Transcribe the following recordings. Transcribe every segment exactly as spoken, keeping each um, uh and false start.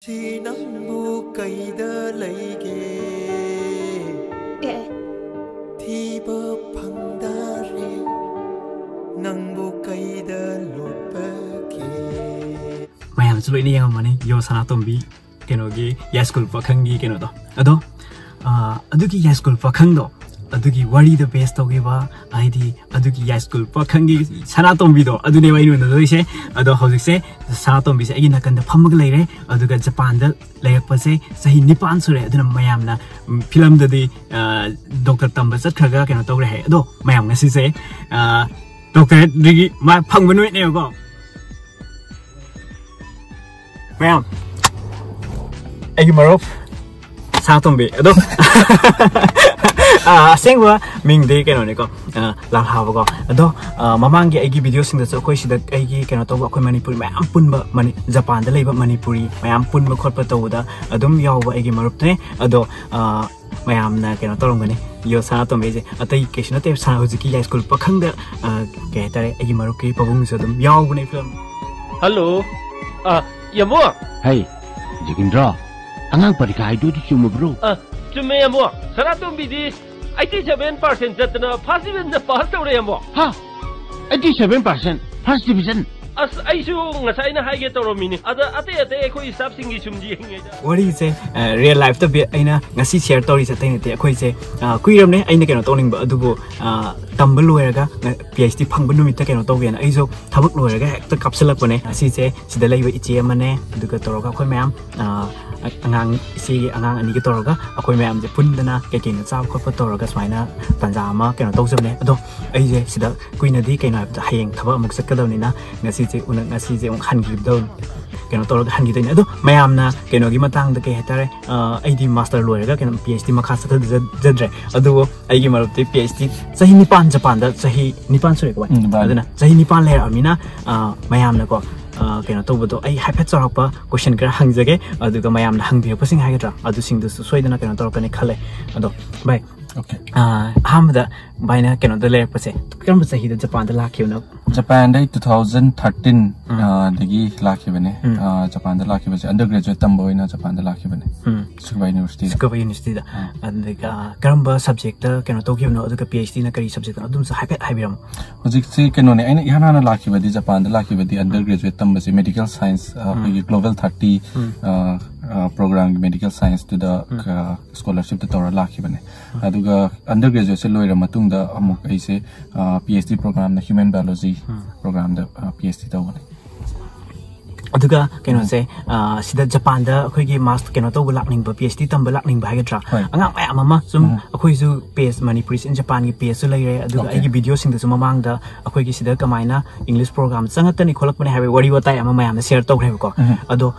ꯁꯤ ꯅꯪꯕꯨ ꯀꯩꯗ ꯂꯩꯒꯦ? ꯑꯦ, ꯑꯦ꯫ ꯊꯤꯕ ꯐꯪꯗꯔꯦ, ꯅꯪꯕꯨ ꯀꯩꯗ ꯂꯣꯠꯄꯒꯦ? ꯃꯌꯥꯝꯁꯨ ꯂꯣꯏꯅ ꯌꯦꯡꯉꯝꯃꯅꯤ, ꯌꯣ ꯁꯅꯥꯇꯣꯝꯕꯤ ꯀꯩꯅꯣꯒꯤ ꯌꯥꯏꯁ꯭ꯀꯨꯜ ꯄꯥꯈꯪꯒꯤ ꯀꯩꯅꯣꯗꯣ꯫ ꯑꯗꯣ, ꯑ, ꯑꯗꯨꯒꯤ ꯌꯥꯏꯁ꯭ꯀꯨꯜ ꯄꯥꯈꯪꯗꯣ, ꯑꯗꯨꯒꯤ ꯋꯥꯔꯤꯗ base ꯇꯧꯈꯤꯕ, ꯍꯥꯏꯗꯤ ꯑꯗꯨꯒꯤ ꯌꯥꯏꯁ꯭ꯀꯨꯜ ꯄꯥꯈꯪꯒꯤ ꯁꯅꯥꯇꯣꯝꯕꯤꯗꯣ, ꯑꯗꯨꯅꯦꯕ ꯑꯩꯅ ꯎꯅꯗꯣꯏꯁꯦ꯫ ꯑꯗꯣ ꯍꯧꯖꯤꯛꯁꯦ ꯁꯅꯥꯇꯣꯝꯕꯤꯁꯦ ꯑꯩꯒꯤ ꯅꯥꯀꯟꯗ ꯐꯝꯃꯒ ꯂꯩꯔꯦ, ꯑꯗꯨꯒ ꯖꯄꯥꯟꯗ ꯂꯩꯔꯛꯄꯁꯦ ꯆꯍꯤ ꯅꯤꯄꯥꯟ ꯁꯨꯔꯦ꯫ ꯑꯗꯨꯅ ꯃꯌꯥꯝꯅ, ꯎꯝ, ꯐꯤꯂꯝꯗꯗꯤ, ꯑ, ꯗꯣꯛꯇꯔ ꯇꯝꯕ ꯆꯠꯈ꯭ꯔꯒ ꯀꯩꯅꯣ ꯇꯧꯔꯦ ꯍꯥꯏ꯫ ꯑꯗꯣ ꯃꯌꯥꯝ ꯉꯁꯤꯁꯦ, ꯑ, doctorate degree ꯃꯥ ꯐꯪꯕ ꯅꯨꯃꯤꯠꯅꯦꯕꯀꯣ꯫ ꯃꯌꯥꯝ, ꯑꯩꯒꯤ ꯃꯔꯨꯞ ꯁꯅꯥꯇꯣꯝꯕꯤ꯫ ꯑꯗꯣ, ꯑ, ꯑꯁꯦꯡꯕ ꯃꯤꯡꯗꯤ ꯀꯩꯅꯣꯅꯤꯀꯣ, ꯑ, ꯂꯥꯜꯍꯥꯕꯀꯣ꯫ ꯑꯗꯣ, ꯑ, ꯃꯃꯥꯡꯒꯤ ꯑꯩꯒꯤ videoꯁꯤꯡꯗꯁꯨ ꯑꯩꯈꯣꯏ ꯁꯤꯗ ꯑꯩꯒꯤ ꯀꯩꯅꯣ ꯇꯧꯕ, ꯑꯩꯈꯣꯏ ꯃꯅꯤꯄꯨꯔꯤ ꯃꯌꯥꯝ ꯄꯨꯟꯕ, ꯃꯅꯤ-, ꯖꯄꯥꯟꯗ ꯂꯩꯕ ꯃꯅꯤꯄꯨꯔꯤ ꯃꯌꯥꯝ ꯄꯨꯟꯕ ꯈꯣꯠꯄ ꯇꯧꯕꯗ ꯑꯗꯨꯝ ꯌꯥꯎꯕ ꯑꯩꯒꯤ ꯃꯔꯨꯞꯅꯦ꯫ ꯑꯗꯣ, ꯑ, ꯃꯌꯥꯝꯅ ꯀꯩꯅꯣ ꯇꯧꯔꯝꯒꯅꯤ, ꯌꯣ ꯁꯅꯥꯇꯣꯝꯕꯤꯁꯦ ꯑꯇꯩ ꯀꯩꯁꯨ ꯅꯠꯇꯦ, ꯁꯅꯥ-, ꯍꯧꯖꯤꯛꯀꯤ ꯌꯥꯏꯁ꯭ꯀꯨꯜ ꯄꯥꯈꯪꯗ, ꯑ, ꯀꯩ ꯍꯥꯏꯇꯥꯔꯦ, ꯑꯩꯒꯤ ꯃꯔꯨꯞꯀꯤ ꯄꯥꯕꯨꯡꯁꯨ ꯑꯗꯨꯝ ꯌꯥꯎꯕꯅꯦ ꯐꯤꯂꯝ꯫ ꯍꯜꯂꯣ꯫ ꯑ, ꯌꯥꯝꯕꯨꯡ꯫ ꯍꯩ, ꯖꯣꯒꯤꯟꯗ꯭ꯔꯣ, ꯑꯉꯥꯡ ꯄꯔꯤꯈꯥ ꯍꯥꯏꯗꯣ ꯑꯗꯨ ꯆꯨꯝꯃꯕ꯭ꯔꯣ? ꯑ, ꯆꯨꯝꯃꯦ, ꯌꯥꯝꯕꯨꯡ꯫ ꯁꯅꯥꯇꯣꯝꯕꯤꯗꯤ eighty seven percent ꯆꯠꯇꯅ first divisionꯗ pass ꯇꯧꯔꯦ, ꯌꯥꯝꯕꯨꯡ꯫ ꯍꯥ? Eighty seven percent? First division? ꯑꯁ, ꯑꯩꯁꯨ ꯉꯁꯥꯏꯅ ꯍꯥꯏꯒꯦ ꯇꯧꯔꯝꯃꯤꯅꯤ꯫ ꯑꯗ ꯑꯇꯩ ꯑꯇꯩ ꯑꯩꯈꯣꯏ staffꯁꯤꯡꯒꯤ ꯁꯨꯝ ꯌꯦꯡꯉꯤꯉꯩꯗ꯫ ꯋꯥꯔꯤꯁꯦ, ꯑ, real lifeꯇ ꯕꯦ-, ꯑꯩꯅ ꯉꯁꯤ share ꯇꯧꯔꯤꯁꯦ ꯑꯇꯩ ꯅꯠꯇꯦ꯫ ꯑꯩꯈꯣꯏꯁꯦ, ꯑ, ꯀꯨꯏꯔꯕꯅꯦ ꯑꯩꯅ ꯀꯩꯅꯣ ꯇꯧꯅꯤꯡꯕ, ꯑꯗꯨꯕꯨ, ꯑ, ꯇꯝꯕ ꯂꯣꯏꯔꯒ, ꯑ, PhD ꯐꯪꯕ ꯅꯨꯃꯤꯠꯇ ꯀꯩꯅꯣ ꯇꯧꯒꯦꯅ ꯑꯩꯁꯨ ꯊꯕꯛ ꯂꯣꯏꯔꯒ ꯍꯦꯛꯇ ꯀꯥꯞꯁꯤꯜꯂꯛꯄꯅꯦ꯫ ꯉꯁꯤꯁꯦ ꯁꯤꯗ ꯂꯩꯕ ꯏꯆꯦ ꯑꯃꯅꯦ, ꯑꯗꯨꯒ ꯇꯧꯔꯒ ꯑꯩꯈꯣꯏ ꯃꯌꯥꯝ, ꯑ, ꯑꯉꯥꯡ, ꯏꯆꯦꯒꯤ ꯑꯉꯥꯡ ꯑꯅꯤꯒ ꯇꯧꯔꯒ ꯑꯩꯈꯣꯏ ꯃꯌꯥꯝꯁꯦ ꯄꯨꯟꯗꯅ ꯀꯩ ꯀꯩꯅꯣ ꯆꯥꯕ ꯈꯣꯠꯄ ꯇꯧꯔꯒ ꯁꯨꯃꯥꯏꯅ ꯇꯥꯟꯖꯥ ꯑꯃ ꯀꯩꯅꯣ ꯇꯧꯖꯕꯅꯦ꯫ ꯑꯗꯣ ꯑꯩꯁꯦ ꯁꯤꯗ ꯀꯨꯏꯅꯗꯤ, ꯀꯩꯅꯣ ꯍꯥꯏꯕꯗ, ꯍꯌꯦꯡ ꯊꯕꯛ ꯑꯃꯨꯛ ꯆꯠꯀꯗꯕꯅꯤꯅ ꯉꯁꯤꯁꯦ ꯎꯅ-, ꯉꯁꯤꯁꯦ ꯑꯃꯨꯛ ꯍꯟꯈꯤꯕꯗꯧ-, ꯀꯩꯅꯣ ꯇꯧꯔꯒ ꯍꯟꯈꯤꯗꯣꯏꯅꯦ꯫ ꯑꯗꯣ ꯃꯌꯥꯝꯅ ꯀꯩꯅꯣꯒꯤ ꯃꯇꯥꯡꯗ ꯀꯩ ꯍꯥꯏꯇꯥꯔꯦ, ꯑ, ꯑꯩꯗꯤ master ꯂꯣꯏꯔꯒ ꯀꯩꯅꯣ PhD ꯃꯈꯥ ꯆꯠꯊꯖꯗ꯭ꯔꯦ, ꯑꯗꯨꯕꯨ ꯑꯩꯒꯤ ꯃꯔꯨꯞꯇꯤ PhD ꯆꯍꯤ ꯅꯤꯄꯥꯟ ꯖꯄꯥꯟꯗ, ꯆꯍꯤ ꯅꯤꯄꯥꯟ ꯁꯨꯔꯦꯀꯣ, ꯚꯥꯏ? ꯎꯝ, ꯅꯤꯄꯥꯟ꯫ ꯑꯗꯨꯅ ꯆꯍꯤ ꯅꯤꯄꯥꯟ ꯂꯩꯔꯛꯑꯃꯤꯅ, ꯑ, ꯃꯌꯥꯝꯅꯀꯣ, ꯑ, ꯀꯩꯅꯣ ꯇꯧꯕꯗꯣ, ꯑꯩ ꯍꯥꯏꯐꯦꯠ ꯆꯥꯎꯔꯥꯛꯄ question ꯈꯔ ꯍꯪꯖꯒꯦ, ꯑꯗꯨꯒ ꯃꯌꯥꯝꯅ ꯍꯪꯕꯤꯔꯛꯄꯁꯤꯡ ꯍꯥꯏꯒꯗ꯭ꯔꯥ, ꯑꯗꯨꯁꯤꯡꯗꯨꯁꯨ ꯁꯣꯏꯗꯅ ꯀꯩꯅꯣ ꯇꯧꯔꯛꯀꯅꯤ ꯈꯜꯂꯦ꯫ ꯑꯗꯣ ꯚꯥꯏ, ꯑꯣꯀꯦ꯫ ꯑꯍꯥꯟꯕꯗ ꯚꯥꯏꯅ ꯀꯩꯅꯣꯗ ꯂꯩꯔꯛꯄꯁꯦ ꯀꯔꯝꯕ ꯆꯍꯤꯗ ꯖꯄꯥꯟꯗ ꯂꯥꯛꯈꯤꯕꯅꯣ? ꯖꯄꯥꯟꯗ ꯑꯩ two thousand thirteen ꯗꯒꯤ ꯂꯥꯛꯈꯤꯕꯅꯦ꯫ ꯖꯄꯥꯟꯗ ꯂꯥꯛꯈꯤꯕꯁꯦ undergraduate ꯇꯝꯕ ꯑꯣꯏꯅ ꯖꯄꯥꯟꯗ ꯂꯥꯛꯈꯤꯕꯅꯦ꯫ ꯎꯝ꯫ ꯁꯨꯀꯨꯕꯥ ꯌꯨꯅꯤꯚꯔꯁꯤꯇꯤꯗ꯫ ꯁꯨꯀꯨꯕꯥ ꯌꯨꯅꯤꯚꯔꯁꯤꯇꯤꯗ꯫ ꯑꯗꯨꯒ ꯀꯔꯝꯕ ꯁꯕꯖꯦꯛꯇ ꯀꯩꯅꯣ ꯇꯧꯈꯤꯕꯅꯣ, ꯑꯗꯨꯒ ꯄꯤ ꯑꯩꯆ ꯗꯤꯅ ꯀꯔꯤ ꯁꯕꯖꯦꯛꯇꯅꯣ, ꯑꯗꯨꯝꯁꯨ ꯍꯥꯏꯐꯦꯠ ꯍꯥꯏꯕꯤꯔꯝꯃꯣ꯫ ꯍꯧꯖꯤꯛꯁꯤ ꯀꯩꯅꯣꯅꯦ, ꯑꯩꯅ ꯏꯍꯥꯟ ꯍꯥꯟꯅ ꯂꯥꯛꯈꯤꯕꯗꯤ, ꯖꯄꯥꯟꯗ ꯂꯥꯛꯈꯤꯕꯗꯤ undergraduate ꯇꯝꯕꯁꯦ medical science, ꯑꯩꯈꯣꯏꯒꯤ global thirty programꯒꯤ medical scienceꯇꯨꯗ scholarshipꯇ ꯇꯧꯔ ꯂꯥꯛꯈꯤꯕꯅꯦ꯫ ꯑꯗꯨꯒ undergraduateꯁꯦ ꯂꯣꯏꯔ ꯃꯇꯨꯡꯗ ꯑꯃꯨꯛ ꯑꯩꯁꯦ ꯄꯤ ꯑꯩꯆ ꯗꯤ programꯅ human biology programꯗ ꯄꯤ ꯑꯩꯆ ꯗꯤ ꯇꯧꯕꯅꯦ꯫ ꯑꯗꯨꯒ ꯀꯩꯅꯣꯁꯦ, ꯁꯤꯗ ꯖꯄꯥꯟꯗ ꯑꯩꯈꯣꯏꯒꯤ ꯃꯥꯁ ꯀꯩꯅꯣ ꯇꯧꯕ ꯂꯥꯛꯅꯤꯡꯕ, ꯄꯤ ꯑꯩꯆ ꯗꯤ ꯇꯝꯕ ꯂꯥꯛꯅꯤꯡꯕ ꯍꯥꯏꯒꯗ꯭ꯔꯥ, ꯑꯉꯥꯡ ꯃꯌꯥꯝ ꯑꯃ ꯁꯨꯝ ꯑꯩꯈꯣꯏꯁꯨ page, Manipuris in Japanꯒꯤ pageꯁꯨ ꯂꯩꯔꯦ, ꯑꯗꯨꯒ ꯑꯩꯒꯤ videoꯁꯤꯡꯗꯁꯨ ꯃꯃꯥꯡꯗ ꯑꯩꯈꯣꯏꯒꯤ ꯁꯤꯗ ꯀꯃꯥꯏꯅ English program ꯆꯪꯉꯛꯀꯅꯤ ꯈꯣꯠꯂꯛꯄꯅꯤ ꯍꯥꯏꯕꯒꯤ ꯋꯥꯔꯤ ꯋꯥꯇꯥꯏ ꯑꯃ ꯃꯌꯥꯝꯅ share ꯇꯧꯈ꯭ꯔꯦꯕꯀꯣ꯫ ꯑꯗꯣ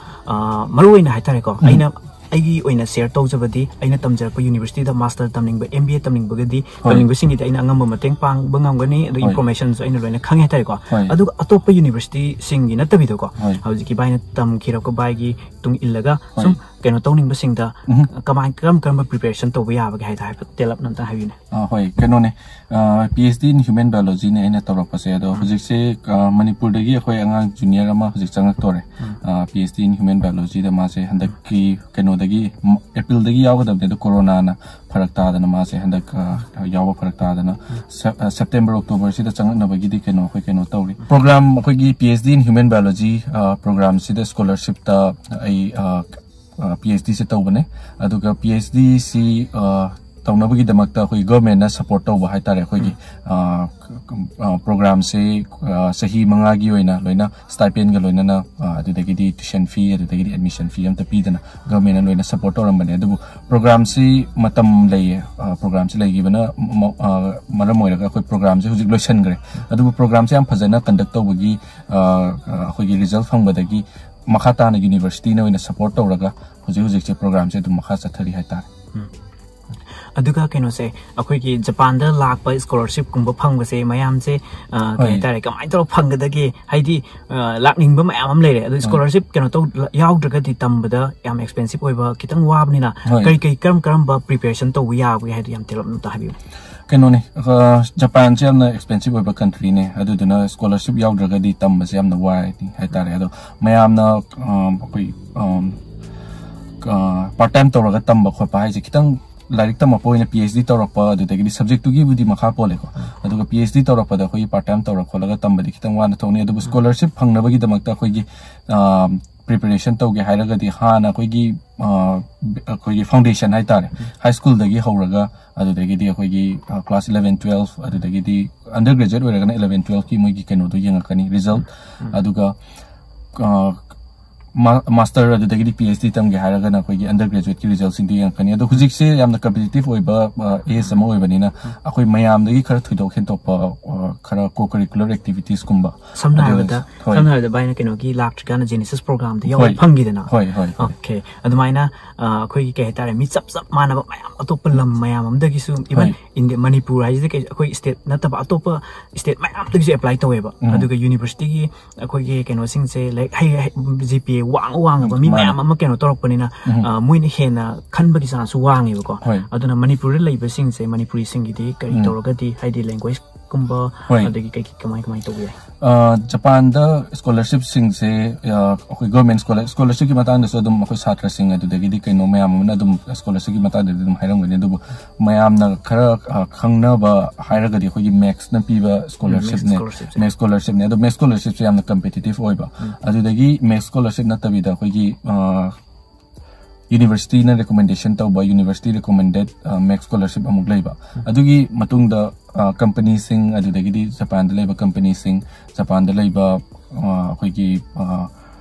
ꯃꯔꯨ ꯑꯣꯏꯅ ꯍꯥꯏꯇꯥꯔꯦꯀꯣ, ꯑꯩꯅ ꯑꯩꯒꯤ ꯑꯣꯏꯅ share ꯇꯧꯖꯕꯗꯤ, ꯑꯩꯅ ꯇꯝꯖꯔꯛꯄ universityꯗ master ꯇꯝꯅꯤꯡꯕ, M B A ꯇꯝꯅꯤꯡꯕꯒꯗꯤ, ꯇꯝꯅꯤꯡꯕꯁꯤꯡꯒꯤꯗꯤ ꯑꯩꯅ ꯑꯉꯝꯕ ꯃꯇꯦꯡ ꯄꯥꯡꯕ ꯉꯝꯒꯅꯤ, ꯑꯗꯨ informationꯁꯨ ꯑꯩꯅ ꯂꯣꯏꯅ ꯈꯪꯉꯦ ꯍꯥꯏꯇꯥꯔꯦꯀꯣ꯫ ꯑꯗꯨꯒ ꯑꯇꯣꯞꯄ universityꯁꯤꯡꯒꯤ ꯅꯠꯇꯕꯤꯗꯀꯣ, ꯍꯧꯖꯤꯛꯀꯤ ꯚꯥꯏꯅ ꯇꯝꯈꯤꯔꯛꯄ ꯚꯥꯏꯒꯤ ꯇꯨꯡ ꯏꯜꯂꯒ ꯁꯨꯝ ꯀꯩꯅꯣ ꯇꯧꯅꯤꯡꯕꯁꯤꯡꯗ ꯀꯃꯥꯏ, ꯀꯔꯝ ꯀꯔꯝꯕ preparation ꯇꯧꯕ ꯌꯥꯕꯒꯦ ꯍꯥꯏꯗꯣ ꯍꯥꯏꯐꯦꯠ ꯇꯦꯜꯂꯞꯅ ꯑꯝꯇꯪ ꯍꯥꯏꯕꯤꯌꯨꯅꯦ꯫ ꯑꯥ, ꯍꯣꯏ, ꯀꯩꯅꯣꯅꯦ, ꯄꯤ ꯑꯩꯆ ꯗꯤ in human biologyꯅꯦ ꯑꯩꯅ ꯇꯧꯔꯛꯄꯁꯦ꯫ ꯑꯗꯣ ꯍꯧꯖꯤꯛꯁꯦ ꯃꯅꯤꯄꯨꯔꯗꯒꯤ ꯑꯩꯈꯣꯏ ꯑꯉꯥꯡ junior ꯑꯃ ꯍꯧꯖꯤꯛ ꯆꯪꯉꯛꯇꯣꯔꯦ꯫ P H D in human biologyꯗ ꯃꯥꯁꯦ ꯍꯟꯗꯛꯀꯤ ꯀꯩꯅꯣꯗꯒꯤ, Aprilꯗꯒꯤ ꯌꯥꯎꯒꯗꯕꯅꯦ, ꯑꯗꯣ ꯀꯣꯔꯣꯅꯥꯅ ꯐꯔꯛ ꯇꯥꯗꯅ ꯃꯥꯁꯦ ꯍꯟꯗꯛ ꯌꯥꯎꯕ ꯐꯔꯛ ꯇꯥꯗꯅ September Octoberꯁꯤꯗ ꯆꯪꯉꯛꯅꯕꯒꯤꯗꯤ ꯀꯩꯅꯣ, ꯑꯩꯈꯣꯏ ꯀꯩꯅꯣ ꯇꯧꯔꯤ꯫ Program, ꯑꯩꯈꯣꯏꯒꯤ P H D in Human Biology programꯁꯤꯗ scholarshipꯇ ꯑꯩ P H Dꯁꯦ ꯇꯧꯕꯅꯦ꯫ ꯑꯗꯨꯒ P H Dꯁꯤ ꯇꯧꯅꯕꯒꯤꯗꯃꯛꯇ ꯑꯩꯈꯣꯏ governmentꯅ support ꯇꯧꯕ ꯍꯥꯏꯇꯥꯔꯦ꯫ ꯑꯩꯈꯣꯏꯒꯤ programꯁꯦ ꯆꯍꯤ ꯃꯉꯥꯒꯤ ꯑꯣꯏꯅ ꯂꯣꯏꯅ stipendꯒ ꯂꯣꯏꯅꯅ, ꯑꯗꯨꯗꯒꯤꯗꯤ tuition fee, ꯑꯗꯨꯗꯒꯤꯗꯤ admission fee ꯑꯝꯇ ꯄꯤꯗꯅ governmentꯅ ꯂꯣꯏꯅ support ꯇꯧꯔꯝꯕꯅꯦ꯫ ꯑꯗꯨꯕꯨ programꯁꯤ ꯃꯇꯝ ꯂꯩꯌꯦ, programꯁꯤ ꯂꯩꯈꯤꯕꯅ ꯃꯔꯝ ꯑꯣꯏꯔꯒ ꯑꯩꯈꯣꯏ programꯁꯦ ꯍꯧꯖꯤꯛ ꯂꯣꯏꯁꯤꯟꯈ꯭ꯔꯦ꯫ ꯑꯗꯨꯕꯨ programꯁꯦ ꯌꯥꯝ ꯐꯖꯅ conduct ꯇꯧꯕꯒꯤ, ꯑꯩꯈꯣꯏꯒꯤ result ꯐꯪꯕꯗꯒꯤ ꯃꯈꯥ ꯇꯥꯅ universityꯅ ꯑꯣꯏꯅ support ꯇꯧꯔꯒ ꯍꯧꯖꯤꯛ ꯍꯧꯖꯤꯛꯁꯦ programꯁꯦ ꯑꯗꯨꯝ ꯃꯈꯥ ꯆꯠꯊꯔꯤ ꯍꯥꯏꯇꯥꯔꯦ꯫ ꯑꯗꯨꯒ ꯀꯩꯅꯣꯁꯦ, ꯑꯩꯈꯣꯏꯒꯤ ꯖꯄꯥꯟꯗ ꯂꯥꯛꯄ ꯁ꯭ꯀꯣꯂꯔꯁꯤꯞꯀꯨꯝꯕ ꯐꯪꯕꯁꯦ ꯃꯌꯥꯝꯁꯦ, ꯑ, ꯀꯩ ꯍꯣꯏ꯫ ꯍꯥꯏꯇꯥꯔꯦ, ꯀꯃꯥꯏꯅ ꯇꯧꯔꯒ ꯐꯪꯒꯗꯒꯦ? ꯍꯥꯏꯗꯤ, ꯑ, ꯂꯥꯛꯅꯤꯡꯕ ꯃꯌꯥꯝ ꯑꯃ ꯂꯩꯔꯦ, ꯑꯗꯨ ꯁ꯭ꯀꯣꯂꯔꯁꯤꯞ ꯀꯩꯅꯣ ꯇꯧ ꯌꯥꯎꯗ꯭ꯔꯒꯗꯤ ꯇꯝꯕꯗ ꯌꯥꯝ ꯑꯦꯛꯁꯄꯦꯟꯁꯤꯞ ꯑꯣꯏꯕ, ꯈꯤꯇꯪ ꯋꯥꯕꯅꯤꯅ, ꯍꯣꯏ꯫ ꯀꯔꯤ ꯀꯔꯤ, ꯀꯔꯝ ꯀꯔꯝꯕ ꯄ꯭ꯔꯤꯄꯦꯔꯦꯁꯟ ꯇꯧꯕ ꯌꯥꯕꯒꯦ ꯍꯥꯏꯗꯣ ꯌꯥꯝ ꯇꯦꯜꯂꯞꯅ ꯑꯝꯇ ꯍꯥꯏꯕꯤꯌꯨ꯫ ꯀꯩꯅꯣꯅꯦ, ꯑ, ꯖꯄꯥꯟꯁꯦ ꯌꯥꯝꯅ ꯑꯦꯛꯁꯄꯦꯟꯁꯤꯞ ꯑꯣꯏꯕ ꯀꯟꯇ꯭ꯔꯤꯅꯦ, ꯑꯗꯨꯗꯨꯅ ꯁ꯭ꯀꯣꯂꯔꯁꯤꯞ ꯌꯥꯎꯗ꯭ꯔꯒꯗꯤ ꯇꯝꯕꯁꯦ ꯌꯥꯝꯅ ꯋꯥꯏ ꯍꯥꯏꯇꯥꯔꯦ꯫ ꯑꯗꯣ ꯃꯌꯥꯝꯅ, ꯑ, ꯑꯩꯈꯣꯏ, ꯑꯝ, ꯑ, ꯄꯥꯔꯠ ꯇꯥꯏꯝ ꯇꯧꯔꯒ ꯇꯝꯕ ꯈꯣꯠꯄ ꯍꯥꯏꯁꯦ ꯈꯤꯇꯪ ꯂꯥꯏꯔꯤꯛ ꯇꯝꯃꯛꯄ ꯑꯣꯏꯅ ꯄꯤ ꯑꯩꯆ ꯗꯤ ꯇꯧꯔꯛꯄ, ꯑꯗꯨꯗꯒꯤꯗꯤ ꯁꯕꯖꯦꯛꯇꯨꯒꯤꯕꯨꯗꯤ ꯃꯈꯥ ꯄꯣꯜꯂꯦꯀꯣ꯫ ꯑꯗꯨꯒ ꯄꯤ ꯑꯩꯆ ꯗꯤ ꯇꯧꯔꯛꯄꯗ ꯑꯩꯈꯣꯏꯒꯤ ꯄꯥꯔꯠ ꯇꯥꯏꯝ ꯇꯧꯔ ꯈꯣꯠꯂꯒ ꯇꯝꯕꯗꯤ ꯈꯤꯇꯪ ꯋꯥꯅ ꯊꯣꯛꯅꯤ꯫ ꯑꯗꯨꯕꯨ ꯁ꯭ꯀꯣꯂꯔꯁꯤꯞ ꯐꯪꯅꯕꯒꯤꯗꯃꯛꯇ ꯑꯩꯈꯣꯏꯒꯤ, ꯑ, ꯄ꯭ꯔꯤꯄꯦꯔꯦꯁꯟ ꯇꯧꯒꯦ ꯍꯥꯏꯔꯒꯗꯤ ꯍꯥꯟꯅ ꯑꯩꯈꯣꯏꯒꯤ, ꯑ, ꯑꯩꯈꯣꯏꯒꯤ ꯐꯥꯎꯟꯗꯦꯁꯟ ꯍꯥꯏꯇꯥꯔꯦ, ꯍꯥꯏ ꯁ꯭ꯀꯨꯜꯗꯒꯤ ꯍꯧꯔꯒ, ꯑꯗꯨꯗꯒꯤꯗꯤ ꯑꯩꯈꯣꯏꯒꯤ, ꯑ, ꯀ꯭ꯂꯥꯁ ꯏꯂꯚꯦꯟ, ꯇꯨꯋꯦꯜꯐ, ꯑꯗꯨꯗꯒꯤꯗꯤ ꯑꯟꯗꯔ ꯒ꯭ꯔꯦꯖꯨꯋꯦꯠ ꯑꯣꯏꯔꯒꯅ ꯏꯂꯚꯦꯟ, ꯇꯨꯋꯦꯜꯐꯀꯤ ꯃꯣꯏꯒꯤ ꯀꯩꯅꯣꯗꯣ ꯌꯦꯡꯉꯛꯀꯅꯤ, ꯔꯤꯖꯜꯠ꯫ ꯑꯗꯨꯒ, ꯑ, ꯃꯥ-, ꯃꯥꯁꯇꯔ ꯑꯗꯨꯗꯒꯤꯗꯤ ꯄꯤ ꯑꯩꯆ ꯗꯤ ꯇꯝꯒꯦ ꯍꯥꯏꯔꯒꯅ ꯑꯩꯈꯣꯏꯒꯤ ꯑꯟꯗꯔ ꯒ꯭ꯔꯦꯖꯨꯋꯦꯠꯀꯤ ꯔꯤꯖꯜꯠꯁꯤꯡꯗꯣ ꯌꯦꯡꯉꯛꯀꯅꯤ꯫ ꯑꯗꯣ ꯍꯧꯖꯤꯛꯁꯦ ꯌꯥꯝꯅ ꯀꯝꯄꯤꯇꯤꯇꯤꯞ ꯑꯣꯏꯕ, ꯑ, ꯑꯦꯖ ꯑꯃ ꯑꯣꯏꯕꯅꯤꯅ ꯑꯩꯈꯣꯏ ꯃꯌꯥꯝꯗꯒꯤ ꯈꯔ ꯊꯣꯏꯗꯣꯛ ꯍꯦꯟꯗꯣꯛꯄ, ꯑ, ꯈꯔ ꯀꯣ ꯀꯔꯤꯀꯨꯂꯔ ꯑꯦꯛꯇꯤꯚꯤꯇꯤꯁꯀꯨꯝꯕ, ꯁꯝꯅ ꯑꯗꯨ ꯍꯥꯏꯔꯕꯗ, ꯍꯣꯏ꯫ ꯁꯝꯅ ꯍꯥꯏꯔꯕꯗ, ꯚꯥꯏꯅ ꯀꯩꯅꯣꯒꯤ ꯂꯥꯛꯇ꯭ꯔꯤꯀꯥꯟꯗ ꯖꯦꯅꯦꯁꯤꯁ ꯄ꯭ꯔꯣꯒ꯭ꯔꯥꯝꯗ ꯌꯥꯎꯕ ꯍꯣꯏ꯫ ꯐꯪꯈꯤꯗꯅ꯫ ꯍꯣꯏ, ꯍꯣꯏ, ꯍꯣꯏ꯫ ꯑꯣꯀꯦ꯫ ꯑꯗꯨꯃꯥꯏꯅ, ꯑ, ꯑꯩꯈꯣꯏꯒꯤ ꯀꯩ ꯍꯥꯏꯇꯥꯔꯦ, ꯃꯤ ꯆꯞ ꯆꯞ ꯃꯥꯟꯅꯕ ꯃꯌꯥꯝ, ꯑꯇꯣꯞꯄ ꯂꯝ ꯃꯌꯥꯝ ꯑꯃꯗꯒꯤꯁꯨ, ꯏꯚꯟ ꯍꯣꯏ꯫ ꯏꯟꯗꯤꯌꯥ, ꯃꯅꯤꯄꯨꯔ ꯍꯥꯏꯁꯤꯗꯤ ꯀꯩ, ꯑꯩꯈꯣꯏ ꯁ꯭ꯇꯦꯠ ꯅꯠꯇꯕ ꯑꯇꯣꯞꯄ ꯁ꯭ꯇꯦꯠ ꯃꯌꯥꯝꯗꯒꯤꯁꯨ ꯑꯦꯄ꯭ꯂꯥꯏ ꯇꯧꯋꯦꯕ꯫ ꯎꯝ꯫ ꯑꯗꯨꯒ ꯌꯨꯅꯤꯚꯔꯁꯤꯇꯤꯒꯤ ꯑꯩꯈꯣꯏꯒꯤ ꯀꯩꯅꯣꯁꯤꯡꯁꯦ, ꯂꯥꯏꯔꯤꯛ ꯍꯩ, ꯍꯩ, ꯖꯤ ꯄꯤ ꯑꯦ ꯋꯥꯡ ꯋꯥꯡꯉꯕ ꯃꯤ ꯃꯥꯅꯦ꯫ ꯃꯌꯥꯝ ꯑꯃ ꯀꯩꯅꯣ ꯇꯧꯔꯛꯄꯅꯤꯅ, ꯎꯝ꯫ ꯑ, ꯃꯣꯏꯅ ꯍꯦꯟꯅ ꯈꯟꯕꯒꯤ ꯆꯥꯟꯁꯁꯨ ꯋꯥꯡꯉꯦꯕꯀꯣ꯫ ꯍꯣꯏ꯫ ꯑꯗꯨꯅ ꯃꯅꯤꯄꯨꯔꯗ ꯂꯩꯕꯁꯤꯡꯁꯦ, ꯃꯅꯤꯄꯨꯔꯤꯁꯤꯡꯒꯤꯗꯤ ꯀꯔꯤ ꯎꯝ꯫ ꯇꯧꯔꯒꯗꯤ, ꯍꯥꯏꯗꯤ ꯂꯦꯡꯒ꯭ꯋꯦꯖꯀꯨꯝꯕ, ꯍꯣꯏ꯫ ꯑꯗꯒꯤ ꯀꯩ, ꯀꯃꯥꯏ ꯀꯃꯥꯏ ꯇꯧꯕ ꯌꯥꯏ? ꯑ, ꯖꯄꯥꯟꯗ ꯁ꯭ꯀꯣꯂꯔꯁꯤꯞꯁꯤꯡꯁꯦ, ꯑ, ꯑꯩꯈꯣꯏ ꯒꯣꯔꯃꯦꯟ ꯁ꯭ꯀꯣꯂꯔ, ꯁ꯭ꯀꯣꯂꯔꯁꯤꯞꯀꯤ ꯃꯇꯥꯡꯗꯁꯨ ꯑꯗꯨꯝ ꯑꯩꯈꯣꯏ ꯁꯥꯇ꯭ꯔꯁꯤꯡ ꯑꯗꯨꯗꯒꯤꯗꯤ ꯀꯩꯅꯣ ꯃꯌꯥꯝ ꯑꯃꯅ ꯑꯗꯨꯝ ꯁ꯭ꯀꯣꯂꯔꯁꯤꯞꯀꯤ ꯃꯇꯥꯡꯗꯗꯤ ꯑꯗꯨꯝ ꯍꯥꯏꯔꯝꯒꯅꯤ꯫ ꯑꯗꯨꯕꯨ ꯃꯌꯥꯝꯅ ꯈꯔ, ꯑ, ꯈꯪꯅꯕ ꯍꯥꯏꯔꯒꯗꯤ ꯑꯩꯈꯣꯏꯒꯤ ꯃꯦꯛꯁꯅ ꯄꯤꯕ ꯁ꯭ꯀꯣꯂꯔꯁꯤꯞꯅꯦ꯫ ꯁ꯭ꯀꯣꯂꯔꯁꯤꯞꯁꯦ꯫ ꯃꯦꯛꯁ ꯁ꯭ꯀꯣꯂꯔꯁꯤꯞꯅꯦ꯫ ꯑꯗꯣ ꯃꯦꯛꯁ ꯁ꯭ꯀꯣꯂꯔꯁꯤꯞꯁꯦ ꯌꯥꯝꯅ ꯀꯝꯄꯤꯇꯤꯇꯤꯞ ꯑꯣꯏꯕ꯫ ꯑꯗꯨꯗꯒꯤ ꯃꯦꯛꯁ ꯁ꯭ꯀꯣꯂꯔꯁꯤꯞ ꯅꯠꯇꯕꯤꯗ ꯑꯩꯈꯣꯏꯒꯤ, ꯑ, ꯌꯨꯅꯤꯚꯔꯁꯤꯇꯤꯅ ꯔꯤꯀꯣꯃꯦꯟꯗꯦꯁꯟ ꯇꯧꯕ, ꯌꯨꯅꯤꯚꯔꯁꯤꯇꯤ ꯔꯤꯀꯣꯃꯦꯟꯗꯦꯠ, ꯑ, ꯃꯦꯛꯁ ꯁ꯭ꯀꯣꯂꯔꯁꯤꯞ ꯑꯃꯨꯛ ꯂꯩꯕ꯫ ꯑꯗꯨꯒꯤ ꯃꯇꯨꯡꯗ, ꯑ, ꯀꯝꯄꯅꯤꯁꯤꯡ, ꯑꯗꯨꯗꯒꯤꯗꯤ ꯖꯄꯥꯟꯗ ꯂꯩꯕ ꯀꯝꯄꯅꯤꯁꯤꯡ, ꯖꯄꯥꯟꯗ ꯂꯩꯕ, ꯑ, ꯑꯩꯈꯣꯏꯒꯤ, ꯑ,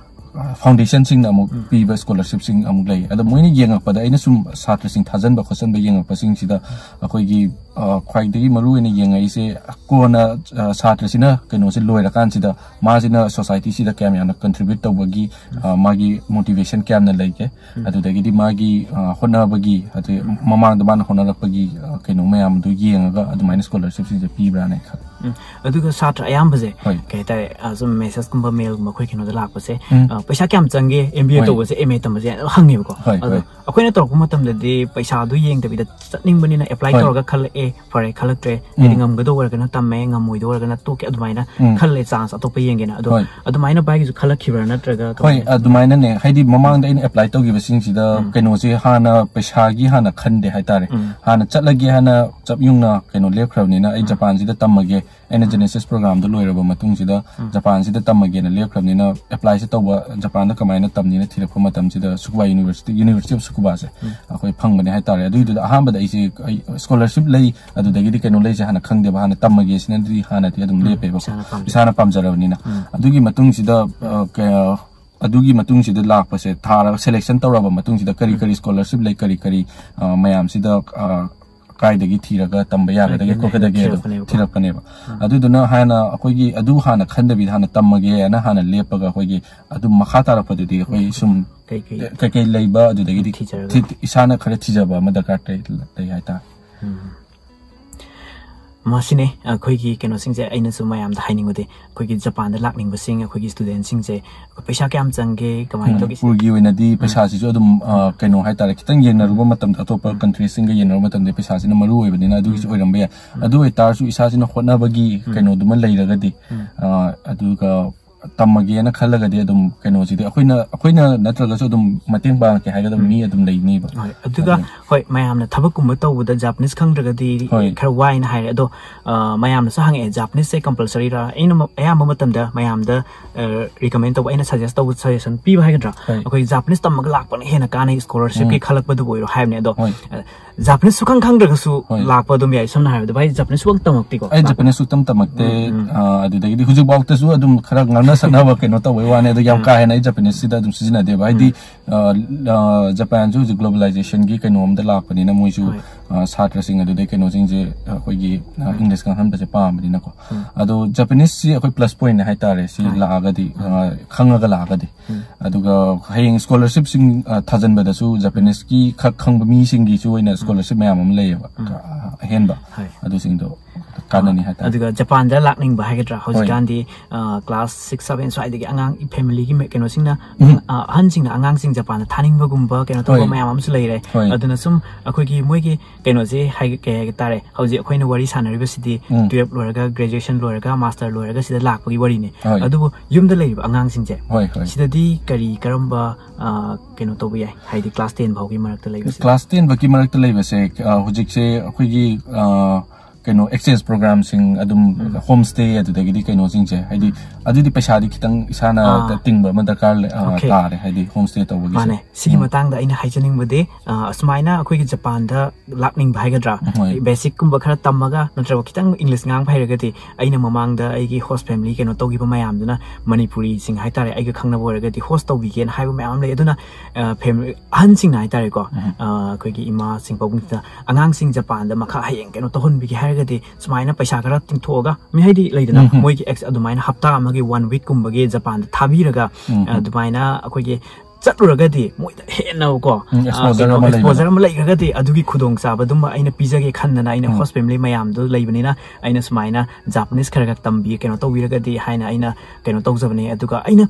ꯐꯥꯎꯟꯗꯦꯁꯟꯁꯤꯡꯅ ꯑꯃꯨꯛ ꯄꯤꯕ ꯁ꯭ꯀꯣꯂꯔꯁꯤꯞꯁꯤꯡ ꯑꯃꯨꯛ ꯂꯩ꯫ ꯑꯗꯣ ꯃꯣꯏꯅ ꯌꯦꯡꯉꯛꯄꯗ, ꯑꯩꯅ ꯁꯨꯝ ꯁꯥꯇ꯭ꯔꯁꯤꯡ ꯊꯥꯖꯟꯕ ꯈꯣꯠꯆꯟꯕ ꯌꯦꯡꯉꯛꯄꯁꯤꯡꯁꯤꯗ ꯑꯩꯈꯣꯏꯒꯤ, ꯑ, ꯈ꯭ꯋꯥꯏꯗꯒꯤ ꯃꯔꯨ ꯑꯣꯏꯅ ꯌꯦꯡꯉꯛꯏꯁꯦ ꯀꯣꯟꯅ, ꯑ, ꯁꯥꯇ꯭ꯔꯁꯤꯅ ꯀꯩꯅꯣꯁꯦ ꯂꯣꯏꯔꯀꯥꯟꯁꯤꯗ ꯃꯥꯁꯤꯅ ꯁꯣꯁꯥꯏꯇꯤꯁꯤꯗ ꯀꯌꯥꯝ ꯌꯥꯝꯅ ꯀꯟꯇ꯭ꯔꯤꯕ꯭ꯌꯨꯠ ꯇꯧꯕꯒꯤ, ꯑ, ꯃꯥꯒꯤ ꯃꯣꯇꯤꯚꯦꯁꯟ ꯀꯌꯥꯝꯅ ꯂꯩꯒꯦ, ꯑꯗꯨꯗꯒꯤꯗꯤ ꯃꯥꯒꯤ, ꯑ, ꯍꯣꯠꯅꯕꯒꯤ, ꯑꯗꯩ ꯃꯃꯥꯡꯗ ꯃꯥꯅ ꯍꯣꯠꯅꯔꯛꯄꯒꯤ, ꯑ, ꯀꯩꯅꯣ ꯃꯌꯥꯝꯗꯨ ꯌꯦꯡꯉꯒ ꯑꯗꯨꯃꯥꯏꯅ ꯁ꯭ꯀꯣꯂꯔꯁꯤꯞꯁꯤꯡꯁꯦ ꯄꯤꯕ꯭ꯔꯥꯅ ꯈꯜꯂꯤ꯫ ꯎꯝ꯫ ꯑꯗꯨꯒ ꯁꯥꯇ꯭ꯔ ꯑꯌꯥꯝꯕꯁꯦ ꯍꯣꯏ꯫ ꯀꯩ ꯍꯥꯏꯇꯥꯔꯦ, ꯑ, ꯁꯨꯝ ꯃꯦꯁꯦꯖꯀꯨꯝꯕ ꯃꯦꯜꯒꯨꯝꯕ ꯑꯩꯈꯣꯏ ꯀꯩꯅꯣꯗ ꯂꯥꯛꯄꯁꯦ, ꯎꯝ꯫ ꯑ, "ꯄꯩꯁꯥ ꯀꯌꯥꯝ ꯆꯪꯒꯦ ꯑꯦꯝ ꯕꯤ ꯑꯦ ꯍꯣꯏ꯫ ꯇꯧꯕꯁꯦ, ꯑꯦꯝ ꯑꯦ ꯇꯝꯕꯁꯦ?" ꯍꯪꯉꯦꯕꯀꯣ꯫ ꯍꯣꯏ, ꯑꯗꯣ ꯍꯣꯏ꯫ ꯑꯩꯈꯣꯏꯅ ꯇꯧꯔꯛꯄ ꯃꯇꯝꯗꯗꯤ ꯄꯩꯁꯥꯗꯨ ꯌꯦꯡꯗꯕꯤꯗ ꯆꯠꯅꯤꯡꯕꯅꯤꯅ ꯑꯦꯄ꯭ꯂꯥꯏ ꯍꯣꯏ꯫ ꯇꯧꯔꯒ ꯈꯜꯂꯛꯑꯦ, ꯐꯔꯦ, ꯈꯜꯂꯛꯇ꯭ꯔꯦ, ꯍꯥꯏꯗꯤ ꯎꯝ꯫ ꯉꯝꯒꯗꯧ ꯑꯣꯏꯔꯒꯅ ꯇꯝꯃꯦ, ꯉꯝꯃꯣꯏꯗꯧ ꯑꯣꯏꯔꯒꯅ ꯇꯣꯛꯀꯦ, ꯑꯗꯨꯃꯥꯏꯅ ꯎꯝ꯫ ꯈꯜꯂꯦ, ꯆꯥꯟꯁ ꯑꯇꯣꯞꯄ ꯌꯦꯡꯒꯦꯅ꯫ ꯑꯗꯣ ꯍꯣꯏ꯫ ꯑꯗꯨꯃꯥꯏꯅ ꯚꯥꯏꯒꯤꯁꯨ ꯈꯜꯂꯛꯈꯤꯕ꯭ꯔꯥ ꯅꯠꯇ꯭ꯔꯒ ꯍꯣꯏ, ꯀꯃꯥꯏꯅ? ꯑꯗꯨꯃꯥꯏꯅꯅꯦ꯫ ꯍꯥꯏꯗꯤ ꯃꯃꯥꯡꯗ ꯑꯩꯅ ꯑꯦꯄ꯭ꯂꯥꯏ ꯇꯧꯈꯤꯕꯁꯤꯡꯁꯤꯗ ꯎꯝ꯫ ꯀꯩꯅꯣꯁꯦ ꯍꯥꯟꯅ ꯄꯩꯁꯥꯒꯤ ꯍꯥꯟꯅ ꯈꯟꯗꯦ ꯍꯥꯏꯇꯥꯔꯦ꯫ ꯎꯝ꯫ ꯍꯥꯟꯅ ꯆꯠꯂꯒꯦ ꯍꯥꯏꯅ ꯆꯞ ꯌꯨꯡꯅ ꯀꯩꯅꯣ ꯂꯦꯞꯈ꯭ꯔꯕꯅꯤꯅ, ꯑꯩ ꯎꯝ꯫ ꯖꯄꯥꯟꯁꯤꯗ ꯇꯝꯃꯒꯦ, ꯑꯩꯅ ꯖꯦꯅꯦꯁꯤꯁ ꯄ꯭ꯔꯣꯒ꯭ꯔꯥꯝꯗꯣ ꯂꯣꯏꯔꯕ ꯃꯇꯨꯡꯁꯤꯗ ꯎꯝ꯫ ꯖꯄꯥꯟꯁꯤꯗ ꯇꯝꯃꯒꯦꯅ ꯂꯦꯞꯈ꯭ꯔꯕꯅꯤꯅ, ꯑꯦꯄ꯭ꯂꯥꯏꯁꯦ ꯇꯧꯕ, ꯖꯄꯥꯟꯗ ꯀꯃꯥꯏꯅ ꯇꯝꯅꯤꯅ ꯊꯤꯔꯛꯄ ꯃꯇꯝꯁꯤꯗ ꯁꯨꯀꯨꯕꯥ ꯌꯨꯅꯤꯚꯔꯁꯤꯇꯤ, ꯌꯨꯅꯤꯚꯔꯁꯤꯇꯤ ꯑꯣꯐ ꯁꯨꯀꯨꯕꯥꯁꯦ ꯎꯝ꯫ ꯑꯩꯈꯣꯏ ꯐꯪꯕꯅꯦ ꯍꯥꯏꯇꯥꯔꯦ꯫ ꯑꯗꯨꯏꯗꯨꯗ ꯑꯍꯥꯟꯕꯗ ꯑꯩꯁꯦ, ꯑꯩ ꯁ꯭ꯀꯣꯂꯔꯁꯤꯞ ꯂꯩ, ꯑꯗꯨꯗꯒꯤꯗꯤ ꯀꯩꯅꯣ ꯂꯩꯁꯦ ꯍꯥꯟꯅ ꯈꯪꯗꯦꯕ, ꯍꯥꯟꯅ ꯇꯝꯃꯒꯦ ꯁꯤꯅꯗꯤ ꯍꯥꯟꯅꯗꯤ ꯑꯗꯨꯝ ꯎꯝ, ꯂꯦꯞꯄꯦꯕꯀꯣ꯫ ꯏꯁꯥꯅ ꯄꯥꯝꯖꯩ꯫ ꯏꯁꯥꯅ ꯄꯥꯝꯖꯔꯕꯅꯤꯅ꯫ ꯎꯝ꯫ ꯑꯗꯨꯒꯤ ꯃꯇꯨꯡꯁꯤꯗ, ꯑ, ꯀ-, ꯑꯗꯨꯒꯤ ꯃꯇꯨꯡꯁꯤꯗ ꯂꯥꯛꯄꯁꯦ ꯊꯥꯔꯒ ꯁꯦꯂꯦꯛꯁꯟ ꯇꯧꯔꯕ ꯃꯇꯨꯡꯁꯤꯗ ꯀꯔꯤ ꯀꯔꯤ ꯁ꯭ꯀꯣꯂꯔꯁꯤꯞ ꯂꯩ, ꯀꯔꯤ ꯀꯔꯤ, ꯑ, ꯃꯌꯥꯝꯁꯤꯗ, ꯑ, ꯀꯥꯏꯗꯒꯤ ꯊꯤꯔꯒ ꯇꯝꯕ ꯌꯥꯒꯗꯒꯦ, ꯀꯥꯏꯗꯒꯤ ꯈꯣꯠꯀꯗꯒꯦ ꯑꯗꯨꯝ ꯊꯤꯔꯛꯄꯅꯦꯕꯀꯣ꯫ ꯊꯤꯔꯛꯄꯅꯦꯕ꯫ ꯎꯝ꯫ ꯑꯗꯨꯗꯨꯅ ꯍꯥꯟꯅ ꯑꯩꯈꯣꯏꯒꯤ ꯑꯗꯨ ꯍꯥꯟꯅ ꯈꯟꯗꯕꯤꯗ ꯍꯥꯟꯅ ꯇꯝꯃꯒꯦꯅ ꯍꯥꯟꯅ ꯂꯦꯞꯄꯒ ꯑꯩꯈꯣꯏꯒꯤ ꯑꯗꯨꯝ ꯃꯈꯥ ꯇꯥꯔꯛꯄꯗꯨꯗꯤ ꯑꯩꯈꯣꯏ ꯁꯨꯝ ꯀꯩꯀꯩ ꯀꯩꯀꯩ ꯂꯩꯕ, ꯑꯗꯨꯗꯒꯤꯗꯤ ꯊꯤꯖꯔꯒ꯫ ꯊꯤ-, ꯏꯁꯥꯅ ꯈꯔ ꯊꯤꯖꯕ ꯑꯃ ꯗꯔꯀꯥꯔ ꯂꯩ, ꯂꯩ ꯍꯥꯏꯇꯥꯔꯦ꯫ ꯎꯝ꯫ ꯃꯁꯤꯅꯦ ꯑꯩꯈꯣꯏꯒꯤ ꯀꯩꯅꯣꯁꯤꯡꯁꯦ꯫ ꯑꯩꯅꯁꯨ ꯃꯌꯥꯝꯗ ꯍꯥꯏꯅꯤꯡꯕꯗꯤ, ꯑꯩꯈꯣꯏꯒꯤ ꯖꯄꯥꯟꯗ ꯂꯥꯛꯅꯤꯡꯕꯁꯤꯡ, ꯑꯩꯈꯣꯏꯒꯤ ꯁ꯭ꯇꯨꯗꯦꯟꯁꯤꯡꯁꯦ, ꯑꯩꯈꯣꯏ ꯄꯩꯁꯥ ꯀꯌꯥꯝ ꯆꯪꯒꯦ, ꯀꯃꯥꯏꯅ ꯇꯧꯒꯦ? ꯃꯅꯤꯄꯨꯔꯒꯤ ꯑꯣꯏꯅꯗꯤ ꯄꯩꯁꯥꯁꯤꯁꯨ ꯑꯗꯨꯝ, ꯑ, ꯀꯩꯅꯣ ꯍꯥꯏꯇꯥꯔꯦ, ꯈꯤꯇꯪ ꯌꯦꯡꯅꯔꯨꯕ ꯃꯇꯝꯗ, ꯑꯇꯣꯞꯄ ꯀꯟꯇ꯭ꯔꯤꯁꯤꯡꯒ ꯌꯦꯡꯅꯔꯨꯕ ꯃꯇꯝꯗ ꯄꯩꯁꯥꯁꯤꯅ ꯃꯔꯨ ꯑꯣꯏꯕꯅꯤꯅ ꯑꯗꯨꯒꯤꯁꯨ ꯑꯣꯏꯔꯝꯕ ꯌꯥꯏ꯫ ꯑꯗꯨ ꯑꯣꯏꯇꯥꯔꯁꯨ ꯏꯁꯥꯁꯤꯅ ꯍꯣꯠꯅꯕꯒꯤ ꯀꯩꯅꯣꯗꯨꯃ ꯂꯩꯔꯒꯗꯤ, ꯑ, ꯑꯗꯨꯒ ꯇꯝꯃꯒꯦꯅ ꯈꯜꯂꯒꯗꯤ ꯑꯗꯨꯝ ꯀꯩꯅꯣꯁꯤꯗꯤ ꯑꯩꯈꯣꯏꯅ, ꯑꯩꯈꯣꯏꯅ ꯅꯠꯇ꯭ꯔꯒꯁꯨ ꯑꯗꯨꯝ ꯃꯇꯦꯡ ꯄꯥꯡꯉꯛꯀꯦ ꯍꯥꯏꯒꯗꯕ ꯃꯤ ꯑꯗꯨꯝ ꯂꯩꯅꯤꯕ꯫ ꯍꯣꯏ, ꯑꯗꯨꯒ ꯑꯗꯨꯅ ꯍꯣꯏ, ꯃꯌꯥꯝꯅ ꯊꯕꯛꯀꯨꯝꯕ ꯇꯧꯕꯗ ꯖꯥꯄꯅꯤꯁ ꯈꯪꯗ꯭ꯔꯒꯗꯤ ꯍꯣꯏ꯫ ꯈꯔ ꯋꯥꯏꯅ ꯍꯥꯏꯔꯦ꯫ ꯑꯗꯣ, ꯑ, ꯃꯌꯥꯝꯅꯁꯨ ꯍꯪꯉꯛꯑꯦ, "ꯖꯥꯄꯅꯤꯁꯁꯦ ꯀꯝꯄꯜꯁꯔꯤꯔꯥ?" ꯑꯩꯅ ꯃ-, ꯑꯌꯥꯝꯕ ꯃꯇꯝꯗ ꯃꯌꯥꯝꯗ, ꯑ, ꯔꯤꯀꯃꯦꯟ ꯇꯧꯕ, ꯑꯩꯅ ꯁꯖꯦꯁ ꯇꯧꯕ, ꯁꯖꯦꯁꯟ ꯄꯤꯕ ꯍꯥꯏꯒꯗ꯭ꯔꯥ? ꯍꯣꯏ꯫ ꯑꯩꯈꯣꯏ ꯖꯥꯄꯅꯤꯁ ꯇꯝꯃꯒ ꯂꯥꯛꯄꯅ ꯍꯦꯟꯅ ꯀꯥꯟꯅꯩ, ꯁ꯭ꯀꯣꯂꯔꯁꯤꯞꯀꯤ ꯈꯜꯂꯛꯄꯗꯨꯕꯨ ꯑꯣꯏꯔꯣ ꯍꯥꯏꯕꯅꯦ꯫ ꯑꯗꯣ, ꯍꯣꯏ꯫ ꯑ, ꯖꯥꯄꯅꯤꯁ ꯁꯨꯈꯪ ꯈꯪꯗ꯭ꯔꯒꯁꯨ ꯍꯣꯏ꯫ ꯂꯥꯛꯄ ꯑꯗꯨꯝ ꯌꯥꯏ꯫ ꯁꯝꯅ ꯍꯥꯏꯔꯕꯗ, ꯚꯥꯏ, ꯖꯥꯄꯅꯤꯁ ꯁꯨꯈꯪ ꯇꯝꯃꯛꯇꯦꯀꯣ? ꯑꯩ ꯖꯄꯥꯅꯤꯁ ꯁꯨꯛꯇꯝ ꯇꯝꯃꯛꯇꯦ꯫ ꯎꯝ, ꯎꯝ꯫ ꯑ, ꯑꯗꯨꯗꯒꯤꯗꯤ ꯍꯧꯖꯤꯛꯐꯥꯎꯗꯁꯨ ꯑꯗꯨꯝ ꯈꯔ ꯉꯥꯡꯅ ꯁꯛꯅꯕ ꯀꯩꯅꯣ ꯇꯧꯕꯩ ꯋꯥꯅꯤ꯫ ꯑꯗꯣ ꯌꯥꯝ ꯀꯥ ꯍꯦꯟꯅ ꯑꯩ Japanese ꯁꯤꯗ ꯑꯗꯨꯝ ꯁꯤꯖꯤꯟꯅꯗꯦꯕ, ꯍꯥꯏꯗꯤ ꯑ, ꯑ, Japan ꯁꯨ ꯍꯧꯖꯤꯛ globalization ꯒꯤ ꯀꯩꯅꯣ ꯑꯝꯗ ꯂꯥꯛꯄꯅꯤꯅ ꯃꯣꯏꯁꯨ, ꯍꯣꯏ꯫ ꯑ, ꯁꯥꯇ꯭ꯔꯁꯤꯡ ꯑꯗꯨꯗꯩ ꯀꯩꯅꯣꯁꯤꯡꯁꯦ ꯑꯩꯈꯣꯏꯒꯤ ꯑ, English ꯈꯪꯍꯟꯕꯁꯦ ꯄꯥꯝꯕꯅꯤꯅꯀꯣ꯫ ꯑꯗꯣ Japanese ꯁꯤ ꯑꯩꯈꯣꯏ plus point ꯅꯦ ꯍꯥꯏꯇꯥꯔꯦ, ꯁꯤ ꯂꯥꯛꯑꯒꯗꯤ, ꯑ, ꯈꯪꯉꯒ ꯂꯥꯛꯑꯒꯗꯤ꯫ ꯑꯗꯨꯒ ꯍꯌꯦꯡ scholarship ꯁꯤꯡ ꯑ, ꯊꯥꯖꯤꯟꯕꯗꯁꯨ Japanese ꯀꯤ ꯈꯛ ꯈꯪꯕ ꯃꯤꯁꯤꯡꯒꯤꯁꯨ ꯑꯣꯏꯅ scholarship ꯃꯌꯥꯝ ꯑꯃ ꯂꯩꯌꯦꯕ, ꯑ, ꯑꯍꯦꯟꯕ꯫ ꯍꯣꯏ꯫ ꯑꯗꯨꯁꯤꯡꯗꯣ ꯀꯥꯟꯅꯅꯤ ꯍꯥꯏꯇꯥꯔꯦ꯫ ꯑꯗꯨꯒ ꯖꯄꯥꯟꯗ ꯂꯥꯛꯅꯤꯡꯕ ꯍꯥꯏꯒꯗ꯭ꯔꯥ, ꯍꯣꯏ꯫ ꯍꯧꯖꯤꯛꯀꯥꯟꯗꯤ ꯑ, class six seven ꯁ꯭ꯋꯥꯏꯗꯒꯤ ꯑꯉꯥꯡ family ꯒꯤ ꯃꯦ-, ꯀꯩꯅꯣꯁꯤꯡꯅ, ꯑ, ꯑꯍꯟꯁꯤꯡꯅ ꯑꯉꯥꯡꯁꯤꯡ ꯖꯄꯥꯟꯗ ꯊꯥꯅꯤꯡꯕꯒꯨꯝꯕ ꯀꯩꯅꯣ ꯇꯧꯕ ꯍꯣꯏ꯫ ꯃꯌꯥꯝ ꯑꯃꯁꯨ ꯂꯩꯔꯦ꯫ ꯍꯣꯏ꯫ ꯑꯗꯨꯅ ꯁꯨꯝ ꯑꯩꯈꯣꯏꯒꯤ ꯃꯣꯏꯒꯤ ꯀꯩꯅꯣꯁꯦ ꯍꯥꯏ-, ꯀꯩ ꯍꯥꯏ ꯇꯥꯔꯦ, ꯍꯧꯖꯤꯛ ꯑꯩꯈꯣꯏꯅ ꯋꯥꯔꯤ ꯁꯥꯟꯅꯔꯤꯕꯁꯤꯗꯤ ꯎꯝ꯫ twelve ꯂꯣꯏꯔꯒ, graduation ꯂꯣꯏꯔꯒ, master ꯂꯣꯏꯔꯒ ꯁꯤꯗ ꯂꯥꯛꯄꯒꯤ ꯋꯥꯔꯤꯅꯦ꯫ ꯍꯣꯏ꯫ ꯑꯗꯨꯕꯨ ꯌꯨꯝꯗ ꯂꯩꯔꯤꯕ ꯑꯉꯥꯡꯁꯤꯡꯁꯦ ꯍꯣꯏ, ꯍꯣꯏ꯫ ꯁꯤꯗꯗꯤ ꯀꯔꯤ ꯀꯔꯝꯕ, ꯑ, ꯀꯩꯅꯣ ꯇꯧꯕ ꯌꯥꯏ, ꯍꯥꯏꯗꯤ class ten ꯐꯥꯎꯒꯤ ꯃꯔꯛꯇ ꯂꯩꯕꯁꯦ? Class ten ꯐꯥꯎꯒꯤ ꯃꯔꯛꯇ ꯂꯩꯕꯁꯦ, ꯑ, ꯍꯧꯖꯤꯛꯁꯦ ꯑꯩꯈꯣꯏꯒꯤ, ꯑ, ꯀꯩꯅꯣ exchange program ꯁꯤꯡ ꯑꯗꯨꯝ, home stay ꯑꯗꯨꯗꯒꯤꯗꯤ ꯀꯩꯅꯣꯁꯤꯡꯁꯦ, ꯍꯥꯏꯗꯤ ꯑꯗꯨꯗꯤ ꯄꯩꯁꯥꯗꯤ ꯈꯤꯇꯪ ꯏꯁꯥꯅ ꯑꯥ꯫ ꯇꯤꯡꯕ ꯑꯃ ꯗꯔꯀꯥꯔ ꯂꯩ, ꯑ, Okay꯫ ꯇꯥꯔꯦ, ꯍꯥꯏꯗꯤ home stay ꯇꯧꯕꯒꯤꯁꯦ꯫ ꯃꯥꯅꯦ꯫ ꯁꯤꯒꯤ ꯎꯝ꯫ ꯃꯇꯥꯡꯗ ꯑꯩꯅ ꯍꯥꯏꯖꯅꯤꯡꯕꯗꯤ, ꯑ, ꯑꯁꯨꯃꯥꯏꯅ ꯑꯩꯈꯣꯏꯒꯤ ꯖꯄꯥꯟꯗ ꯂꯥꯛꯅꯤꯡꯕ ꯍꯥꯏꯒꯗ꯭ꯔꯥ, ꯍꯣꯏ꯫ basic ꯀꯨꯝꯕ ꯈꯔ ꯇꯝꯃꯒ ꯅꯠꯇ꯭ꯔꯒ ꯈꯤꯇꯪ English ꯉꯥꯡꯕ ꯍꯩꯔꯒꯗꯤ, ꯑꯩꯅ ꯃꯃꯥꯡꯗ ꯑꯩꯒꯤ host family ꯀꯩꯅꯣ ꯇꯧꯈꯤꯕ ꯃꯌꯥꯝꯗꯨꯅ, ꯃꯅꯤꯄꯨꯔꯤꯁꯤꯡ ꯍꯥꯏꯇꯥꯔꯦ, ꯑꯩꯒ ꯈꯪꯅꯕ ꯑꯣꯏꯔꯒꯗꯤ host ꯇꯧꯕꯤꯒꯦꯅ ꯍꯥꯏꯕ ꯃꯌꯥꯝ ꯑꯃ ꯂꯩ꯫ ꯑꯗꯨꯅ, ꯑ, family, ꯑꯍꯟꯁꯤꯡꯅ ꯍꯥꯏꯇꯥꯔꯦꯀꯣ, ꯑ, ꯑꯩꯈꯣꯏꯒꯤ ꯏꯃꯥꯁꯤꯡ ꯄꯥꯕꯨꯡꯁꯤꯡꯅ ꯑꯉꯥꯡꯁꯤꯡ ꯖꯄꯥꯟꯗ ꯃꯈꯥ ꯍꯌꯦꯡ ꯀꯩꯅꯣ ꯇꯧꯍꯟꯕꯤꯒꯦ ꯍꯥꯏꯔꯒꯗꯤ, ꯁꯨꯃꯥꯏꯅ ꯄꯩꯁꯥ ꯈꯔ ꯇꯤꯡꯊꯣꯛꯑꯒ, ꯃꯤ ꯍꯥꯏꯗꯤ ꯂꯩꯗꯅ, ꯎꯝ, ꯎꯝ꯫ ꯃꯣꯏꯒꯤ ex-, ꯑꯗꯨꯃꯥꯏꯅ ꯍꯞꯇꯥ ꯑꯃꯒꯤ one week ꯀꯨꯝꯕꯒꯤ ꯖꯄꯥꯟꯗ ꯊꯥꯕꯤꯔꯒ, ꯎꯝ, ꯎꯝ꯫ ꯑꯗꯨꯃꯥꯏꯅ ꯑꯩꯈꯣꯏꯒꯤ ꯆꯠꯂꯨꯔꯒꯗꯤ ꯃꯣꯏꯗ ꯍꯦꯟꯅꯀꯣ, ꯎꯝ, ꯑ, exposure ꯀꯩꯅꯣ, ꯑꯃ ꯂꯩꯕꯗꯣ꯫ Exposure ꯑꯃ ꯂꯩꯈ꯭ꯔꯒꯗꯤ ꯑꯗꯨꯒꯤ ꯈꯨꯗꯣꯡꯆꯥꯕꯗꯨꯃ ꯑꯩꯅ ꯄꯤꯖꯒꯦ ꯈꯟꯗꯅ ꯑꯩꯅ ꯎꯝ꯫ host family ꯃꯌꯥꯝꯗꯣ ꯂꯩꯕꯅꯤꯅ ꯑꯩꯅ ꯁꯨꯃꯥꯏꯅ Japanese ꯈꯔ ꯈꯔ ꯇꯝꯕꯤ-, ꯀꯩꯅꯣ ꯇꯧꯕꯤꯔꯒꯗꯤ ꯍꯥꯏꯅ ꯑꯩꯅ ꯀꯩꯅꯣ ꯇꯧꯖꯕꯅꯦ꯫ ꯑꯗꯨꯒ ꯑꯩꯅ,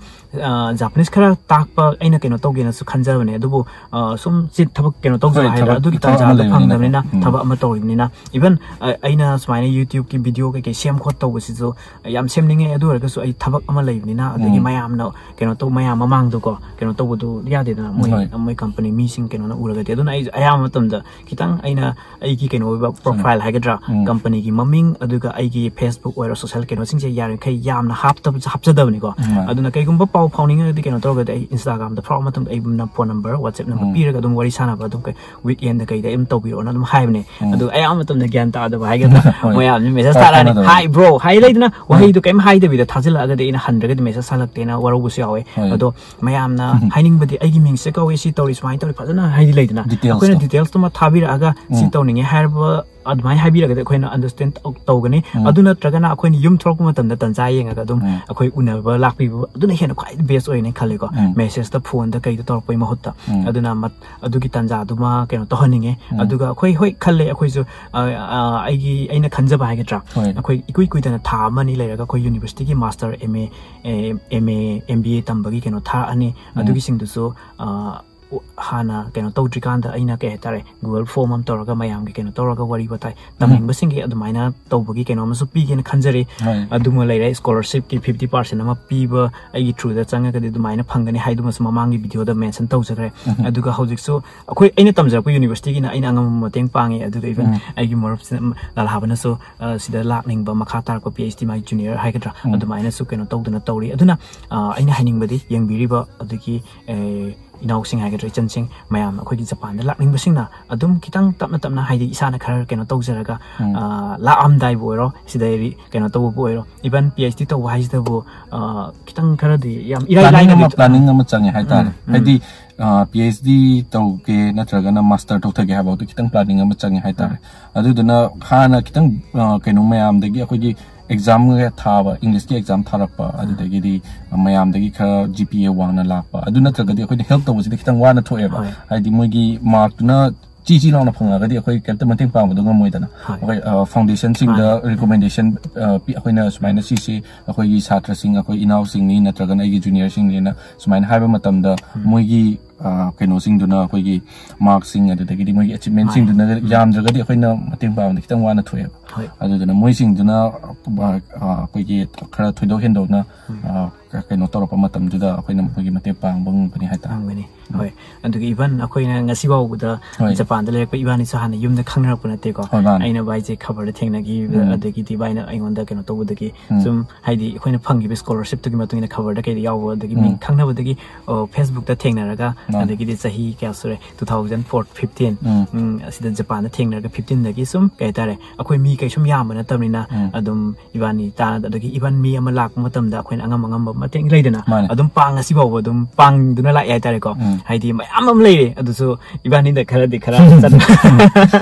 ꯑ, Japanese ꯈꯔ ꯇꯥꯛꯄ ꯑꯩꯅ ꯀꯩꯅꯣ ꯇꯧꯒꯦꯅꯁꯨ ꯈꯟꯖꯕꯅꯦ꯫ ꯑꯗꯨꯕꯨ, ꯑ, ꯁꯨꯝ ꯆꯤꯟ-, ꯊꯕꯛ ꯀꯩꯅꯣ ꯇꯧꯖꯕ ꯍꯣꯏ, ꯍꯥꯏꯕ꯭ꯔꯥ, ꯊꯕꯛ, ꯑꯗꯨꯒꯤ ꯊꯕꯛ ꯑꯃ ꯇꯥꯟꯖꯥꯗꯣ ꯂꯩꯕꯅꯤꯅꯀꯣ꯫ ꯐꯪꯗꯕꯅꯤꯅ, ꯎꯝ꯫ ꯊꯕꯛ ꯑꯃ ꯇꯧꯔꯤꯕꯅꯤꯅ, even, ꯑ, ꯑꯩꯅ ꯁꯨꯃꯥꯏꯅ YouTube ꯀꯤ video ꯀꯩꯀꯩ ꯁꯦꯝ ꯈꯣꯠ ꯇꯧꯕꯁꯤꯁꯨ ꯌꯥꯝ ꯁꯦꯝꯅꯤꯡꯉꯦ꯫ ꯑꯗꯨ ꯑꯣꯏꯔꯒꯁꯨ ꯑꯩ ꯊꯕꯛ ꯑꯃ ꯂꯩꯕꯅꯤꯅ, ꯑꯗꯒꯤ ꯎꯝ꯫ ꯃꯌꯥꯝꯅ ꯀꯩꯅꯣ ꯇꯧ-, ꯃꯌꯥꯝ ꯃꯃꯥꯡꯗꯀꯣ ꯀꯩꯅꯣ ꯇꯧꯕꯗꯣ ꯇꯨ ꯌꯥꯗꯦꯗꯅ, ꯃꯣꯏ ꯍꯣꯏ꯫ ꯃꯣꯏ ꯀꯝꯄꯅꯤ ꯃꯤꯁꯤꯡ ꯀꯩꯅꯣꯅ ꯎꯔꯒꯗꯤ꯫ ꯑꯗꯨꯅ ꯑꯩꯁꯨ ꯑꯌꯥꯝꯕ ꯃꯇꯝꯗ ꯈꯤꯇꯪ ꯑꯩꯅ ꯑꯩꯒꯤ ꯀꯩꯅꯣ ꯑꯣꯏꯕ ꯄ꯭ꯔꯣꯐꯥꯏꯜ ꯍꯥꯏꯒꯗ꯭ꯔꯥ, ꯎꯝ꯫ ꯀꯝꯄꯅꯤꯒꯤ ꯃꯃꯤꯡ, ꯑꯗꯨꯒ ꯑꯩꯒꯤ Facebook ꯑꯣꯏꯔꯣ, ꯁꯣꯁꯦꯜ ꯀꯩꯅꯣꯁꯤꯡꯁꯦ ꯌꯥꯔꯤꯈꯩ ꯌꯥꯝꯅ ꯍꯥꯞꯇꯕ, ꯍꯥꯞꯆꯗꯕꯅꯤꯀꯣ꯫ ꯎꯝ꯫ ꯑꯗꯨꯅ ꯀꯩꯒꯨꯝꯕ ꯄꯥꯎ ꯐꯥꯎꯅꯤꯡꯉꯒꯗꯤ ꯀꯩꯅꯣ ꯇꯧꯔꯒꯗꯤ ꯑꯩ Instagram-ꯗ ꯐꯥꯎꯔꯛꯄ ꯃꯇꯝꯗ ꯑꯩ ꯐꯣꯟ ꯅꯝꯕꯔ, WhatsApp ꯅꯝꯕꯔ ꯎꯝ꯫ ꯄꯤꯔꯒ ꯑꯗꯨꯝ ꯋꯥꯔꯤ ꯁꯥꯟꯅꯕ ꯑꯗꯨꯝ ꯀꯩ-, ꯋꯤꯛ ꯑꯦꯟꯗ ꯀꯩꯗ ꯑꯗꯨꯝ ꯇꯧꯕꯤꯔꯛꯑꯣꯅ ꯑꯗꯨꯝ ꯍꯥꯏꯕꯅꯦ꯫ ꯎꯝ꯫ ꯑꯗꯨ ꯑꯌꯥꯝꯕ ꯃꯇꯝꯗ ꯒ꯭ꯌꯥꯟ ꯇꯥꯗꯕ ꯍꯥꯏꯒꯗ꯭ꯔꯥ, ꯍꯣꯏ꯫ ꯃꯌꯥꯝꯁꯦ ꯃꯦꯁꯦꯖ ꯄꯥꯎ ꯊꯥꯔꯛꯑꯅꯤ, ꯐꯥꯎꯅꯗꯕ꯫ "Hi bro" ꯍꯥꯏ ꯂꯩꯗꯅ, ꯍꯣꯏ꯫ ꯋꯥꯍꯩꯗꯣ ꯀꯩꯝ ꯍꯥꯏꯗꯕꯤꯗ ꯊꯥꯖꯤꯜꯂꯛꯑꯒꯗꯤ ꯑꯩꯅ ꯍꯟꯗ꯭ꯔꯒꯗꯤ ꯃꯦꯁꯦꯖ ꯍꯜꯂꯛꯇꯦꯅ ꯋꯥꯔꯧꯕꯁꯨ ꯌꯥꯎꯋꯦ꯫ ꯍꯣꯏ꯫ ꯑꯗꯣ ꯃꯌꯥꯝꯅ ꯎꯝ꯫ ꯍꯥꯏꯅꯤꯡꯕꯗꯤ, "ꯑꯩꯒꯤ ꯃꯤꯡꯁꯦ ꯀꯧꯏ, ꯁꯤ ꯇꯧꯔꯤ, ꯁꯨꯃꯥꯏꯅ ꯇꯧꯔꯤ", ꯐꯖꯅ ꯍꯥꯏꯗꯤ ꯂꯩꯗꯅ, Details-ꯇꯣ꯫ ꯑꯩꯈꯣꯏꯅ details-ꯇꯨꯃ ꯊꯥꯕꯤꯔꯛꯑꯒ, "ꯁꯤ ꯎꯝ꯫ ꯇꯧꯅꯤꯡꯉꯦ" ꯍꯥꯏꯔꯕ ꯑꯗꯨꯃꯥꯏꯅ ꯍꯥꯏꯕꯤꯔꯒꯗꯤ ꯑꯩꯈꯣꯏꯅ understand ꯇꯧ-, ꯇꯧꯒꯅꯤ꯫ ꯎꯝ꯫ ꯑꯗꯨ ꯅꯠꯇ꯭ꯔꯒꯅ ꯑꯩꯈꯣꯏꯅ ꯌꯨꯝ ꯊꯣꯛꯂꯛꯄ ꯃꯇꯝꯗ ꯇꯟꯖꯥ ꯌꯦꯡꯉꯒ ꯑꯗꯨꯝ ꯎꯝ꯫ ꯑꯩꯈꯣꯏ ꯎꯅꯕ ꯂꯥꯛꯄꯤꯕ, ꯑꯗꯨꯅ ꯍꯦꯟꯅ ꯈ꯭ꯋꯥꯏ best ꯑꯣꯏꯅ ꯈꯜꯂꯤꯀꯣ, ꯎꯝ꯫ ꯃꯦꯁꯦꯖꯇ, ꯐꯣꯟꯗ, ꯀꯩꯗ ꯇꯧꯔꯛꯄꯩ ꯃꯍꯨꯠꯇ꯫ ꯎꯝ꯫ ꯑꯗꯨꯅ ꯃꯠ-, ꯑꯗꯨꯒꯤ ꯇꯟꯖꯥꯗꯨꯃ ꯀꯩꯅꯣ ꯇꯧꯍꯟꯅꯤꯡꯉꯦ꯫ ꯎꯝ꯫ ꯑꯗꯨꯒ ꯑꯩꯈꯣꯏ, ꯍꯣꯏ, ꯈꯜꯂꯦ ꯑꯩꯈꯣꯏꯁꯨ, ꯑ, ꯑ, ꯑꯩꯒꯤ, ꯑꯩꯅ ꯈꯟꯖꯕ ꯍꯥꯏꯒꯗ꯭ꯔꯥ, ꯍꯣꯏ꯫ ꯑꯩꯈꯣꯏ ꯏꯀꯨꯏ ꯀꯨꯏꯗꯅ ꯊꯥ ꯑꯃ ꯑꯅꯤ ꯂꯩꯔꯒ ꯑꯩꯈꯣꯏ university-ꯒꯤ master, M A, A, M A, M B A ꯇꯝꯕꯒꯤ ꯀꯩꯅꯣ ꯊꯥꯔꯛꯑꯅꯤ꯫ ꯎꯝ꯫ ꯑꯗꯨꯒꯤꯁꯤꯡꯗꯨꯁꯨ, ꯑ, ꯍꯥꯟꯅ ꯀꯩꯅꯣ ꯇꯧꯗ꯭ꯔꯤꯀꯥꯟꯗ ꯑꯩꯅ, ꯀꯩ ꯍꯥꯏꯇꯥꯔꯦ, Google form ꯑꯃ ꯇꯧꯔꯒ ꯃꯌꯥꯝꯒꯤ ꯀꯩꯅꯣ ꯇꯧꯔꯒ ꯋꯥꯔꯤ ꯋꯥꯇꯥꯏ ꯎꯝ꯫ ꯇꯝꯅꯤꯡꯕꯁꯤꯡꯒꯤ ꯑꯗꯨꯃꯥꯏꯅ ꯇꯧꯕꯒꯤ ꯀꯩꯅꯣ ꯑꯃꯁꯨ ꯄꯤꯒꯦꯅ ꯈꯟꯖꯔꯤ꯫ ꯍꯣꯏ꯫ ꯑꯗꯨꯃ ꯂꯩꯔꯦ, scholarship-ꯀꯤ fifty percent ꯑꯃ ꯄꯤꯕ ꯑꯩꯒꯤ through-ꯗ ꯆꯪꯉꯒꯗꯤ ꯑꯗꯨꯃꯥꯏꯅ ꯐꯪꯒꯅꯤ ꯍꯥꯏꯗꯨꯃꯁꯨ ꯃꯃꯥꯡꯒꯤ video-ꯗ mention ꯇꯧꯖꯈ꯭ꯔꯦ꯫ ꯎꯝ꯫ ꯑꯗꯨꯒ ꯍꯧꯖꯤꯛꯁꯨ ꯑꯩꯈꯣꯏ, ꯑꯩꯅ ꯇꯝꯖꯔꯛꯄ university-ꯒꯤꯅ ꯑꯩꯅ ꯑꯉꯝꯕ ꯃꯇꯦꯡ ꯄꯥꯡꯉꯦ꯫ ꯑꯗꯨꯒ even ꯎꯝ꯫ ꯑꯩꯒꯤ ꯃꯔꯨꯞꯁꯤꯅ, ꯂꯥꯜꯍꯥꯕꯅꯁꯨ, ꯑ, ꯁꯤꯗ ꯂꯥꯛꯅꯤꯡꯕ, ꯃꯈꯥ ꯇꯥꯔꯛꯄ PhD, ꯃꯥꯒꯤ junior ꯍꯥꯏꯒꯗ꯭ꯔꯥ, ꯎꯝ꯫ ꯑꯗꯨꯃꯥꯏꯅꯁꯨ ꯀꯩꯅꯣ ꯇꯧꯗꯅ ꯇꯧꯔꯤ꯫ ꯑꯗꯨꯅ, ꯑ, ꯑꯩꯅ ꯍꯥꯏꯅꯤꯡꯕꯗꯤ, ꯌꯦꯡꯕꯤꯔꯤꯕ ꯑꯗꯒꯤ, ꯑꯦ, ꯏꯅꯥꯎꯁꯤꯡ ꯍꯥꯏꯒꯗ꯭ꯔꯥ, ꯏꯆꯟꯁꯤꯡ ꯃꯌꯥꯝ ꯑꯩꯈꯣꯏꯒꯤ ꯖꯄꯥꯟꯗ ꯂꯥꯛꯅꯤꯡꯕꯁꯤꯡꯅ ꯑꯗꯨꯝ ꯈꯤꯇꯪ ꯇꯞꯅ ꯇꯞꯅ, ꯍꯥꯏꯗꯤ ꯏꯁꯥꯅ ꯈꯔ ꯀꯩꯅꯣ ꯇꯧꯖꯔꯒ, ꯎꯝ꯫ ꯑ, ꯂꯥꯛꯑꯝꯗꯥꯏꯕꯨ ꯑꯣꯏꯔꯣ, ꯁꯤꯗ ꯔꯤ-, ꯀꯩꯅꯣ ꯇꯧꯕꯕꯨ ꯑꯣꯏꯔꯣ, even PhD ꯇꯧꯕ ꯍꯥꯏꯁꯤꯗꯕꯨ, ꯑ, ꯈꯤꯇꯪ ꯈꯔꯗꯤ ꯌꯥꯝ ꯏꯔꯥꯏ planning ꯂꯥꯏꯅꯗꯤ ꯑꯃ, planning ꯑꯃ ꯆꯪꯉꯦ ꯍꯥꯏꯇꯥꯔꯦ꯫ ꯎꯝ, ꯎꯝ꯫ ꯍꯥꯏꯗꯤ, ꯑ, PhD ꯇꯧꯒꯦ ꯅꯠꯇ꯭ꯔꯒꯅ master ꯇꯧꯊꯒꯦ ꯍꯥꯏꯕ ꯈꯤꯇꯪ planning ꯑꯃ ꯆꯪꯉꯦ ꯍꯥꯏꯇꯥꯔꯦ꯫ ꯎꯝ꯫ ꯑꯗꯨꯗꯨꯅ ꯍꯥꯟꯅ ꯈꯤꯇꯪ, ꯑ, ꯀꯩꯅꯣ, ꯃꯌꯥꯝꯗꯒꯤ ꯑꯩꯈꯣꯏꯒꯤ exam-ꯒ ꯊꯥꯕ, English-ꯀꯤ exam ꯊꯥꯔꯛꯄ, ꯎꯝ꯫ ꯑꯗꯨꯗꯒꯤꯗꯤ ꯃꯌꯥꯝꯗꯒꯤ ꯈꯔ G P A ꯋꯥꯡꯅ ꯂꯥꯛꯄ, ꯑꯗꯨ ꯅꯠꯇ꯭ꯔꯒꯗꯤ ꯑꯩꯈꯣꯏꯗ help ꯇꯧꯕꯁꯤꯗꯤ ꯈꯤꯇꯪ ꯋꯥꯅ ꯊꯣꯛꯑꯦꯕ꯫ ꯍꯣꯏ꯫ ꯍꯥꯏꯗꯤ ꯃꯣꯏꯒꯤ mark-ꯇꯨꯅ ꯆꯤ ꯆꯤ ꯂꯥꯎꯅ ꯐꯪꯉꯛꯑꯒꯗꯤ ꯑꯩꯈꯣꯏ ꯀꯩꯝꯇ ꯃꯇꯦꯡ ꯄꯥꯡꯕꯗꯣ ꯉꯝꯃꯣꯏꯗꯅ꯫ ꯍꯣꯏ꯫ ꯑꯩꯈꯣꯏ, ꯑ, foundation-ꯁꯤꯡꯗ ꯃꯥꯅꯦ꯫ Recommendation, ꯑ, ꯄꯤ-, ꯑꯩꯈꯣꯏꯅ ꯁꯨꯃꯥꯏꯅ ꯁꯤꯁꯤ ꯑꯩꯈꯣꯏꯒꯤ ꯁꯥꯇ꯭ꯔꯁꯤꯡ, ꯑꯩꯈꯣꯏ ꯏꯅꯥꯎꯁꯤꯡꯅꯤ ꯅꯠꯇ꯭ꯔꯒꯅ ꯑꯩꯒꯤ junior-ꯁꯤꯡꯅꯤꯅ ꯁꯨꯃꯥꯏꯅ ꯍꯥꯏꯕ ꯃꯇꯝꯗ ꯎꯝ꯫ ꯃꯣꯏꯒꯤ ꯑ, ꯀꯩꯅꯣꯁꯤꯡꯗꯨꯅ, ꯑꯩꯈꯣꯏꯒꯤ ꯃꯥꯔꯛꯁꯤꯡ, ꯑꯗꯨꯗꯒꯤꯗꯤ ꯃꯣꯏꯒꯤ ꯑꯆꯤꯞꯃꯦꯟꯁꯤꯡꯗꯨꯅ ꯌꯥꯝꯗ꯭ꯔꯒꯗꯤ ꯑꯩꯈꯣꯏꯅ ꯃꯇꯦꯡ ꯄꯥꯡꯕꯗ ꯈꯤꯇꯪ ꯋꯥꯅ ꯊꯣꯛꯑꯦꯕ꯫ ꯍꯣꯏ꯫ ꯑꯗꯨꯗꯨꯅ ꯃꯣꯏꯁꯤꯡꯗꯨꯅ, ꯑ, ꯑ, ꯑꯩꯈꯣꯏꯒꯤ ꯈꯔ ꯊꯣꯏꯗꯣꯛ ꯍꯦꯟꯗꯣꯛꯅ, ꯑ, ꯀ-, ꯀꯩꯅꯣ ꯇꯧꯔꯛꯄ ꯃꯇꯝꯗꯨꯗ ꯑꯩꯈꯣꯏꯅ ꯃꯈꯣꯏꯒꯤ ꯃꯇꯦꯡ ꯄꯥꯡꯕ ꯉꯝꯒꯅꯤ ꯍꯥꯏꯇꯥꯔꯦ꯫ ꯐꯪꯒꯅꯤ꯫ ꯍꯣꯏ꯫ ꯑꯗꯨꯒ even ꯑꯩꯈꯣꯏꯅ ꯉꯁꯤ ꯐꯥꯎꯕꯗ ꯍꯣꯏ꯫ ꯖꯄꯥꯟꯗ ꯂꯩꯔꯛꯄ ꯏꯕꯥꯅꯤꯁꯨ ꯍꯥꯟꯅ ꯌꯨꯝꯗ ꯈꯪꯅꯔꯛꯄ ꯅꯠꯇꯦꯀꯣ꯫ ꯍꯣꯏ, ꯃꯥꯅꯦ꯫ ꯑꯩꯅ ꯚꯥꯏꯁꯦ ꯈꯕꯔꯗ ꯊꯦꯡꯅꯈꯤꯕ, ꯎꯝ꯫ ꯑꯗꯒꯤꯗꯤ ꯚꯥꯏꯅ ꯑꯩꯉꯣꯟꯗ ꯀꯩꯅꯣ ꯇꯧꯕꯗꯒꯤ ꯎꯝ꯫ ꯁꯨꯝ ꯍꯥꯏꯗꯤ ꯑꯩꯈꯣꯏꯅ ꯐꯪꯈꯤꯕ scholarshipꯇꯨꯒꯤ ꯃꯇꯨꯡ ꯏꯟꯅ ꯈꯕꯔꯗ ꯀꯩꯗ ꯌꯥꯎꯕ, ꯑꯗꯒꯤ ꯃꯤꯡ ꯎꯝ꯫ ꯈꯪꯅꯕꯗꯒꯤ, ꯑꯣ, Facebookꯇ ꯊꯦꯡꯅꯔꯒ, ꯃꯥꯅꯦ꯫ ꯑꯗꯒꯤꯗꯤ ꯆꯍꯤ ꯀꯌꯥ ꯁꯨꯔꯦ, two thousand four, fifteen꯫ ꯎꯝ꯫ ꯎꯝ, ꯑꯁꯤꯗ ꯖꯄꯥꯟꯗ ꯊꯦꯡꯅꯔꯒ fifteenꯗꯒꯤ ꯁꯨꯝ ꯀꯩ ꯍꯥꯏꯇꯥꯔꯦ, ꯑꯩꯈꯣꯏ ꯃꯤ ꯀꯩꯁꯨꯝ ꯌꯥꯝꯕ ꯅꯠꯇꯕꯅꯤꯅ ꯎꯝ꯫ ꯑꯗꯨꯝ ꯏꯕꯥꯅꯤ ꯇꯥꯟꯅ, ꯑꯗꯒꯤ even ꯃꯤ ꯑꯃ ꯂꯥꯛꯄ ꯃꯇꯝꯗ ꯑꯩꯈꯣꯏꯅ ꯑꯉꯝ ꯑꯉꯝꯕ ꯃꯇꯦꯡ ꯂꯩꯗꯅ, ꯃꯥꯅꯦ꯫ ꯑꯗꯨꯝ ꯄꯥꯡ ꯉꯁꯤ ꯐꯥꯎꯕ ꯑꯗꯨꯝ ꯄꯥꯡꯗꯨꯅ ꯂꯥꯛꯑꯦ ꯍꯥꯏꯇꯥꯔꯦꯀꯣ꯫ ꯎꯝ꯫ ꯍꯥꯏꯗꯤ ꯃꯌꯥꯝ ꯑꯃ ꯂꯩꯔꯦ, ꯑꯗꯨꯁꯨ ꯏꯕꯥꯅꯤꯗ ꯈꯔꯗꯤ ꯈꯔ ꯆꯠꯄ,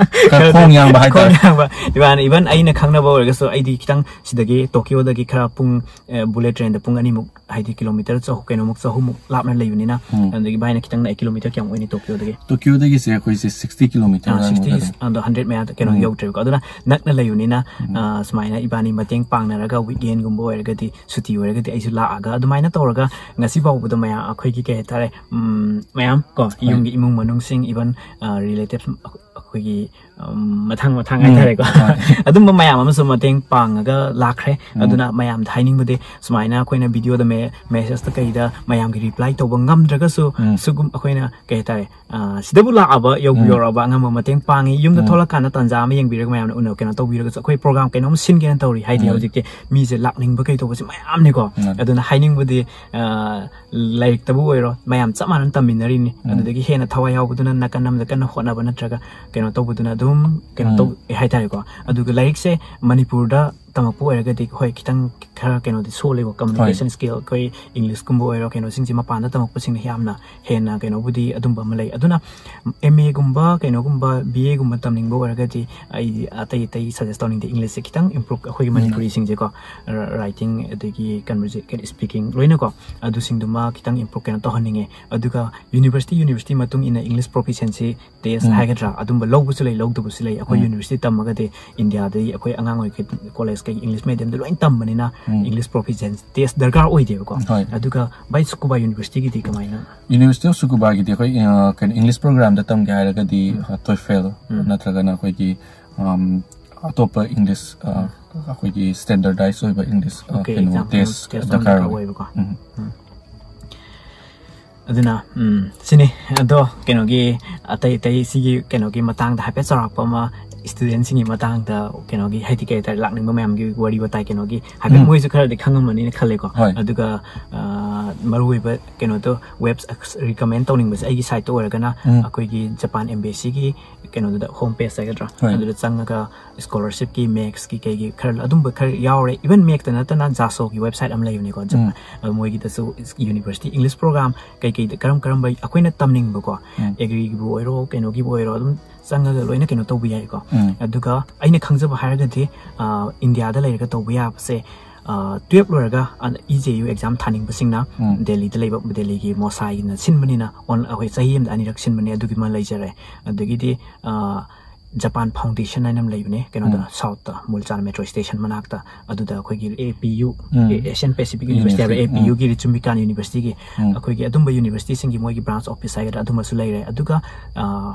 ꯈꯔ ꯈꯣꯡ ꯌꯥꯡꯕ ꯍꯥꯏꯇꯥꯔꯦ꯫ ꯈꯣꯡ ꯌꯥꯡꯕ꯫ ꯏꯕꯥꯅꯤ, even ꯑꯩꯅ ꯈꯪꯅꯕ ꯑꯣꯏꯔꯒꯁꯨ ꯑꯩꯗꯤ ꯈꯤꯇꯪ ꯁꯤꯗꯒꯤ ꯇꯣꯀꯤꯌꯣꯗꯒꯤ ꯈꯔ ꯄꯨꯡ, ꯑꯦ, bullet trainꯗ ꯄꯨꯡ ꯑꯅꯤꯃꯨꯛ, ꯍꯥꯏꯗꯤ kilometre ꯆꯍꯨꯝ, ꯀꯩꯅꯣꯃꯨꯛ ꯆꯍꯨꯝꯃꯨꯛ ꯂꯥꯞꯅ ꯂꯩꯕꯅꯤꯅ, ꯎꯝ꯫ ꯑꯗꯒꯤ ꯚꯥꯏꯅ ꯈꯤꯇꯪ ꯅꯛꯑꯦ, kilometre ꯀꯌꯥꯃꯨꯛ ꯑꯣꯏꯅꯤ ꯇꯣꯀꯤꯌꯣꯗꯒꯤ? ꯇꯣꯀꯤꯌꯣꯗꯒꯤꯁꯦ ꯑꯩꯈꯣꯏꯁꯦ sixty kilometre ꯑꯥ, ꯂꯥꯡꯕ sixty, ꯂꯩ꯫ ꯑꯗꯣ hundred ꯃꯌꯥꯗ ꯀꯩꯅꯣ ꯎꯝ꯫ ꯌꯧꯗ꯭ꯔꯦꯕꯀꯣ꯫ ꯑꯗꯨꯅ ꯅꯛꯅ ꯂꯩꯕꯅꯤꯅ, ꯎꯝ꯫ ꯑꯥ, ꯁꯨꯃꯥꯏꯅ ꯏꯕꯥꯅꯤ ꯃꯇꯦꯡ ꯄꯥꯡꯅꯔꯒ weekendꯒꯨꯝꯕ ꯑꯣꯏꯔꯒꯗꯤ, ꯁꯨꯇꯤ ꯑꯣꯏꯔꯒꯗꯤ ꯑꯩꯁꯨ ꯂꯥꯛꯑꯒ ꯑꯗꯨꯃꯥꯏꯅ ꯇꯧꯔꯒ ꯉꯁꯤ ꯐꯥꯎꯕꯗ ꯃꯌꯥꯝ ꯑꯩꯈꯣꯏꯒꯤ ꯀꯩ ꯍꯥꯏꯇꯥꯔꯦ, ꯎꯝ, ꯃꯌꯥꯝ ꯀꯣ, ꯍꯣꯏ꯫ ꯌꯨꯝꯒꯤ ꯏꯃꯨꯡ ꯃꯅꯨꯡꯁꯤꯡ, even, ꯑꯥ, relative ꯑꯩꯈꯣꯏꯒꯤ, ꯎꯝ, ꯃꯊꯪ ꯃꯊꯪ ꯎꯝ꯫ ꯍꯥꯏꯇꯥꯔꯦꯀꯣ꯫ ꯍꯣꯏ꯫ ꯑꯗꯨꯝꯕ ꯃꯌꯥꯝ ꯑꯃꯁꯨ ꯃꯇꯦꯡ ꯄꯥꯡꯉꯒ ꯂꯥꯛꯈ꯭ꯔꯦ꯫ ꯎꯝ꯫ ꯑꯗꯨꯅ ꯃꯌꯥꯝꯗ ꯍꯥꯏꯅꯤꯡꯕꯗꯤ ꯁꯨꯃꯥꯏꯅ ꯑꯩꯈꯣꯏꯅ videoꯗ me-, messageꯇ ꯀꯩꯗ ꯃꯌꯥꯝꯒꯤ reply ꯇꯧꯕ ꯉꯝꯗ꯭ꯔꯒꯁꯨ ꯎꯝ꯫ ꯁꯤꯒꯨꯝ-, ꯑꯩꯈꯣꯏꯅ ꯀꯩ ꯍꯥꯏꯇꯥꯔꯦ, ꯑ, ꯁꯤꯗꯕꯨ ꯂꯥꯛꯑꯕ, ꯌꯧꯕ ꯎꯝ꯫ ꯌꯧꯔꯛꯑꯕ, ꯑꯉꯝꯕ ꯃꯇꯦꯡ ꯄꯥꯡꯉꯤ꯫ ꯌꯨꯝꯗ ꯎꯝ꯫ ꯊꯣꯛꯂꯛꯀꯥꯟꯗ ꯇꯥꯟꯖꯥ ꯑꯃ ꯌꯦꯡꯕꯤꯔꯒ ꯃꯌꯥꯝꯅ ꯎꯅ-, ꯀꯩꯅꯣ ꯇꯧꯕꯤꯔꯒꯁꯨ, ꯑꯩꯈꯣꯏ program ꯀꯩꯅꯣꯝ ꯁꯤꯟꯒꯦꯅ ꯇꯧꯔꯤ꯫ ꯍꯥꯏꯗꯤ ꯎꯝ꯫ ꯍꯧꯖꯤꯛꯇꯤ ꯃꯤꯁꯦ ꯂꯥꯛꯅꯤꯡꯕ ꯀꯩ ꯇꯧꯕꯁꯦ ꯃꯌꯥꯝꯅꯤꯀꯣ꯫ ꯎꯝ꯫ ꯑꯗꯨꯅ ꯍꯥꯏꯅꯤꯡꯕꯗꯤ, ꯑ, ꯂꯥꯏꯔꯤꯛꯇꯕꯨ ꯑꯣꯏꯔꯣ, ꯃꯌꯥꯝ ꯆꯞ ꯃꯥꯟꯅꯅ ꯇꯝꯃꯤꯟꯅꯔꯤꯅꯤ꯫ ꯎꯝ꯫ ꯑꯗꯨꯗꯒꯤ ꯍꯦꯟꯅ ꯊꯋꯥꯏ ꯌꯥꯎꯕꯗꯨꯅ ꯅꯥꯀꯟ ꯑꯃꯗ ꯀꯟꯅ ꯍꯣꯠꯅꯕ ꯅꯠꯇ꯭ꯔꯒ ꯀꯩꯅꯣ ꯇꯧꯕꯗꯨꯅ ꯑꯗꯨꯝ ꯀꯩꯅꯣ ꯎꯝ꯫ ꯇꯧ-, ꯍꯥꯏꯇꯥꯔꯦꯀꯣ꯫ ꯑꯗꯨꯒ ꯂꯥꯏꯔꯤꯛꯁꯦ ꯃꯅꯤꯄꯨꯔꯗ ꯇꯝꯃꯛꯄ ꯑꯣꯏꯔꯒꯗꯤ ꯍꯣꯏ ꯈꯤꯇꯪ ꯈꯔ ꯀꯩꯅꯣꯗꯤ ꯁꯣꯜꯂꯦꯀꯣ, communication skill, ꯑꯩꯈꯣꯏ Englishꯀꯨꯝꯕ ꯑꯣꯏꯔꯣ ꯀꯩꯅꯣꯁꯤꯡꯁꯦ ꯃꯄꯥꯟꯗ ꯇꯝꯃꯛꯄꯁꯤꯡꯅ ꯌꯥꯝꯅ ꯍꯦꯟꯅ ꯀꯩꯅꯣꯕꯨꯗꯤ ꯑꯗꯨꯝꯕ ꯑꯃ ꯂꯩ꯫ ꯑꯗꯨꯅ MAꯒꯨꯝꯕ ꯀꯩꯅꯣꯒꯨꯝꯕ BAꯒꯨꯝꯕ ꯇꯝꯅꯤꯡꯕ ꯑꯣꯏꯔꯒꯗꯤ ꯑꯩꯗꯤ ꯑꯇꯩ ꯑꯇꯩ suggest ꯇꯧꯅꯤꯡꯗꯦ꯫ Englishꯁꯦ ꯈꯤꯇꯪ improve, ꯑꯩꯈꯣꯏꯒꯤ ꯎꯝ꯫ ꯃꯅꯤꯄꯨꯔꯤꯁꯤꯡꯁꯦꯀꯣ, writing ꯑꯗꯒꯤ conversa-, speaking ꯂꯣꯏꯅꯀꯣ, ꯑꯗꯨꯁꯤꯡꯗꯨꯃ ꯈꯤꯇꯪ improve ꯀꯩꯅꯣ ꯇꯧꯍꯟꯅꯤꯡꯉꯦ꯫ ꯑꯗꯨꯒ university university ꯃꯇꯨꯡ ꯏꯟꯅ English proficiency test ꯎꯝ꯫ ꯍꯥꯏꯒꯗ꯭ꯔꯥ, ꯑꯗꯨꯝꯕ ꯂꯧꯕꯁꯨ ꯂꯩ, ꯂꯧꯗꯕꯁꯨ ꯂꯩ꯫ ꯑꯩꯈꯣꯏ ꯎꯝ꯫ university ꯇꯝꯃꯒꯗꯤ ꯏꯟꯗꯤꯌꯥꯗꯒꯤ ꯑꯩꯈꯣꯏ ꯑꯉꯥꯡ ꯑꯣꯏꯔꯤꯉꯩ college ꯀꯩ English mediumꯗ ꯂꯣꯏ ꯇꯝꯕꯅꯤꯅ, ꯎꯝ꯫ English proficiency test ꯗꯔꯀꯥꯔ ꯑꯣꯏꯗꯦꯕꯀꯣ꯫ ꯍꯣꯏ꯫ ꯑꯗꯨꯒ by Tsukuba Universityꯒꯤꯗꯤ ꯀꯃꯥꯏꯅ? University of Tsukubaꯒꯤꯗꯤ ꯑꯩꯈꯣꯏ ꯑ, ꯀꯩꯅꯣ, English programꯗ ꯇꯝꯒꯦ ꯍꯥꯏꯔꯒꯗꯤ ꯎꯝ꯫ ꯑ, TOEFL ꯎꯝ꯫ ꯅꯠꯇ꯭ꯔꯒꯅ ꯑꯩꯈꯣꯏꯒꯤ ꯑꯝ, ꯑꯇꯣꯞꯄ English ꯑ, ꯑꯩꯈꯣꯏꯒꯤ standardized ꯑꯣꯏꯕ English ꯑ, Okay, ꯀꯩꯅꯣ, exam test test ꯗꯔꯀꯥꯔ ꯗꯔꯀꯥꯔ ꯑꯣꯏ꯫ ꯑꯣꯏꯕꯀꯣ꯫ ꯎꯝ꯫ ꯎꯝ꯫ ꯑꯗꯨꯅ ꯎꯝ, ꯁꯤꯅꯤ꯫ ꯑꯗꯣ ꯀꯩꯅꯣꯒꯤ ꯑꯇꯩ ꯑꯇꯩ ꯁꯤꯒꯤ ꯀꯩꯅꯣꯒꯤ ꯃꯇꯥꯡꯗ ꯍꯥꯏꯐꯦꯠ ꯆꯥꯎꯔꯥꯛꯄ ꯑꯃ, studentꯁꯤꯡꯒꯤ ꯃꯇꯥꯡꯗ ꯀꯩꯅꯣꯒꯤ ꯍꯥꯏꯗꯤ ꯀꯩ ꯍꯥꯏꯇꯥꯔꯦ, ꯂꯥꯛꯅꯤꯡꯕ ꯃꯌꯥꯝꯒꯤ ꯋꯥꯔꯤ ꯋꯥꯇꯥꯏ ꯀꯩꯅꯣꯒꯤ ꯍꯥꯏꯐꯦꯠ ꯎꯝ꯫ ꯃꯣꯏꯁꯨ ꯈꯔꯗꯤ ꯈꯪꯉꯝꯃꯅꯤꯅ ꯈꯜꯂꯦꯀꯣ꯫ ꯍꯣꯏ꯫ ꯑꯗꯨꯒ ꯑ, ꯃꯔꯨꯑꯣꯏꯕ ꯀꯩꯅꯣꯗꯣ, webs recommend ꯇꯧꯅꯤꯡꯕꯁꯦ ꯑꯩꯒꯤ siteꯇ ꯑꯣꯏꯔꯒꯅ ꯎꯝ꯫ ꯑꯩꯈꯣꯏꯒꯤ Japan Embassyꯒꯤ ꯀꯩꯅꯣꯗꯨꯗ, home page ꯍꯥꯏꯒꯗ꯭ꯔꯥ, ꯍꯣꯏ꯫ ꯑꯗꯨꯗ ꯆꯪꯉꯒ scholarshipꯀꯤ, MEXꯀꯤ ꯀꯩꯒꯤ ꯈꯔ ꯑꯗꯨꯝꯕ ꯈꯔ ꯌꯥꯎꯔꯦ꯫ Even MEXꯇ ꯅꯠꯇꯅ JASSOꯒꯤ website ꯑꯃ ꯂꯩꯕꯅꯦꯀꯣ꯫ ꯎꯝ꯫ ꯑꯗꯨ ꯃꯣꯏꯒꯤꯗꯁꯨ university English program ꯀꯩꯀꯩꯗ ꯀꯔꯝ ꯀꯔꯝꯕ ꯑꯩꯈꯣꯏꯅ ꯇꯝꯅꯤꯡꯕꯀꯣ, ꯎꯝ꯫ agriꯒꯤꯕꯨ ꯑꯣꯏꯔꯣ, ꯀꯩꯅꯣꯒꯤꯕꯨ ꯑꯣꯏꯔꯣ, ꯑꯗꯨꯝ ꯆꯪꯉꯒ ꯂꯣꯏꯅ ꯀꯩꯅꯣ ꯇꯧꯕ ꯌꯥꯏꯀꯣ꯫ ꯎꯝ꯫ ꯑꯗꯨꯒ ꯑꯩꯅ ꯈꯪꯖꯕ ꯍꯥꯏꯔꯒꯗꯤ, ꯑ, ꯏꯟꯗꯤꯌꯥꯗ ꯂꯩꯔꯒ ꯇꯧꯕ ꯌꯥꯕꯁꯦ, ꯑ, twelve ꯂꯣꯏꯔꯒ ꯑ, EJU exam ꯊꯥꯅꯤꯡꯕꯁꯤꯡꯅ ꯎꯝ꯫ ꯗꯦꯜꯂꯤꯗ ꯂꯩꯕ, ꯗꯦꯜꯂꯤꯒꯤ ꯃꯣꯁꯥꯏꯅ ꯁꯤꯟꯕꯅꯤꯅ, ꯑꯣꯟ-, ꯑꯩꯈꯣꯏ ꯆꯍꯤ ꯑꯃꯗ ꯑꯅꯤꯔꯛ ꯁꯤꯟꯕꯅꯦ, ꯑꯗꯨꯒꯤꯃ ꯂꯩꯖꯔꯦ꯫ ꯑꯗꯒꯤꯗꯤ, ꯑ, Japan Foundation ꯍꯥꯏꯅ ꯑꯃ ꯂꯩꯕꯅꯦ ꯀꯩꯅꯣꯗ, ꯎꯝ꯫ Southꯇ, ꯃꯨꯜꯆꯥꯟ metro station ꯃꯅꯥꯛꯇ꯫ ꯑꯗꯨꯗ ꯑꯩꯈꯣꯏꯒꯤ APU, ꯎꯝ꯫ Asian Pacific University ꯍꯥꯏꯕ, University, ꯎꯝ꯫ APUꯒꯤ Ritsumeikan Universityꯒꯤ, ꯎꯝ꯫ ꯑꯩꯈꯣꯏꯒꯤ ꯑꯗꯨꯝꯕ universityꯁꯤꯡꯒꯤ ꯃꯣꯏꯒꯤ branch office ꯍꯥꯏꯒꯗ꯭ꯔꯥ, ꯑꯗꯨꯃꯁꯨ ꯂꯩꯔꯦ꯫ ꯑꯗꯨꯒ, ꯑ,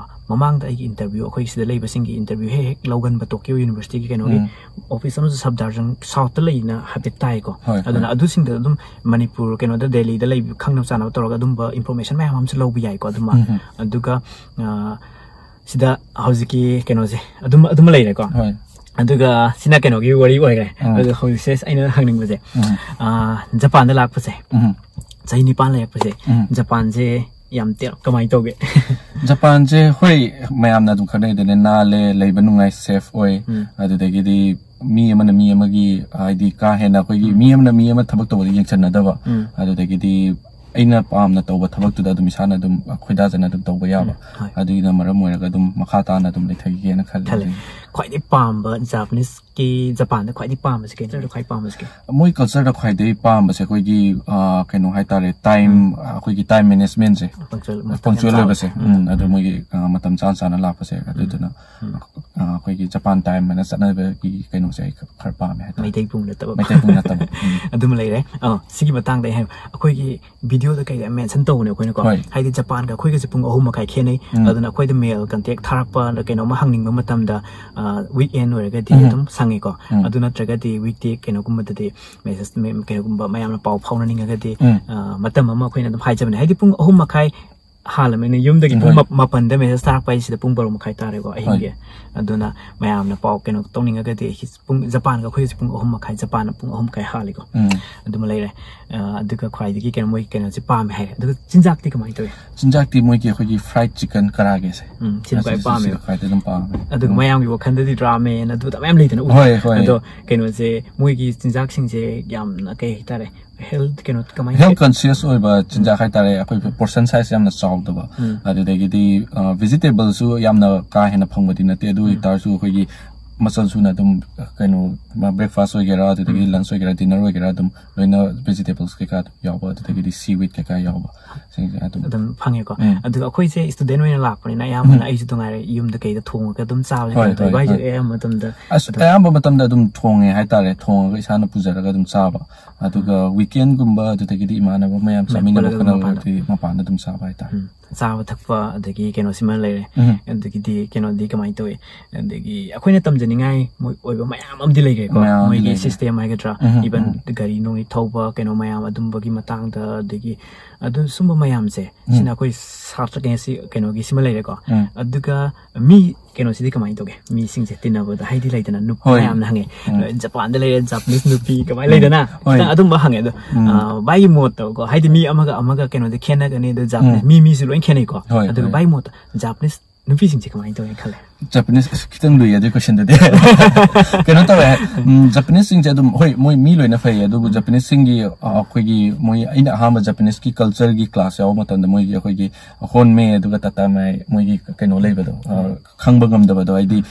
ꯃꯃꯥꯡꯗ ꯑꯩꯒꯤ interview, ꯑꯩꯈꯣꯏ ꯁꯤꯗ ꯂꯩꯕꯁꯤꯡꯒꯤ interview ꯍꯦꯛ ꯍꯦꯛ ꯂꯧꯒꯟꯕ Tokyo Universityꯒꯤ ꯀꯩꯅꯣꯒꯤ ꯎꯝ꯫ office ꯑꯃꯁꯨ Safdarjung Southꯇ ꯂꯩꯅ ꯍꯥꯏꯐꯦꯠ ꯇꯥꯏꯀꯣ꯫ ꯍꯣꯏ, ꯑꯗꯨꯅ ꯍꯣꯏ꯫ ꯑꯗꯨꯁꯤꯡꯗ ꯑꯗꯨꯝ ꯃꯅꯤꯄꯨꯔ ꯀꯩꯅꯣꯗ, ꯗꯦꯜꯂꯤꯗ ꯂꯩꯕ ꯈꯪꯅꯕ ꯆꯥꯅꯕ ꯇꯧꯔꯒ ꯑꯗꯨꯝꯕ information ꯃꯌꯥꯝ ꯑꯃꯁꯨ ꯂꯧꯕ ꯌꯥꯏꯀꯣ꯫ ꯑꯗꯨꯃ ꯎꯝ, ꯎꯝ꯫ ꯑꯗꯨꯒ, ꯑ, ꯁꯤꯗ ꯍꯧꯖꯤꯛꯀꯤ ꯀꯩꯅꯣꯁꯦ ꯑꯗꯨꯝ, ꯑꯗꯨꯃ ꯂꯩꯔꯦꯀꯣ꯫ ꯍꯣꯏ꯫ ꯑꯗꯨꯒ ꯁꯤꯅ ꯀꯩꯅꯣꯒꯤ ꯋꯥꯔꯤ ꯑꯣꯏꯔꯦ꯫ ꯎꯝ꯫ ꯑꯗꯨꯒ ꯍꯧꯖꯤꯛꯁꯦ ꯑꯩꯅ ꯍꯪꯅꯤꯡꯕꯁꯦ, ꯎꯝ꯫ ꯑ, ꯖꯄꯥꯟꯗ ꯂꯥꯛꯄꯁꯦ ꯎꯝ꯫ ꯆꯍꯤ ꯅꯤꯄꯥꯟ ꯂꯩꯔꯛꯄꯁꯦ, ꯎꯝ꯫ ꯖꯄꯥꯟꯁꯦ ꯌꯥꯝ ꯇꯦ-, ꯀꯃꯥꯏꯅ ꯇꯧꯒꯦ? ꯖꯄꯥꯟꯁꯦ, ꯍꯣꯏ, ꯃꯌꯥꯝꯅ ꯑꯗꯨꯝ ꯈꯪꯅꯩꯗꯨꯅꯦ, ꯅꯥꯜꯂꯦ, ꯂꯩꯕ ꯅꯨꯡꯉꯥꯏ, safe ꯑꯣꯏ꯫ ꯎꯝ꯫ ꯑꯗꯨꯗꯒꯤꯗꯤ ꯃꯤ ꯑꯃꯅ ꯃꯤ ꯑꯃꯒꯤ, ꯍꯥꯏꯗꯤ, ꯀꯥ ꯍꯦꯟꯅ ꯑꯩꯈꯣꯏꯒꯤ, ꯎꯝ꯫ ꯃꯤ ꯑꯃꯅ ꯃꯤ ꯑꯃ ꯊꯕꯛ ꯇꯧꯕꯗ ꯌꯦꯡꯁꯤꯟꯅꯗꯕ, ꯎꯝ꯫ ꯑꯗꯨꯗꯒꯤꯗꯤ ꯑꯩꯅ ꯄꯥꯝꯅ ꯇꯧꯕ ꯊꯕꯛꯇꯨꯗ ꯑꯗꯨꯝ ꯏꯁꯥꯅ ꯑꯗꯨꯝ ꯈꯣꯏꯗꯥꯖꯅ ꯑꯗꯨꯝ ꯇꯧꯕ ꯌꯥꯕ, ꯎꯝ, ꯍꯣꯏ꯫ ꯑꯗꯨꯒꯤꯅ ꯃꯔꯝ ꯑꯣꯏꯔꯒ ꯑꯗꯨꯝ ꯃꯈꯥ ꯇꯥꯅ ꯑꯗꯨꯝ ꯂꯩꯊꯒꯦꯅ ꯈꯜꯂꯦ꯫ ꯈꯜꯂꯦ꯫ ꯈ꯭ꯋꯥꯏꯗꯒꯤ ꯄꯥꯝꯕ Japaneseꯀꯤ, ꯖꯄꯥꯟꯗ ꯈ꯭ꯋꯥꯏꯗꯒꯤ ꯄꯥꯝꯕꯁꯦ, ꯀꯩꯅꯣꯗ ꯈ꯭ꯋꯥꯏ ꯄꯥꯝꯕꯁꯦ? ꯃꯣꯏ cultureꯗ ꯈ꯭ꯋꯥꯏꯗꯒꯤ ꯄꯥꯝꯕꯁꯦ ꯑꯩꯈꯣꯏꯒꯤ, ꯑ, ꯀꯩꯅꯣ ꯍꯥꯏꯇꯥꯔꯦ, time, ꯎꯝ꯫ ꯑꯩꯈꯣꯏꯒꯤ time managementꯁꯦ, Punctual, ꯃꯇꯝ ꯌꯥꯝ punctual ꯆꯥꯕ꯫ ꯑꯣꯏꯕꯁꯦ, ꯎꯝ꯫ ꯎꯝ, ꯑꯗꯨ ꯃꯣꯏꯒꯤ, ꯑ, ꯃꯇꯝ ꯆꯥꯅ ꯆꯥꯅ ꯂꯥꯛꯄꯁꯦ, ꯑꯗꯨꯗꯨꯅ ꯎꯝ꯫ ꯑ, ꯑꯩꯈꯣꯏꯒꯤ ꯖꯄꯥꯟ ꯇꯥꯏꯝ ꯍꯥꯏꯅ ꯆꯠꯅꯕꯒꯤ ꯀꯩꯅꯣꯁꯦ ꯑꯩ ꯈꯔ ꯄꯥꯝꯃꯦ ꯍꯥꯏꯇꯥꯔꯦ꯫ ꯃꯩꯇꯩ ꯄꯨꯡ ꯅꯠꯇꯕ꯫ ꯃꯩꯇꯩ ꯄꯨꯡ ꯅꯠꯇꯕ꯫ ꯎꯝ꯫ ꯑꯗꯨꯃ ꯂꯩꯔꯦ꯫ ꯑ, ꯁꯤꯒꯤ ꯃꯇꯥꯡꯗ ꯑꯩ ꯍꯥꯏ-, ꯑꯩꯈꯣꯏꯒꯤ ꯚꯤꯗꯤꯑꯣꯗ ꯀꯩꯗ ꯃꯦꯟꯁꯟ ꯇꯧꯕꯅꯦ ꯑꯩꯈꯣꯏꯅꯀꯣ꯫ ꯍꯣꯏ꯫ ꯍꯥꯏꯗꯤ ꯖꯄꯥꯟꯒ ꯑꯩꯈꯣꯏꯒꯁꯦ ꯄꯨꯡ ꯑꯍꯨꯝ ꯃꯈꯥꯏ ꯈꯦꯠꯅꯩ꯫ ꯎꯝ꯫ ꯑꯗꯨꯅ ꯑꯩꯈꯣꯏꯗ ꯃꯦꯜ ꯀꯟꯇꯦꯛ ꯊꯥꯔꯛꯄ ꯀꯩꯅꯣꯝꯃ ꯍꯪꯅꯤꯡꯕ ꯃꯇꯝꯗ, ꯑ, ꯋꯤꯛ ꯑꯦꯟ ꯑꯣꯏꯔꯒꯗꯤ ꯎꯝ꯫ ꯑꯗꯨꯝ ꯁꯪꯉꯦꯀꯣ꯫ ꯎꯝ꯫ ꯑꯗꯨ ꯅꯠꯇ꯭ꯔꯒꯗꯤ ꯋꯤꯛ ꯗꯦ ꯀꯩꯅꯣꯒꯨꯝꯕꯗꯗꯤ ꯃꯦꯁꯦꯁ, ꯃꯦ-, ꯀꯩꯅꯣꯒꯨꯝꯕ ꯃꯌꯥꯝꯅ ꯄꯥꯎ ꯐꯥꯎꯅꯅꯤꯡꯉꯒꯗꯤ, ꯎꯝ꯫ ꯑ, ꯃꯇꯝ ꯑꯃ ꯑꯩꯈꯣꯏꯅ ꯑꯗꯨꯝ ꯍꯥꯏꯖꯕꯅꯦ꯫ ꯍꯥꯏꯗꯤ ꯄꯨꯡ ꯑꯍꯨꯝ ꯃꯈꯥꯏ ꯍꯥꯜꯂꯕꯅꯤꯅ ꯌꯨꯝꯗꯒꯤ ꯄꯨꯡ ꯍꯣꯏ꯫ ꯃꯥ-, ꯃꯥꯄꯟꯗ ꯃꯦꯁꯦꯁ ꯊꯥꯔꯛꯄ ꯍꯥꯏꯁꯤꯗ ꯄꯨꯡ ꯕꯥꯔꯣ ꯃꯈꯥꯏ ꯇꯥꯔꯦꯀꯣ ꯑꯍꯤꯡꯒꯤ꯫ ꯑꯗꯨꯅ ꯃꯌꯥꯝꯅ ꯄꯥꯎ ꯀꯩꯅꯣ ꯇꯧꯅꯤꯡꯉꯒꯗꯤ ꯄꯨꯡ, ꯖꯄꯥꯟꯒ ꯑꯩꯈꯣꯏꯒꯁꯦ ꯄꯨꯡ ꯑꯍꯨꯝ ꯃꯈꯥꯏ, ꯖꯄꯥꯟꯅ ꯄꯨꯡ ꯑꯍꯨꯝ ꯃꯈꯥꯏ ꯍꯥꯜꯂꯤꯀꯣ꯫ ꯎꯝ꯫ ꯑꯗꯨꯃ ꯂꯩꯔꯦ꯫ ꯑ, ꯑꯗꯨꯒ ꯈ꯭ꯋꯥꯏꯗꯒꯤ ꯀꯩꯅꯣ ꯃꯣꯏ ꯀꯩꯅꯣꯁꯦ ꯄꯥꯝꯃꯦ ꯍꯥꯏꯔꯦ꯫ ꯑꯗꯨꯒ ꯆꯤꯟꯖꯥꯛꯇꯤ ꯀꯃꯥꯏꯅ ꯇꯧꯏ? ꯆꯤꯟꯖꯥꯛꯇꯤ ꯃꯣꯏꯒꯤ ꯑꯩꯈꯣꯏꯒꯤ ꯐ꯭ꯔꯥꯏꯗ ꯆꯤꯀꯟ ꯀꯔꯥꯒꯦꯁꯦ꯫ ꯎꯝ, ꯁꯤꯅ ꯈ꯭ꯋꯥꯏ ꯑꯁꯤꯁꯦ ꯄꯥꯝꯃꯦꯕ꯫ ꯈ꯭ꯋꯥꯏꯗꯩ ꯑꯗꯨꯝ ꯄꯥꯝꯃꯦ꯫ ꯑꯗꯨꯒ ꯎꯝ꯫ ꯃꯌꯥꯝꯒꯤ ꯋꯥꯈꯜꯗꯗꯤ ꯔꯥꯃꯦꯟ ꯑꯗꯨ ꯇꯞ ꯃꯌꯥꯝ ꯂꯩꯗꯅ ꯎꯕꯗ꯫ ꯍꯣꯏ, ꯍꯣꯏ꯫ ꯑꯗꯣ ꯀꯩꯅꯣꯁꯦ ꯃꯣꯏꯒꯤ ꯆꯤꯟꯖꯥꯛꯁꯤꯡꯁꯦ ꯌꯥꯝꯅ ꯀꯩ ꯍꯥꯏꯇꯥꯔꯦ, ꯍꯦꯜꯊ ꯀꯩꯅꯣ ꯀꯃꯥꯏꯅ ꯍꯦꯜꯊ ꯀꯟꯁꯤꯌꯁ ꯑꯣꯏꯕ ꯆꯤꯟꯖꯥꯛ ꯍꯥꯏꯇꯥꯔꯦ꯫ ꯑꯩꯈꯣꯏ ꯄꯣꯔꯁꯟ ꯁꯥꯏꯖ ꯌꯥꯝꯅ ꯆꯥꯎꯗꯕ, ꯎꯝ꯫ ꯑꯗꯨꯗꯒꯤꯗꯤ, ꯑ, ꯚꯤꯖꯤꯇꯦꯕꯜꯁꯨ ꯌꯥꯝꯅ ꯀꯥ ꯍꯦꯟꯅ ꯐꯪꯕꯗꯤ ꯅꯠꯇꯦ꯫ ꯑꯗꯨ ꯎꯝ꯫ ꯑꯣꯏꯇꯥꯔꯁꯨ ꯑꯩꯈꯣꯏꯒꯤ ꯃꯆꯜ ꯁꯨꯅ ꯑꯗꯨꯝ, ꯀꯩꯅꯣ, ꯕ꯭ꯔꯦꯛꯐꯥꯁ ꯑꯣꯏꯒꯦꯔꯥ, ꯑꯗꯨꯗꯒꯤ ꯎꯝ꯫ ꯂꯟꯁ ꯑꯣꯏꯒꯦꯔꯥ, ꯗꯤꯅꯔ ꯑꯣꯏꯒꯦꯔꯥ, ꯑꯗꯨꯝ ꯂꯣꯏꯅ ꯚꯤꯖꯤꯇꯦꯕꯜꯁ ꯀꯩꯀꯥ ꯑꯗꯨꯝ ꯌꯥꯎꯕ, ꯑꯗꯨꯗꯒꯤꯗꯤ ꯁꯤ ꯋꯤꯠ ꯀꯩꯀꯥ ꯌꯥꯎꯕ, ꯁꯤꯡꯁꯦ ꯑꯗꯨꯝ꯫ ꯑꯗꯨꯝ ꯐꯪꯉꯦꯀꯣ꯫ ꯎꯝ꯫ ꯑꯗꯨꯒ ꯑꯩꯈꯣꯏꯁꯦ ꯁ꯭ꯇꯨꯗꯦꯟ ꯑꯣꯏꯅ ꯂꯥꯛꯄꯅꯤꯅ ꯑꯌꯥꯝꯕꯅ ꯎꯝ꯫ ꯑꯩꯁꯨ ꯅꯨꯡꯉꯥꯏꯔꯦ, ꯌꯨꯝꯗ ꯀꯩꯗ ꯊꯣꯡꯉꯒ ꯑꯗꯨꯝ ꯆꯥꯕꯁꯦ ꯍꯣꯏ, ꯀꯩꯅꯣ ꯇꯧꯕ ꯍꯣꯏ, ꯍꯥꯏꯁꯦ ꯍꯣꯏ꯫ ꯑꯌꯥꯝꯕ ꯃꯇꯝꯗ ꯑꯁ, ꯑꯗꯨꯝ ꯑꯌꯥꯝꯕ ꯃꯇꯝꯗ ꯑꯗꯨꯝ ꯊꯣꯡꯉꯦ ꯍꯥꯏꯇꯥꯔꯦ꯫ ꯊꯣꯡꯉꯒ ꯏꯁꯥꯅ ꯄꯨꯖꯔꯒ ꯑꯗꯨꯝ ꯆꯥꯕ꯫ ꯑꯗꯨꯒ ꯋꯤꯀꯦꯟꯒꯨꯝꯕ, ꯑꯗꯨꯗꯒꯤꯗꯤ ꯏꯃꯥꯟꯅꯕ ꯃꯌꯥꯝ ꯃꯌꯥꯝ ꯆꯥꯃꯤꯟꯅꯕ ꯄꯨꯜꯂꯒ ꯑꯗꯨꯝ ꯈꯣꯠꯅꯕꯗꯤ ꯃꯄꯥꯟꯗ ꯑꯗꯨꯝ ꯆꯥꯕ ꯍꯥꯏꯇꯥꯔꯦ꯫ ꯎꯝ꯫ ꯆꯥꯕ ꯊꯛꯄ ꯑꯗꯒꯤ ꯀꯩꯅꯣꯁꯤꯃ ꯂꯩꯔꯦ꯫ ꯎꯝ꯫ ꯑꯗꯒꯤꯗꯤ ꯀꯩꯅꯣꯗꯤ ꯀꯃꯥꯏꯅ ꯇꯧꯏ? ꯑꯗꯒꯤ ꯑꯩꯈꯣꯏꯅ ꯇꯝꯖꯅꯤꯡꯉꯥꯏ ꯃꯣꯏ ꯑꯣꯏꯕ ꯃꯌꯥꯝ ꯑꯃꯗꯤ ꯂꯩꯈ꯭ꯔꯦꯀꯣ꯫ ꯃꯌꯥꯝ ꯑꯃꯗꯤ ꯃꯣꯏꯒꯤ ꯂꯩꯈ꯭ꯔꯦ꯫ ꯁꯤꯁꯇꯦꯝ ꯍꯥꯏꯒꯗ꯭ꯔꯥ, ꯎꯝ, ꯏꯚꯟ ꯎꯝ꯫ ꯒꯥꯔꯤ ꯅꯨꯡꯂꯤ ꯊꯧꯕ ꯀꯩꯅꯣ ꯃꯌꯥꯝ ꯑꯗꯨꯝꯕꯒꯤ ꯃꯇꯥꯡꯗ, ꯑꯗꯒꯤ ꯑꯗꯨ ꯁꯨꯝꯕ ꯃꯌꯥꯝꯁꯦ, ꯎꯝ꯫ ꯁꯤꯅ ꯑꯩꯈꯣꯏ ꯁꯥꯇ꯭ꯔ ꯀꯩꯅꯣꯁꯤ, ꯀꯩꯅꯣꯒꯤ ꯁꯤꯃ ꯂꯩꯔꯦꯀꯣ꯫ ꯎꯝ꯫ ꯑꯗꯨꯒ ꯃꯤ ꯀꯩꯅꯣꯁꯤꯗꯤ ꯀꯃꯥꯏꯅ ꯇꯧꯒꯦ? ꯃꯤꯁꯤꯡꯁꯦ ꯇꯤꯟꯅꯕꯗ ꯍꯥꯏꯗꯤ ꯂꯩꯗꯅ, ꯅꯨꯄꯥ ꯍꯣꯏ꯫ ꯌꯥꯝꯅ ꯍꯪꯉꯦ꯫ ꯎꯝ꯫ ꯖꯄꯥꯟꯗ ꯂꯩꯔꯦ, ꯖꯄꯥꯅꯤꯁ ꯅꯨꯄꯤ ꯀꯃꯥꯏꯅ ꯎꯝ꯫ ꯂꯩꯗꯅ? ꯍꯣꯏ꯫ ꯈꯤꯇꯪ ꯑꯗꯨꯝꯕ ꯍꯪꯉꯦ꯫ ꯑꯗꯣ, ꯎꯝ꯫ ꯑ, ꯚꯥꯏꯒꯤ ꯃꯣꯠꯇꯀꯣ, ꯍꯥꯏꯗꯤ ꯃꯤ ꯑꯃꯒ ꯑꯃꯒ ꯀꯩꯅꯣꯗꯤ ꯈꯦꯠꯅꯒꯅꯤ, ꯑꯗꯣ ꯖꯄꯥꯅꯤꯁ, ꯎꯝ꯫ ꯃꯤ ꯃꯤꯁꯨ ꯂꯣꯏ ꯈꯦꯠꯅꯩꯀꯣ꯫ ꯍꯣꯏ, ꯑꯗꯨꯒ ꯍꯣꯏ꯫ ꯚꯥꯏ ꯃꯣꯠꯇ ꯖꯄꯥꯅꯤꯁ ꯅꯨꯄꯤꯁꯤꯡꯁꯦ ꯀꯃꯥꯏꯅ ꯇꯧꯒꯦ ꯈꯜꯂꯦ? ꯖꯄꯥꯅꯤꯁ, ꯑꯁ, ꯈꯤꯇꯪ ꯂꯨꯏꯌꯦ ꯑꯗꯨꯒꯤ ꯀꯣꯏꯁꯟꯗꯨꯗꯤ꯫ ꯀꯩꯅꯣ ꯇꯧꯋꯦ, ꯎꯝ, ꯖꯄꯥꯅꯤꯁꯁꯤꯡꯁꯦ ꯑꯗꯨꯝ, ꯍꯣꯏ, ꯃꯣꯏ ꯃꯤ ꯂꯣꯏꯅ ꯐꯩꯌꯦ, ꯑꯗꯨꯕꯨ ꯖꯄꯥꯅꯤꯁꯁꯤꯡꯒꯤ, ꯑ, ꯑꯩꯈꯣꯏꯒꯤ ꯃꯣꯏ, ꯑꯩꯅ ꯑꯍꯥꯟꯕ ꯖꯄꯥꯅꯤꯁꯀꯤ ꯀꯜꯆꯔꯒꯤ ꯀ꯭ꯂꯥꯁ ꯌꯥꯎꯕ ꯃꯇꯝꯗ ꯃꯣꯏꯒꯤ ꯑꯩꯈꯣꯏꯒꯤ ꯍꯣꯟꯃꯦ ꯑꯗꯨꯒ ꯇꯥꯇꯥꯃꯥꯏ ꯃꯣꯏꯒꯤ ꯀꯩꯅꯣ ꯂꯩꯕꯗꯣ, ꯑ, ꯈꯪꯕ ꯉꯝꯗꯕꯗꯣ, ꯍꯥꯏꯗꯤ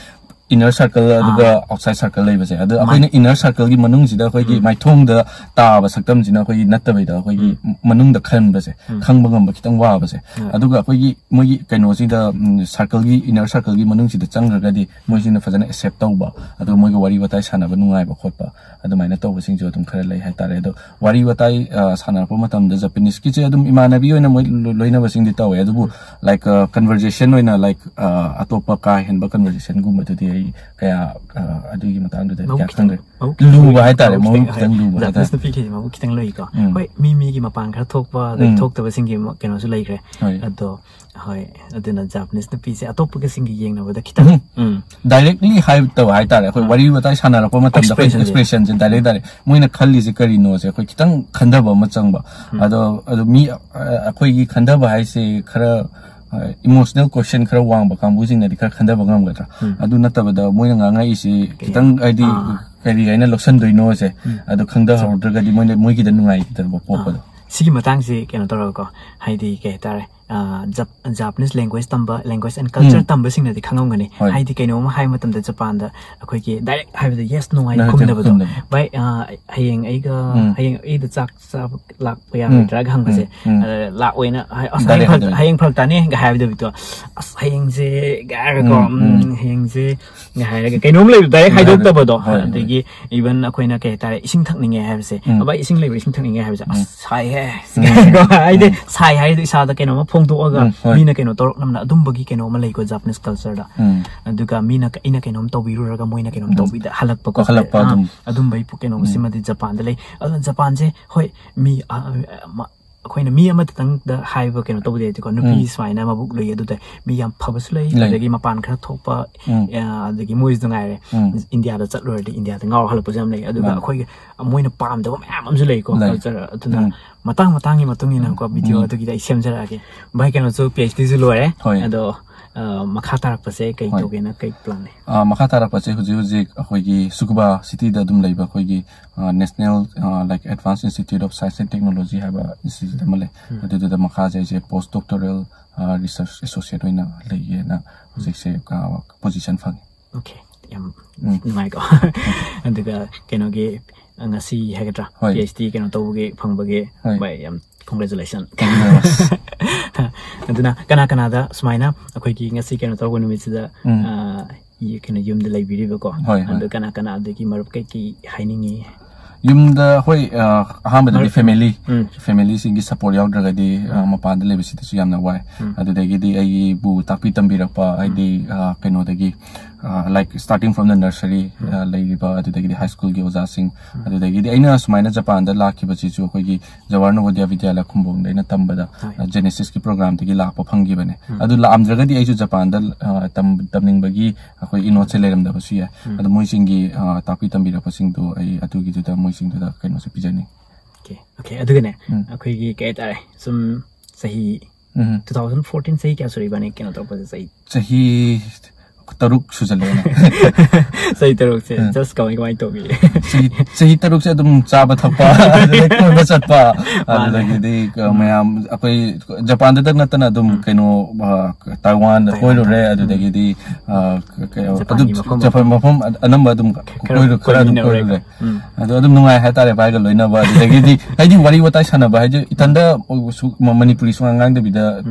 inner circle ꯑꯗꯨꯒ outside circle ꯂꯩꯕꯁꯦ, ꯑꯗꯣ ꯑꯩꯈꯣꯏꯅ inner circle ꯒꯤ ꯃꯅꯨꯡꯁꯤꯗ ꯑꯩꯈꯣꯏꯒꯤ ꯃꯥꯏꯊꯣꯡꯗ ꯇꯥꯕ ꯁꯛꯇꯝꯁꯤꯅ ꯑꯩꯈꯣꯏꯒꯤ ꯅꯠꯇꯕꯤꯗ ꯑꯩꯈꯣꯏꯒꯤ ꯃꯅꯨꯡꯗ ꯈꯟꯕꯁꯦ, ꯈꯪꯕ ꯉꯝꯕ ꯈꯤꯇꯪ ꯋꯥꯕꯁꯦ꯫ ꯑꯗꯨꯒ ꯑꯩꯈꯣꯏꯒꯤ ꯃꯣꯏꯒꯤ ꯀꯩꯅꯣꯁꯤꯗ circle ꯒꯤ, inner circle ꯒꯤ ꯃꯅꯨꯡꯁꯤꯗ ꯆꯪꯈ꯭ꯔꯒꯗꯤ ꯃꯣꯏꯁꯤꯅ ꯐꯖꯅ accept ꯇꯧꯕ, ꯑꯗꯨꯒ ꯃꯣꯏꯒ ꯋꯥꯔꯤ ꯋꯥꯇꯥꯏ ꯁꯥꯟꯅꯕ ꯅꯨꯡꯉꯥꯏꯕ ꯈꯣꯠꯄ, ꯑꯗꯨꯃꯥꯏꯅ ꯇꯧꯕꯁꯤꯡꯁꯨ ꯑꯗꯨꯝ ꯈꯔ ꯂꯩ ꯍꯥꯏꯇꯥꯔꯦ꯫ ꯑꯗꯣ ꯋꯥꯔꯤ ꯋꯥꯇꯥꯏ ꯑ, ꯁꯥꯟꯅꯔꯛꯄ ꯃꯇꯝꯗ Japanese ꯀꯤꯁꯦ ꯑꯗꯨꯝ ꯏꯃꯥꯟꯅꯕꯤ ꯑꯣꯏꯅ ꯃꯣꯏ ꯂꯣꯏꯅꯕꯁꯤꯡꯗꯤ ꯇꯧꯋꯦ, ꯑꯗꯨꯕꯨ like conversation ꯑꯣꯏꯅ like ꯑꯇꯣꯞꯄ ꯀꯥ ꯍꯦꯟꯕ conversation ꯒꯨꯝꯕꯗꯨꯗꯤ ꯑꯩ ꯀꯌꯥ ꯑ, ꯑꯗꯨꯒꯤ ꯃꯇꯥꯡꯗꯨꯗ ꯃꯕꯨꯛ ꯀꯌꯥ ꯈꯤꯇꯪ ꯈꯪꯗ꯭ꯔꯦ꯫ ꯃꯕꯨꯛ ꯈꯤꯇꯪ ꯂꯨꯕ ꯂꯨꯏ, ꯍꯥꯏꯇꯥꯔꯦ, ꯃꯕꯨꯛ ꯃꯕꯨꯛ ꯈꯤꯇꯪ ꯈꯤꯇꯪ ꯂꯨꯕ ꯍꯥꯏꯇꯥꯔꯦ꯫ Japanese ꯅꯨꯄꯤꯈꯩꯗꯤ ꯃꯕꯨꯛ ꯈꯤꯇꯪ ꯂꯨꯏꯀꯣ꯫ ꯎꯝ꯫ ꯍꯣꯏ, ꯃꯤ ꯃꯤꯒꯤ ꯃꯄꯥꯟ ꯈꯔ ꯊꯣꯛꯄ ꯑꯗꯩ ꯎꯝ꯫ ꯊꯣꯛꯇꯕꯁꯤꯡꯒꯤ ꯀꯩꯅꯣꯁꯨ ꯂꯩꯈ꯭ꯔꯦ꯫ ꯍꯣꯏ꯫ ꯑꯗꯣ ꯍꯣꯏ, ꯑꯗꯨꯅ Japanese ꯅꯨꯄꯤꯁꯦ ꯑꯇꯣꯞꯄꯒꯁꯤꯡꯒ ꯌꯦꯡꯅꯕꯗ ꯈꯤꯇꯪ ꯎꯝ꯫ ꯎꯝ꯫ Directly ꯍꯥꯏꯗꯕ ꯍꯥꯏꯇꯥꯔꯦ, ꯑꯩꯈꯣꯏ ꯑꯥ꯫ ꯋꯥꯔꯤ ꯋꯥꯇꯥꯏ ꯁꯥꯟꯅꯔꯛꯄ ꯃꯇꯝꯗ ꯑꯩꯈꯣꯏ expression ꯁꯦ꯫ Expression ꯁꯦ direct direct ꯃꯣꯏꯅ ꯈꯜꯂꯤꯁꯦ ꯀꯔꯤꯅꯣꯁꯦ ꯑꯩꯈꯣꯏ ꯈꯤꯇꯪ ꯈꯟꯊꯕ ꯑꯃ ꯆꯪꯕ꯫ ꯎꯝ꯫ ꯑꯗꯣ ꯑꯗꯣ ꯃꯤ ꯑ, ꯑꯩꯈꯣꯏꯒꯤ ꯈꯟꯊꯕ ꯍꯥꯏꯁꯦ ꯈꯔ emotional quotient ꯈꯔ ꯋꯥꯡꯕ ꯀꯥꯡꯕꯨꯁꯤꯡꯅꯗꯤ ꯈꯔ ꯈꯟꯊꯕ ꯉꯝꯒꯗ꯭ꯔꯥ? ꯎꯝ꯫ ꯑꯗꯨ ꯅꯠꯇꯕꯗ ꯃꯣꯏꯅ ꯉꯥꯡꯉꯛꯏꯁꯤ ꯀꯩ-, ꯈꯤꯇꯪ ꯍꯥꯏꯗꯤ ꯑꯥ꯫ ꯀꯔꯤ ꯍꯥꯏꯅ ꯂꯧꯁꯟꯗꯣꯏꯅꯣꯁꯦ ꯎꯝ꯫ ꯑꯗꯣ ꯈꯪꯊꯍꯧꯗ꯭ꯔꯒꯗꯤ ꯃꯣꯏꯅ, ꯃꯣꯏꯒꯤꯗ ꯅꯨꯡꯉꯥꯏꯇꯕ ꯄꯣꯛꯄꯗꯣ꯫ ꯑꯥ꯫ ꯁꯤꯒꯤ ꯃꯇꯥꯡꯁꯤ ꯀꯩꯅꯣ ꯇꯧꯔꯒꯀꯣ, ꯍꯥꯏꯗꯤ ꯀꯩ ꯍꯥꯏꯇꯥꯔꯦ, ꯑ, Jap-, Japanese language ꯇꯝꯕ, language and culture ꯎꯝ꯫ ꯇꯝꯕꯁꯤꯡꯅꯗꯤ ꯈꯪꯉꯝꯒꯅꯤ꯫ ꯍꯣꯏ꯫ ꯍꯥꯏꯗꯤ ꯀꯩꯅꯣꯝ ꯍꯥꯏꯕ ꯃꯇꯝꯗ ꯖꯄꯥꯟꯗ ꯑꯩꯈꯣꯏꯒꯤ direct ꯍꯥꯏꯕꯗ yes no ꯍꯥꯏꯅ ꯅꯠꯇꯦ, ꯈꯨꯝꯗꯕꯗꯣ꯫ ꯈꯨꯝꯗꯕ꯫ ꯚꯥꯏ, ꯑ, ꯍꯌꯦꯡ ꯑꯩꯒ, ꯎꯝ꯫ ꯍꯌꯦꯡ ꯑꯩꯗ ꯆꯥꯛ ꯆꯥꯕ ꯂꯥꯛꯄ ꯎꯝ꯫ ꯌꯥꯔꯣꯏꯗ꯭ꯔꯥꯒ ꯍꯪꯕꯁꯦ꯫ ꯎꯝ꯫ ꯎꯝ꯫ ꯑ, ꯂꯥꯛꯑꯣꯏꯅ, ꯍꯥꯏ-, ꯑꯁ, direct ꯍꯌꯦꯡ ꯐꯔꯛ, ꯍꯥꯏꯗꯣꯏꯅꯦ꯫ ꯍꯌꯦꯡ ꯐꯔꯛ ꯇꯥꯅꯤ ꯍꯥꯏꯕꯗꯕꯤꯗꯣ, ꯑꯁ, ꯍꯌꯦꯡꯁꯦ ꯍꯥꯏꯔꯒꯀꯣ, ꯎꯝ, ꯎꯝ, ꯎꯝ꯫ ꯍꯌꯦꯡꯁꯦ ꯍꯥꯏꯔꯒ ꯀꯩꯅꯣꯝ ꯂꯩꯕꯗꯣ direct ꯍꯥꯏꯗꯣꯛꯇꯕꯗꯣ꯫ ꯍꯣꯏ, ꯍꯣꯏ꯫ ꯑꯗꯒꯤ even ꯑꯩꯈꯣꯏꯅ ꯀꯩ ꯍꯥꯏꯇꯥꯔꯦ, ꯏꯁꯤꯡ ꯊꯛꯅꯤꯡꯉꯦ ꯍꯥꯏꯕꯁꯦ, ꯎꯝ꯫ "ꯚꯥꯏ, ꯏꯁꯤꯡ ꯂꯩꯕ꯭ꯔꯥ? ꯏꯁꯤꯡ ꯊꯛꯅꯤꯡꯉꯦ" ꯍꯥꯏꯕꯁꯦ, "ꯑꯁ, ꯎꯝ꯫ ꯁꯥꯏꯍꯦ"꯫ ꯎꯝ꯫ ꯍꯥꯏꯗꯤ ꯎꯝ꯫ ꯁꯥꯏ ꯍꯥꯏꯗꯣ ꯏꯁꯥꯗ ꯀꯩꯅꯣꯝꯃ ꯐꯣꯡꯗꯣꯛꯑꯒ ꯎꯝ, ꯍꯣꯏ꯫ ꯃꯤꯅ ꯀꯩꯅꯣ ꯇꯧꯔꯛꯅꯕꯅ ꯑꯗꯨꯝꯕꯒꯤ ꯀꯩꯅꯣꯝꯃ ꯂꯩꯀꯣ Japanese culture ꯗ꯫ ꯎꯝ꯫ ꯑꯗꯨꯒ ꯃꯤꯅ ꯀ-, ꯑꯩꯅ ꯀꯩꯅꯣꯝ ꯇꯧꯕꯤꯔꯨꯔꯒ ꯃꯣꯏꯅ ꯀꯩꯅꯣꯝ ꯎꯝ꯫ ꯇꯧꯕꯤꯗ ꯍꯜꯂꯛꯄꯀꯣ꯫ ꯍꯜꯂꯛꯄ ꯑꯥ, ꯑꯗꯨꯝ꯫ ꯑꯗꯨꯝꯕꯒꯤ ꯄꯨ-, ꯀꯩꯅꯣꯝ ꯎꯝ꯫ ꯁꯤꯃꯗꯤ ꯖꯄꯥꯟꯗ ꯂꯩ꯫ ꯑꯗꯨꯅ ꯖꯄꯥꯟꯁꯦ, ꯍꯣꯏ, ꯃꯤ, ꯑ, ꯑ, ꯃ-, ꯑꯩꯈꯣꯏꯅ ꯃꯤ ꯑꯃꯇꯪꯗ ꯍꯥꯏꯕ ꯀꯩꯅꯣ ꯇꯧꯕꯗꯤ ꯂꯩꯇꯦꯀꯣ꯫ ꯅꯨꯄꯤ ꯎꯝ꯫ ꯁꯨꯃꯥꯏꯅ ꯃꯕꯨꯛ ꯂꯩ, ꯑꯗꯨꯗ ꯃꯤ ꯌꯥꯝ ꯐꯕꯁꯨ ꯂꯩ, ꯂꯩ꯫ ꯑꯗꯒꯤ ꯃꯄꯥꯟ ꯈꯔ ꯊꯣꯛꯄ, ꯎꯝ꯫ ꯑ, ꯑꯗꯒꯤ ꯃꯣꯏꯁꯨ ꯉꯥꯏꯔꯦ꯫ ꯎꯝ꯫ ꯏꯟꯗꯤꯌꯥꯗ ꯆꯠꯂꯨꯔꯗꯤ ꯏꯟꯗꯤꯌꯥꯗ ꯉꯥꯎꯔ ꯍꯜꯂꯛꯄꯁꯨ ꯌꯥꯝ ꯂꯩ꯫ ꯑꯗꯨꯒ ꯃꯥꯅꯤ꯫ ꯑꯩꯈꯣꯏꯒꯤ ꯃꯣꯏꯅ ꯄꯥꯝꯗꯕ ꯃꯌꯥꯝ ꯑꯃꯁꯨ ꯂꯩꯀꯣ, ꯂꯩ꯫ Culture꯫ ꯑꯗꯨꯅ ꯎꯝ꯫ ꯃꯇꯥꯡ ꯃꯇꯥꯡꯒꯤ ꯃꯇꯨꯡ ꯏꯟꯅꯀꯣ, video ꯎꯝ꯫ ꯑꯗꯨꯒꯤꯗꯤ ꯑꯩ ꯁꯦꯝꯖꯔꯛꯑꯒꯦ꯫ ꯚꯥꯏ, ꯀꯩꯅꯣꯁꯨ PhD ꯁꯨ ꯂꯣꯏꯔꯦ꯫ ꯍꯣꯏ꯫ ꯑꯗꯣ, ꯑ, ꯃꯈꯥ ꯇꯥꯔꯛꯄꯁꯦ ꯀꯩ ꯍꯣꯏ꯫ ꯇꯧꯒꯦꯅ ꯀꯩ plan ꯂꯩ? ꯑ, ꯃꯈꯥ ꯇꯥꯔꯛꯄꯁꯦ ꯍꯧꯖꯤꯛ ꯍꯧꯖꯤꯛ ꯑꯩꯈꯣꯏꯒꯤ Tsukuba city ꯗ ꯑꯗꯨꯝ ꯂꯩꯕ ꯑꯩꯈꯣꯏꯒꯤ, ꯑ, National, ꯑ, like, Advanced Institute of Science and Technology ꯍꯥꯏꯕ institute ꯑꯃ ꯂꯩ꯫ ꯎꯝ꯫ ꯑꯗꯨꯗꯨꯗ ꯃꯈꯥꯁꯦ ꯑꯩꯁꯦ post doctoral, ꯑ, research associate ꯑꯣꯏꯅ ꯂꯩꯒꯦꯅ ꯍꯧꯖꯤꯛꯁꯦ, ꯑ, position ꯐꯪꯉꯤ꯫ ꯑꯣꯀꯦ, ꯌꯥꯝ ꯅꯨꯡꯉꯥꯏꯀꯣ꯫ ꯑꯗꯨꯒ ꯀꯩꯅꯣꯒꯤ, ꯉꯁꯤ ꯍꯥꯏꯒꯗ꯭ꯔꯥ, ꯍꯣꯏ꯫ ꯄꯤ ꯑꯩꯆ ꯗꯤ ꯀꯩꯅꯣ ꯇꯧꯕꯒꯤ ꯐꯪꯕꯒꯤ, ꯍꯣꯏ꯫ ꯚꯥꯏ, ꯌꯥꯝ congratulation꯫ ꯑꯗꯨꯅ ꯀꯅꯥ ꯀꯅꯥꯗ ꯁꯨꯃꯥꯏꯅ ꯑꯩꯈꯣꯏꯒꯤ ꯉꯁꯤ ꯀꯩꯅꯣ ꯇꯧꯕ ꯅꯨꯃꯤꯠꯁꯤꯗ, ꯎꯝ꯫ ꯑ, ꯌ-, ꯀꯩꯅꯣ, ꯌꯨꯝꯗ ꯂꯩꯕꯤꯔꯤꯕꯀꯣ, ꯍꯣꯏ, ꯍꯣꯏ꯫ ꯑꯗꯨ ꯀꯅꯥ ꯀꯅꯥ, ꯑꯗꯒꯤ ꯃꯔꯨꯞ ꯀꯩꯀꯩ ꯍꯥꯏꯅꯤꯡꯉꯤ? ꯌꯨꯝꯗ, ꯍꯣꯏ, ꯑ, ꯑꯍꯥꯟꯕꯗꯗꯤ ꯃꯔꯨꯞ family, ꯎꯝ꯫ familyꯁꯤꯡꯒꯤ support ꯌꯥꯎꯗ꯭ꯔꯒꯗꯤ, ꯑ, ꯃꯄꯥꯟꯗ ꯂꯩꯕꯁꯤꯗꯁꯨ ꯌꯥꯝꯅ ꯋꯥꯏ꯫ ꯎꯝ꯫ ꯑꯗꯨꯗꯒꯤꯗꯤ ꯑꯩꯒꯤꯕꯨ ꯇꯥꯛꯄꯤ ꯇꯝꯕꯤꯔꯛꯄ, ꯍꯥꯏꯗꯤ, ꯑ, ꯀꯩꯅꯣꯗꯒꯤ, ꯑ, like, starting from the nursery, ꯑ, ꯂꯩꯔꯤꯕ, ꯑꯗꯨꯗꯒꯤꯗꯤ high schoolꯒꯤ ꯑꯣꯖꯥꯁꯤꯡ, ꯑꯗꯨꯗꯒꯤꯗꯤ ꯑꯩꯅ ꯁꯨꯃꯥꯏꯅ ꯖꯄꯥꯟꯗ ꯂꯥꯛꯈꯤꯕꯁꯤꯁꯨ ꯑꯩꯈꯣꯏꯒꯤ ꯖꯋꯥꯍꯔ ꯅꯕꯣꯗꯤꯌꯥ ꯕꯤꯗ꯭ꯌꯥꯂꯌ ꯈꯨꯝꯕꯣꯡꯗ ꯑꯩꯅ ꯇꯝꯕꯗ, ꯍꯣꯏ꯫ ꯑ, Genesisꯀꯤ programꯗꯒꯤ ꯂꯥꯛꯄ ꯐꯪꯈꯤꯕꯅꯦ꯫ ꯑꯗꯨ ꯂꯥꯛꯑꯝꯗ꯭ꯔꯒꯗꯤ ꯑꯩꯁꯨ ꯖꯄꯥꯟꯗ, ꯑ, ꯇꯝ-, ꯇꯝꯅꯤꯡꯕꯒꯤ ꯑꯩꯈꯣꯏ ꯏꯅꯣꯠꯁꯦ ꯂꯩꯔꯝꯗꯕꯁꯨ ꯌꯥꯏ꯫ ꯑꯗꯣ ꯃꯣꯏꯁꯤꯡꯒꯤ, ꯑ, ꯇꯥꯛꯄꯤ ꯇꯝꯕꯤꯔꯛꯄꯁꯤꯡꯗꯣ ꯑꯩ ꯑꯗꯨꯒꯤꯗꯨꯗ ꯃꯣꯏꯁꯤꯡꯗꯨꯗ ꯀꯩꯅꯣꯁꯨ ꯄꯤꯖꯅꯤꯡꯉꯤ꯫ ꯑꯣꯀꯦ, ꯑꯣꯀꯦ, ꯑꯗꯨꯒꯅꯦ, ꯎꯝ꯫ ꯑꯩꯈꯣꯏꯒꯤ ꯀꯩ ꯍꯥꯏꯇꯥꯔꯦ, ꯁꯨꯝ ꯆꯍꯤ ꯎꯝ꯫ two thousand fourteen ꯆꯍꯤ ꯀꯌꯥ ꯁꯨꯔꯦ ꯏꯕꯥꯅꯤ ꯀꯩꯅꯣ ꯇꯧꯔꯛꯄꯁꯦ? ꯆꯍꯤ ꯆꯍꯤ ꯇꯔꯨꯛ ꯁꯨꯖꯜꯂꯛꯑꯦꯅꯦ꯫ ꯆꯍꯤ ꯇꯔꯨꯛꯁꯦ ꯎꯝ꯫ Just ꯀꯃꯥꯏ ꯀꯃꯥꯏ ꯇꯧꯕꯤ? ꯆꯍꯤ, ꯆꯍꯤ ꯇꯔꯨꯛꯁꯦ ꯑꯗꯨꯝ ꯆꯥꯕ ꯊꯛꯄ, ꯑꯗꯨꯗꯩ ꯀꯣꯏꯕ ꯆꯠꯄ, ꯃꯥꯅꯦ꯫ ꯑꯗꯨꯗꯒꯤꯗꯤ, ꯑ, ꯃꯌꯥꯝ ꯑꯩꯈꯣꯏ ꯖꯄꯥꯟꯗꯇ ꯅꯠꯇꯅ ꯑꯗꯨꯝ ꯀꯩꯅꯣ, ꯑ, ꯇꯥꯏꯋꯥꯟꯗ ꯇꯥꯏꯋꯥꯟꯗ꯫ ꯀꯣꯏꯔꯨꯔꯦ, ꯑꯗꯨꯗꯒꯤꯗꯤ, ꯑ, ꯀ-, ꯀꯩ-, ꯖꯄꯥꯟꯒꯤ ꯑꯗꯨꯝ ꯃꯐꯝ ꯖꯄꯥꯟ ꯃꯐꯝ ꯑꯅꯝꯕ ꯑꯗꯨꯝ ꯈꯔ ꯀꯣꯏꯔꯨ-, ꯈꯔ ꯑꯗꯨꯝ ꯀꯣꯏꯃꯤꯟꯅꯔꯨꯔꯦ꯫ ꯀꯣꯏꯔꯨꯔꯦ꯫ ꯎꯝ꯫ ꯑꯗꯣ ꯑꯗꯨꯝ ꯅꯨꯡꯉꯥꯏ ꯍꯥꯏꯇꯥꯔꯦ, ꯚꯥꯏꯒ ꯂꯣꯏꯅꯕ, ꯑꯗꯨꯗꯒꯤꯗꯤ ꯍꯥꯏꯗꯤ ꯋꯥꯔꯤ ꯋꯥꯇꯥꯏ ꯁꯥꯟꯅꯕ ꯍꯥꯏꯗꯤ ꯏꯊꯟꯗ ꯁꯨ-, ꯃ-, ꯃꯅꯤꯄꯨꯔꯤ ꯁꯨꯉꯥꯡ ꯉꯥꯡꯗꯕꯤꯗ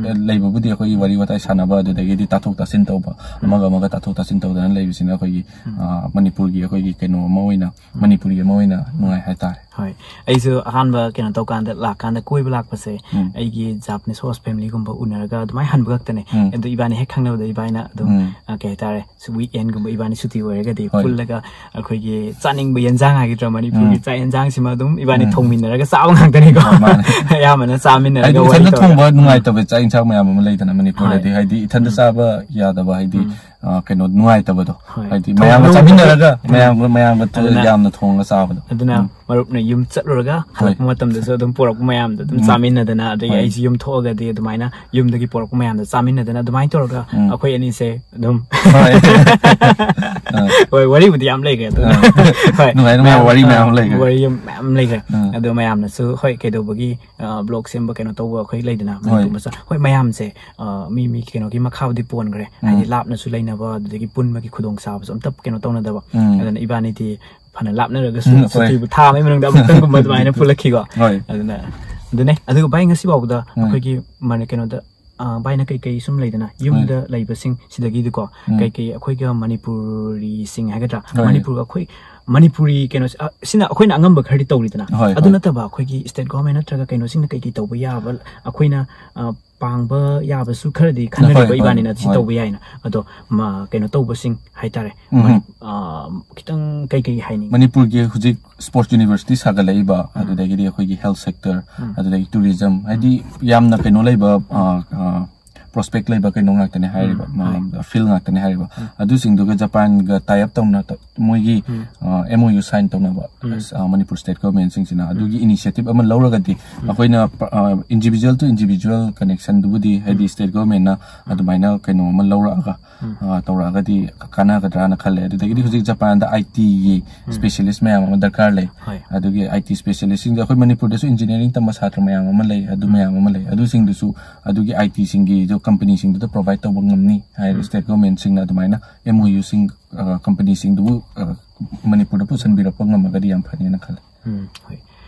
ꯂꯩꯕꯕꯨꯗꯤ ꯑꯩꯈꯣꯏꯒꯤ ꯋꯥꯔꯤ ꯋꯥꯇꯥꯏ ꯁꯥꯟꯅꯕ, ꯑꯗꯨꯗꯒꯤꯗꯤ ꯇꯥꯊꯣꯛ ꯇꯥꯁꯤꯟ ꯇꯧꯕ, ꯑꯃꯒ ꯑꯃꯒ ꯇꯥꯊꯣꯛ ꯇꯥꯁꯤꯟ ꯇꯧꯗꯅ ꯂꯩꯕꯁꯤꯅ ꯑꯩꯈꯣꯏꯒꯤ, ꯑ, ꯃꯅꯤꯄꯨꯔꯒꯤ ꯑꯩꯈꯣꯏꯒꯤ ꯀꯩꯅꯣ ꯑꯃ ꯑꯣꯏꯅ, ꯃꯅꯤꯄꯨꯔꯤ ꯑꯃ ꯑꯣꯏꯅ ꯅꯨꯡꯉꯥꯏ ꯍꯥꯏꯇꯥꯔꯦ꯫ ꯍꯣꯏ, ꯑꯩꯁꯨ ꯑꯍꯥꯟꯕ ꯀꯩꯅꯣ ꯇꯧꯀꯥꯟꯗ, ꯂꯥꯛꯀꯥꯟꯗ, ꯀꯣꯏꯕ ꯂꯥꯛꯄꯁꯦ, ꯎꯝ꯫ ꯑꯩꯒꯤ Japanese host familyꯒꯨꯝꯕ ꯎꯅꯔꯒ ꯑꯗꯨꯃꯥꯏꯅ ꯍꯟꯕ ꯈꯛꯇꯅꯦ꯫ ꯎꯝ꯫ ꯑꯗꯨ ꯏꯕꯥꯅꯤ ꯍꯦꯛ ꯈꯪꯅꯕꯗ ꯏꯕꯥꯅꯤꯅ ꯑꯗꯨꯝ, ꯎꯝ꯫ ꯑ, ꯀꯩ ꯍꯥꯏꯇꯥꯔꯦ, weekendꯒꯨꯝꯕ ꯏꯕꯥꯅꯤ ꯁꯨꯇꯤ ꯑꯣꯏꯔꯒꯗꯤ ꯍꯣꯏ꯫ ꯄꯨꯜꯂꯒ ꯑꯩꯈꯣꯏꯒꯤ ꯆꯥꯅꯤꯡꯕ ꯌꯦꯟꯖꯥꯡ ꯍꯥꯏꯒꯗ꯭ꯔꯥ, ꯃꯅꯤꯄꯨꯔꯒꯤ ꯎꯝ꯫ ꯆꯥꯛ ꯌꯦꯟꯖꯥꯡꯁꯤꯃ ꯑꯗꯨꯝ ꯏꯕꯥꯅꯤ ꯎꯝ꯫ ꯊꯣꯡꯃꯤꯟꯅꯔꯒ ꯆꯥꯕ ꯉꯥꯛꯇꯅꯤꯀꯣ꯫ ꯃꯥꯅꯦ꯫ ꯑꯌꯥꯝꯕꯅ ꯆꯥꯃꯤꯟꯅꯔꯒ ꯍꯥꯏꯗꯤ ꯋꯥꯔꯤ ꯏꯊꯟꯗ ꯇꯧꯔꯒ꯫ ꯊꯣꯡꯕ ꯅꯨꯡꯉꯥꯏꯇꯕ ꯆꯥꯛ ꯏꯟꯁꯥꯡ ꯃꯌꯥꯝ ꯑꯃ ꯂꯩꯗꯅ ꯃꯅꯤꯄꯨꯔꯗꯗꯤ, ꯍꯣꯏ꯫ ꯍꯥꯏꯗꯤ ꯏꯊꯟꯗ ꯆꯥꯕ ꯌꯥꯗꯕ, ꯍꯥꯏꯗꯤ, ꯎꯝ꯫ ꯑ, ꯀꯩꯅꯣ ꯅꯨꯡꯉꯥꯏꯇꯕꯗꯣ, ꯍꯣꯏ꯫ ꯍꯥꯏꯗꯤ ꯊꯣꯡ- ꯃꯌꯥꯝꯒ ꯊꯣꯡ- ꯆꯥꯃꯤꯟꯅꯔꯒ ꯎꯝ꯫ ꯃꯌꯥꯝ, ꯃꯌꯥꯝꯒ ꯊꯣ-, ꯑꯗꯨꯅ ꯌꯥꯝꯅ ꯊꯣꯡꯉꯒ ꯆꯥꯕꯗꯣ꯫ ꯑꯗꯨꯅ ꯎꯝ꯫ ꯃꯔꯨꯞꯅ ꯌꯨꯝ ꯆꯠꯂꯨꯔꯒ ꯍꯜꯂꯛꯄ ꯃꯇꯝꯗꯁꯨ ꯑꯗꯨꯝ ꯄꯨꯔꯛꯄ ꯃꯌꯥꯝꯗꯣ ꯑꯗꯨꯝ ꯆꯥꯃꯤꯟꯅꯗꯅ, ꯑꯗꯒꯤ ꯑꯩꯁꯨ ꯌꯨꯝ ꯊꯣꯛꯑꯒꯗꯤ ꯑꯗꯨꯃꯥꯏꯅ ꯌꯨꯝꯗꯒꯤ ꯄꯨꯔꯛꯄ ꯃꯌꯥꯝꯗꯣ ꯆꯥꯃꯤꯟꯅꯗꯅ ꯑꯗꯨꯃꯥꯏꯅ ꯇꯧꯔꯒ ꯑꯩꯈꯣꯏ ꯑꯅꯤꯁꯦ ꯑꯗꯨꯝ ꯍꯣꯏ, ꯋꯥꯔꯤꯕꯨꯗꯤ ꯌꯥꯝ ꯂꯩꯈ꯭ꯔꯦ ꯑꯗꯨꯅ ꯍꯣꯏ, ꯅꯨꯡꯉꯥꯏ ꯅꯨꯡꯉꯥꯏꯕ ꯋꯥꯔꯤ ꯃꯌꯥꯝ ꯂꯩꯈ꯭ꯔꯦ꯫ ꯋꯥꯔꯤ ꯌꯥꯝ ꯃꯌꯥꯝ ꯂꯩꯈ꯭ꯔꯦ꯫ ꯑꯗꯣ ꯃꯌꯥꯝꯅꯁꯨ ꯍꯣꯏ, ꯀꯩꯗꯧꯕꯒꯤ ꯕ꯭ꯂꯣꯒ ꯁꯦꯝꯕ ꯀꯩꯅꯣ ꯇꯧꯕ ꯑꯩꯈꯣꯏ ꯂꯩꯗꯅ ꯃꯅꯤꯄꯨꯔ ꯃꯆꯥ, ꯍꯣꯏ, ꯃꯌꯥꯝꯁꯦ ꯃꯤ ꯃꯤ ꯀꯩꯅꯣꯒꯤ ꯃꯈꯥꯕꯨꯗꯤ ꯄꯣꯟꯈ꯭ꯔꯦ꯫ ꯍꯥꯏꯗꯤ ꯂꯥꯞꯅꯁꯨ ꯂꯩꯅꯕ, ꯑꯗꯨꯗꯒꯤ ꯄꯨꯟꯕꯒꯤ ꯈꯨꯗꯣꯡꯆꯥꯕꯁꯨ ꯑꯝꯇ ꯀꯩꯅꯣ ꯇꯧꯅꯗꯕ꯫ ꯑꯗꯨꯅ ꯏꯕꯥꯅꯤꯗꯤ ꯐꯅ ꯂꯥꯞꯅꯔꯒꯁꯨ ꯁꯨꯇꯤꯕꯨ ꯊꯥ ꯑꯃꯒꯤ ꯃꯅꯨꯡꯗ ꯑꯃꯨꯛꯇꯪꯒꯨꯝꯕ ꯑꯗꯨꯃꯥꯏꯅ ꯄꯨꯜꯂꯛꯈꯤꯀꯣ꯫ ꯑꯗꯨꯅ ꯑꯗꯨꯅꯦ꯫ ꯑꯗꯨꯒ ꯚꯥꯏ, ꯉꯁꯤ ꯐꯥꯎꯕꯗ ꯑꯩꯈꯣꯏꯒꯤ ꯃꯅꯤ-, ꯀꯩꯅꯣꯗ, ꯑ, ꯚꯥꯏꯅ ꯀꯩꯀꯩ ꯁꯨꯝ ꯂꯩꯗꯅ ꯌꯨꯝꯗ ꯂꯩꯕꯁꯤꯡ ꯁꯤꯗꯒꯤꯗꯤꯀꯣ ꯀꯩꯀꯩ ꯑꯩꯈꯣꯏꯒ ꯃꯅꯤꯄꯨꯔꯤꯁꯤꯡ ꯍꯥꯏꯒꯗ꯭ꯔꯥ, ꯃꯅꯤꯄꯨꯔ ꯑꯩꯈꯣꯏ ꯃꯅꯤꯄꯨꯔꯤ ꯀꯩꯅꯣꯁꯦ, ꯑ, ꯁꯤꯅ ꯑꯩꯈꯣꯏꯅ ꯑꯉꯝꯕ ꯈꯔꯗꯤ ꯇꯧꯔꯤꯗꯅ, ꯑꯗꯨ ꯅꯠꯇꯕ ꯑꯩꯈꯣꯏꯒꯤ ꯁ꯭ꯇꯦꯠ ꯒꯣꯔꯃꯦꯟ ꯅꯠꯇ꯭ꯔꯒ ꯀꯩꯅꯣꯁꯤꯡꯅ ꯀꯩꯀꯩ ꯇꯧꯕ ꯌꯥꯕ, ꯑꯩꯈꯣꯏꯅ, ꯑ, ꯄꯥꯡꯕ ꯌꯥꯕꯁꯨ ꯈꯔꯗꯤ ꯈꯟꯅꯔꯤꯕ ꯏꯕꯥꯅꯤꯅ ꯁꯤ ꯇꯧꯕ ꯌꯥꯏꯅ꯫ ꯑꯗꯣ ꯃ-, ꯀꯩꯅꯣ ꯇꯧꯕꯁꯤꯡ ꯍꯥꯏꯇꯥꯔꯦ, ꯎꯝ꯫ ꯃꯅꯤ-, ꯑ, ꯈꯤꯇꯪ ꯀꯩꯀꯩ ꯍꯥꯏꯅꯤꯡꯉꯤ? ꯃꯅꯤꯄꯨꯔꯒꯤ ꯍꯧꯖꯤꯛ ꯁ꯭ꯄꯣꯔꯠꯁ ꯌꯨꯅꯤꯚꯔꯁꯤꯇꯤ ꯁꯥꯒꯠꯂꯛꯏꯕ, ꯑꯗꯨꯗꯒꯤꯗꯤ ꯑꯩꯈꯣꯏꯒꯤ ꯍꯦꯜꯊ ꯁꯦꯛꯇꯔ, ꯑꯗꯨꯗꯒꯤ ꯇꯨꯔꯤꯖꯝ, ꯍꯥꯏꯗꯤ ꯌꯥꯝꯅ ꯀꯩꯅꯣ ꯂꯩꯕ, ꯑ, ꯑ, ꯄ꯭ꯔꯣꯁꯄꯦꯛ ꯂꯩꯕ ꯀꯩꯅꯣ ꯉꯥꯛꯇꯅꯦ ꯍꯥꯏꯔꯤꯕ, ꯐꯤꯜꯗ ꯉꯥꯛꯇꯅꯦ ꯍꯥꯏꯔꯤꯕ꯫ ꯑꯗꯨꯁꯤꯡꯗꯨꯒ ꯖꯄꯥꯟꯒ ꯇꯥꯏ ꯑꯞ ꯇꯧꯅ ꯇ-, ꯃꯣꯏꯒꯤ, ꯑ, ꯑꯦꯝ ꯑꯣ ꯌꯨ ꯁꯥꯏꯟ ꯇꯧꯅꯕ, ꯑ, ꯃꯅꯤꯄꯨꯔ ꯁ꯭ꯇꯦꯠ ꯒꯣꯔꯃꯦꯟꯁꯤꯡꯁꯤꯅ ꯑꯗꯨꯒꯤ ꯏꯅꯤꯁꯤꯌꯦꯇꯤꯞ ꯑꯃ ꯂꯧꯔꯒꯗꯤ ꯑꯩꯈꯣꯏꯅ ꯄ-, ꯑ, ꯏꯟꯗꯤꯚꯤꯖꯨꯋꯦꯜ ꯇꯨ ꯏꯟꯗꯤꯚꯤꯖꯨꯋꯦꯜ ꯀꯅꯦꯛꯁꯟꯗꯨꯕꯨꯗꯤ, ꯍꯥꯏꯗꯤ ꯁ꯭ꯇꯦꯠ ꯒꯣꯔꯃꯦꯟꯅ ꯑꯗꯨꯃꯥꯏꯅ ꯀꯩꯅꯣ ꯑꯃ ꯂꯧꯔꯛꯑꯒ, ꯑ, ꯇꯧꯔꯛꯑꯒꯗꯤ ꯀꯥꯟꯅꯒꯗ꯭ꯔꯥꯅ ꯈꯜꯂꯦ꯫ ꯑꯗꯨꯗꯒꯤꯗꯤ ꯍꯧꯖꯤꯛ ꯖꯄꯥꯟꯗ ꯑꯥꯏ ꯇꯤꯒꯤ ꯁ꯭ꯄꯦꯁꯤꯌꯦꯂꯤꯁ ꯃꯌꯥꯝ ꯑꯃ ꯗꯔꯀꯥꯔ ꯂꯩ꯫ ꯍꯣꯏ꯫ ꯑꯗꯨꯒꯤ ꯑꯥꯏ ꯇꯤ ꯁ꯭ꯄꯦꯁꯤꯌꯦꯂꯤꯁꯁꯤꯡꯗꯣ ꯑꯩꯈꯣꯏ ꯃꯅꯤꯄꯨꯔꯗꯁꯨ ꯏꯟꯖꯤꯅꯤꯌꯥꯔꯤꯡ ꯇꯝꯕ ꯁꯥꯇ꯭ꯔ ꯃꯌꯥꯝ ꯑꯃ ꯂꯩ, ꯑꯗꯨ ꯃꯌꯥꯝ ꯑꯃ ꯂꯩ꯫ ꯑꯗꯨꯁꯤꯡꯗꯨꯁꯨ ꯑꯗꯨꯒꯤ ꯑꯥꯏ ꯇꯤꯁꯤꯡꯒꯤꯁꯨ ꯀꯝꯄꯅꯤꯁꯤꯡꯗꯨꯗ ꯄ꯭ꯔꯣꯚꯥꯏꯗ ꯇꯧꯕ ꯉꯝꯅꯤ ꯍꯥꯏꯔꯦ ꯁ꯭ꯇꯦꯠ ꯒꯣꯔꯃꯦꯟꯁꯤꯡꯅ ꯑꯗꯨꯃꯥꯏꯅ ꯑꯦꯝ ꯑꯣ ꯌꯨꯁꯤꯡ, ꯑ, ꯀꯝꯄꯅꯤꯁꯤꯡꯗꯨꯕꯨ, ꯑ, ꯃꯅꯤꯄꯨꯔꯗ ꯄꯨꯁꯟꯕꯤꯔꯛꯄ ꯉꯝꯃꯒꯗꯤ ꯌꯥꯝ ꯐꯅꯤꯅ ꯈꯜꯂꯦ꯫ ꯎꯝ, ꯍꯣꯏ꯫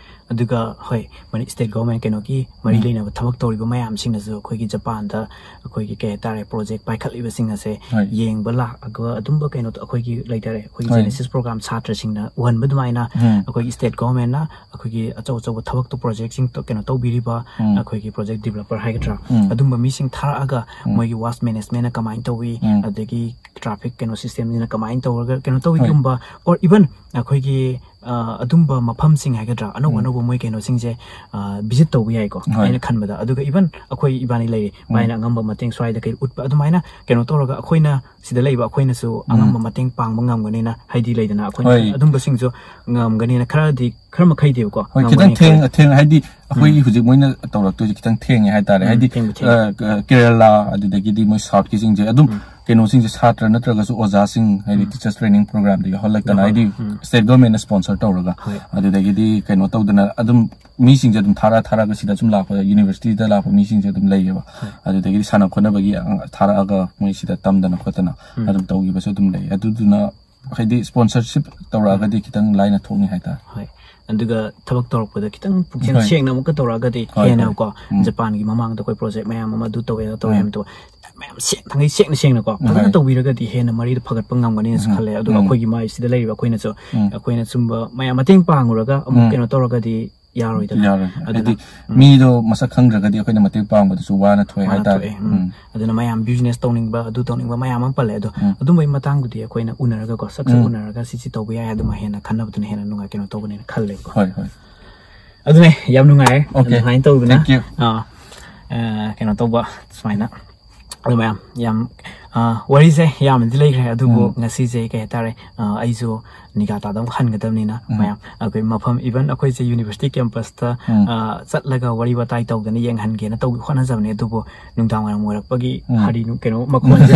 ꯑꯗꯨꯒ, ꯍꯣꯏ, ꯃꯅꯤ-, ꯁ꯭ꯇꯦꯠ ꯒꯣꯔꯃꯦꯟ ꯀꯩꯅꯣꯒꯤ ꯃꯔꯤ ꯂꯩꯅꯕ ꯊꯕꯛ ꯇꯧꯔꯤꯕ ꯃꯌꯥꯝꯁꯤꯡꯅꯁꯨ ꯑꯩꯈꯣꯏꯒꯤ ꯖꯄꯥꯟꯗ ꯑꯩꯈꯣꯏꯒꯤ, ꯀꯩ ꯍꯥꯏꯇꯥꯔꯦ, ꯄ꯭ꯔꯣꯖꯦꯛ ꯄꯥꯏꯈꯠꯂꯤꯕꯁꯤꯡ ꯑꯁꯦ ꯌꯦꯡꯕ ꯂꯥꯛꯑꯒ ꯑꯗꯨꯝꯕ ꯀꯩꯅꯣ ꯇ-, ꯑꯩꯈꯣꯏꯒꯤ ꯂꯩꯇꯥꯔꯦ, ꯑꯩꯈꯣꯏꯒꯤ ꯖꯦꯅꯦꯁꯤꯁ ꯄ꯭ꯔꯣꯒ꯭ꯔꯥꯝ ꯁꯥꯇ꯭ꯔꯁꯤꯡꯅ ꯎꯍꯟꯕ ꯑꯗꯨꯃꯥꯏꯅ ꯑꯩꯈꯣꯏꯒꯤ ꯁ꯭ꯇꯦꯠ ꯒꯣꯔꯃꯦꯟꯅ ꯑꯩꯈꯣꯏꯒꯤ ꯑꯆꯧ ꯑꯆꯧꯕ ꯊꯕꯛꯇꯣ, ꯄ꯭ꯔꯣꯖꯦꯛꯁꯤꯡ ꯇ-, ꯀꯩꯅꯣ ꯇꯧꯕꯤꯔꯤꯕ ꯑꯩꯈꯣꯏꯒꯤ ꯄ꯭ꯔꯣꯖꯦꯛ ꯗꯤꯕꯦꯂꯞꯄꯔ ꯍꯥꯏꯒꯗ꯭ꯔꯥ, ꯑꯗꯨꯝꯕ ꯃꯤꯁꯤꯡ ꯊꯥꯔꯛꯑꯒ ꯃꯣꯏꯒꯤ ꯋꯦꯁ ꯃꯦꯅꯦꯖꯃꯦꯟꯅ ꯀꯃꯥꯏꯅ ꯇꯧꯏ, ꯑꯗꯒꯤ ꯇ꯭ꯔꯥꯐꯤꯛ ꯀꯩꯅꯣ ꯁꯤꯁꯇꯦꯝꯁꯤꯅ ꯀꯃꯥꯏꯅ ꯇꯧꯔꯒ ꯀꯩꯅꯣ ꯇꯧꯏꯒꯨꯝꯕ, or even ꯑꯩꯈꯣꯏꯒꯤ ꯑ, ꯑꯗꯨꯝꯕ ꯃꯐꯝꯁꯤꯡ ꯍꯥꯏꯒꯗ꯭ꯔꯥ, ꯑꯅꯧ ꯑꯅꯧꯕ ꯃꯣꯏ ꯀꯩꯅꯣꯁꯤꯡꯁꯦ ꯚꯤꯖꯤꯠ ꯇꯧꯕ ꯌꯥꯏꯀꯣ, ꯑꯩꯅ ꯈꯟꯕꯗ꯫ ꯑꯗꯨꯒ even ꯑꯩꯈꯣꯏ ꯏꯕꯥꯅꯤ ꯂꯩꯔꯤ, ꯃꯥꯏꯅ ꯑꯉꯝꯕ ꯃꯇꯦꯡ ꯁ꯭ꯋꯥꯏꯗ ꯀꯩ ꯎꯠꯄ, ꯑꯗꯨꯃꯥꯏꯅ ꯀꯩꯅꯣ ꯇꯧꯔꯒ ꯑꯩꯈꯣꯏꯅ ꯁꯤꯗ ꯂꯩꯕ ꯑꯩꯈꯣꯏꯅꯁꯨ ꯑꯉꯝꯕ ꯃꯇꯦꯡ ꯄꯥꯡꯕ ꯉꯝꯒꯅꯤꯅ, ꯍꯥꯏꯗꯤ ꯂꯩꯗꯅ, ꯑꯩꯈꯣꯏꯅ ꯑꯗꯨꯝꯕꯁꯤꯡꯁꯨ ꯉꯝꯒꯅꯤꯅ ꯈꯔꯗꯤ, ꯈꯔ ꯃꯈꯩꯗꯤꯕꯀꯣ ꯍꯣꯏ, ꯈꯤꯇꯪ ꯉꯝꯒꯅꯤ ꯊꯦꯡ ꯈꯜꯂꯤ꯫ ꯊꯦꯡ ꯍꯥꯏꯗꯤ ꯑꯩꯈꯣꯏꯒꯤ ꯍꯧꯖꯤꯛ ꯃꯣꯏꯅ ꯇꯧꯔꯛꯇꯣꯏꯁꯦ ꯈꯤꯇꯪ ꯊꯦꯡꯉꯦ ꯍꯥꯏꯇꯥꯔꯦ꯫ ꯎꯝ, ꯍꯥꯏꯗꯤ ꯊꯦꯡꯕ ꯊꯦꯡꯉꯦ꯫ ꯑ, ꯀ- ꯀꯦꯔꯂꯥ, ꯑꯗꯨꯗꯒꯤꯗꯤ ꯃꯣꯏ ꯁꯥꯎꯠꯀꯤꯁꯤꯡꯁꯦ ꯑꯗꯨꯝ ꯀꯩꯅꯣꯁꯤꯡꯁꯦ ꯁꯥꯇ꯭ꯔ ꯅꯠꯇ꯭ꯔꯒꯁꯨ ꯑꯣꯖꯥꯁꯤꯡ, ꯍꯥꯏꯗꯤ ꯇꯤꯆꯔꯁ ꯇ꯭ꯔꯦꯅꯤꯡ ꯄ꯭ꯔꯣꯒ꯭ꯔꯥꯝꯗ ꯌꯥꯎꯍꯜꯂꯛꯇꯅ, ꯍꯥꯏꯗꯤ ꯁ꯭ꯇꯦꯠ ꯒꯣꯔꯃꯦꯟꯅ ꯁ꯭ꯄꯣꯟꯁꯔ ꯇꯧꯔꯒ, ꯍꯣꯏ꯫ ꯑꯗꯨꯗꯒꯤꯗꯤ ꯀꯩꯅꯣ ꯇꯧꯗꯅ ꯑꯗꯨꯝ ꯃꯤꯁꯤꯡꯁꯦ ꯑꯗꯨꯝ ꯊꯥꯔ ꯊꯥꯔꯒ ꯁꯤꯗ ꯁꯨꯝ ꯂꯥꯛꯄ, ꯌꯨꯅꯤꯚꯔꯁꯤꯇꯤꯗ ꯂꯥꯛꯄ ꯃꯤꯁꯤꯡꯁꯦ ꯑꯗꯨꯝ ꯂꯩꯌꯦꯕ꯫ ꯑꯗꯨꯗꯒꯤꯗꯤ ꯁꯥꯟꯅ ꯈꯣꯠꯅꯕꯒꯤ ꯑ, ꯊꯥꯔꯛꯑꯒ ꯃꯣꯏ ꯁꯤꯗ ꯇꯝꯗꯅ ꯈꯣꯠꯇꯅ ꯑꯗꯨꯝ ꯇꯧꯈꯤꯕꯁꯨ ꯑꯗꯨꯝ ꯂꯩ꯫ ꯑꯗꯨꯗꯨꯅ ꯍꯥꯏꯗꯤ ꯁ꯭ꯄꯣꯟꯁꯔꯁꯤꯞ ꯇꯧꯔꯛꯑꯒꯗꯤ ꯈꯤꯇꯪ ꯂꯥꯏꯅ ꯊꯣꯛꯅꯤ ꯍꯥꯏꯇꯥꯔꯦ꯫ ꯍꯣꯏ꯫ ꯑꯗꯨꯒ ꯊꯕꯛ ꯇꯧꯔꯛꯄꯗ ꯈꯤꯇꯪ ꯄꯨꯛꯆꯦꯜ ꯍꯣꯏ꯫ ꯁꯦꯡꯅ ꯑꯃꯨꯛꯀ ꯇꯧꯔꯛꯑꯒꯗꯤ ꯍꯣꯏ, ꯍꯦꯟꯅ ꯍꯣꯏ꯫ ꯀꯣ, ꯎꯝ꯫ ꯖꯄꯥꯟꯒꯤ ꯃꯃꯥꯡꯗ ꯑꯩꯈꯣꯏ ꯄ꯭ꯔꯣꯖꯦꯛ ꯃꯌꯥꯝ ꯑꯃ ꯑꯗꯨ ꯇꯧꯋꯦ, ꯑꯗꯨ ꯇꯧꯋꯦ ꯎꯝ꯫ ꯍꯥꯏꯕꯗꯣ ꯃꯌꯥꯝ ꯁꯦꯡ-, ꯊꯥꯡꯒꯩ ꯁꯦꯡꯅ ꯁꯦꯡꯅꯀꯣ ꯐꯖꯅ ꯍꯣꯏ꯫ ꯇꯧꯕꯤꯔꯒꯗꯤ ꯍꯦꯟꯅ ꯃꯔꯤꯗꯣ ꯐꯒꯠꯄ ꯉꯝꯒꯅꯤꯅꯁꯨ ꯎꯝ꯫ ꯈꯜꯂꯦ꯫ ꯑꯗꯨꯒ ꯎꯝ꯫ ꯑꯩꯈꯣꯏꯒꯤ ꯃꯥꯏꯁꯤꯗ ꯂꯩꯔꯤꯕ ꯑꯩꯈꯣꯏꯅꯁꯨ ꯎꯝ꯫ ꯑꯩꯈꯣꯏꯅ ꯁꯨꯝꯕ ꯃꯌꯥꯝ ꯃꯇꯦꯡ ꯄꯥꯡꯉꯨꯔꯒ ꯑꯃꯨꯛ ꯎꯝ꯫ ꯀꯩꯅꯣ ꯇꯧꯔꯒꯗꯤ ꯌꯥꯔꯣꯏꯗꯅ꯫ ꯌꯥꯔꯣꯏ꯫ ꯑꯗꯨꯅ ꯍꯥꯏꯗꯤ ꯎꯝ꯫ ꯃꯤꯗꯣ ꯃꯁꯛ ꯈꯪꯗ꯭ꯔꯒꯗꯤ ꯑꯩꯈꯣꯏꯅ ꯃꯇꯦꯡ ꯄꯥꯡꯕꯗꯁꯨ ꯋꯥꯅ ꯊꯣꯛꯑꯦ ꯋꯥꯅ ꯍꯥꯏꯇꯥꯔꯦ꯫ ꯊꯣꯛꯑꯦ꯫ ꯎꯝ꯫ ꯎꯝ꯫ ꯑꯗꯨꯅ ꯃꯌꯥꯝ ꯕꯤꯖꯤꯅꯦꯁ ꯇꯧꯅꯤꯡꯕ, ꯑꯗꯨ ꯇꯧꯅꯤꯡꯕ ꯃꯌꯥꯝ ꯑꯃ ꯄꯜꯂꯦ꯫ ꯑꯗꯣ ꯎꯝ꯫ ꯑꯗꯨꯝꯕꯒꯤ ꯃꯇꯥꯡꯗꯨꯗꯤ ꯑꯩꯈꯣꯏꯅ ꯎꯅꯔꯒꯀꯣ, ꯁꯛ ꯁꯛ ꯎꯝ꯫ ꯎꯅꯔꯒ ꯁꯤꯁꯤ ꯇꯧꯕ ꯌꯥꯏ, ꯑꯗꯨꯝ ꯍꯦꯟꯅ ꯈꯟꯅꯕꯗꯨꯅ ꯍꯦꯟꯅ ꯅꯨꯡꯉꯥꯏ, ꯀꯩꯅꯣ ꯇꯧꯒꯅꯦꯅ ꯈꯜꯂꯦꯕꯀꯣ꯫ ꯍꯣꯏ, ꯍꯣꯏ꯫ ꯑꯗꯨꯅꯦ, ꯌꯥꯝ ꯅꯨꯡꯉꯥꯏꯔꯦ꯫ Okay. ꯑꯗꯨꯃꯥꯏꯅ ꯇꯧꯗꯅ, Thank you. ꯑꯥ, ꯑ, ꯀꯩꯅꯣ ꯇꯧꯕ ꯁꯨꯃꯥꯏꯅ꯫ ꯑꯗꯨ ꯃꯌꯥꯝ ꯌꯥꯝ, ꯑ, ꯋꯥꯔꯤꯁꯦ ꯌꯥꯝꯅꯗꯤ ꯂꯩꯈ꯭ꯔꯦ, ꯑꯗꯨꯕꯨ ꯎꯝ꯫ ꯉꯁꯤꯁꯦ ꯀꯩ ꯍꯥꯏꯇꯥꯔꯦ, ꯑ, ꯑꯩꯁꯨ ꯅꯤꯒꯥ ꯇꯥꯗ ꯑꯃꯨꯛ ꯍꯟꯒꯗꯕꯅꯤꯅ ꯎꯝ꯫ ꯃꯌꯥꯝ ꯑꯩꯈꯣꯏ ꯃꯐꯝ, even ꯑꯩꯈꯣꯏꯁꯦ ꯌꯨꯅꯤꯚꯔꯁꯤꯇꯤ ꯀꯦꯝꯄꯁꯇ, ꯎꯝ꯫ ꯑ, ꯆꯠꯂꯒ ꯋꯥꯔꯤ ꯋꯥꯇꯥꯏ ꯇꯧꯗꯅ ꯌꯦꯡꯍꯟꯒꯦꯅ ꯇꯧꯕ ꯍꯣꯠꯅꯖꯕꯅꯦ, ꯑꯗꯨꯕꯨ ꯅꯨꯡꯗꯥꯡ ꯋꯥꯏꯔꯝ ꯑꯣꯏꯔꯛꯄꯒꯤ ꯎꯝ꯫ ꯍꯥꯔꯤ ꯅꯨ-, ꯀꯩꯅꯣ ꯃꯈꯣꯟꯁꯦ-,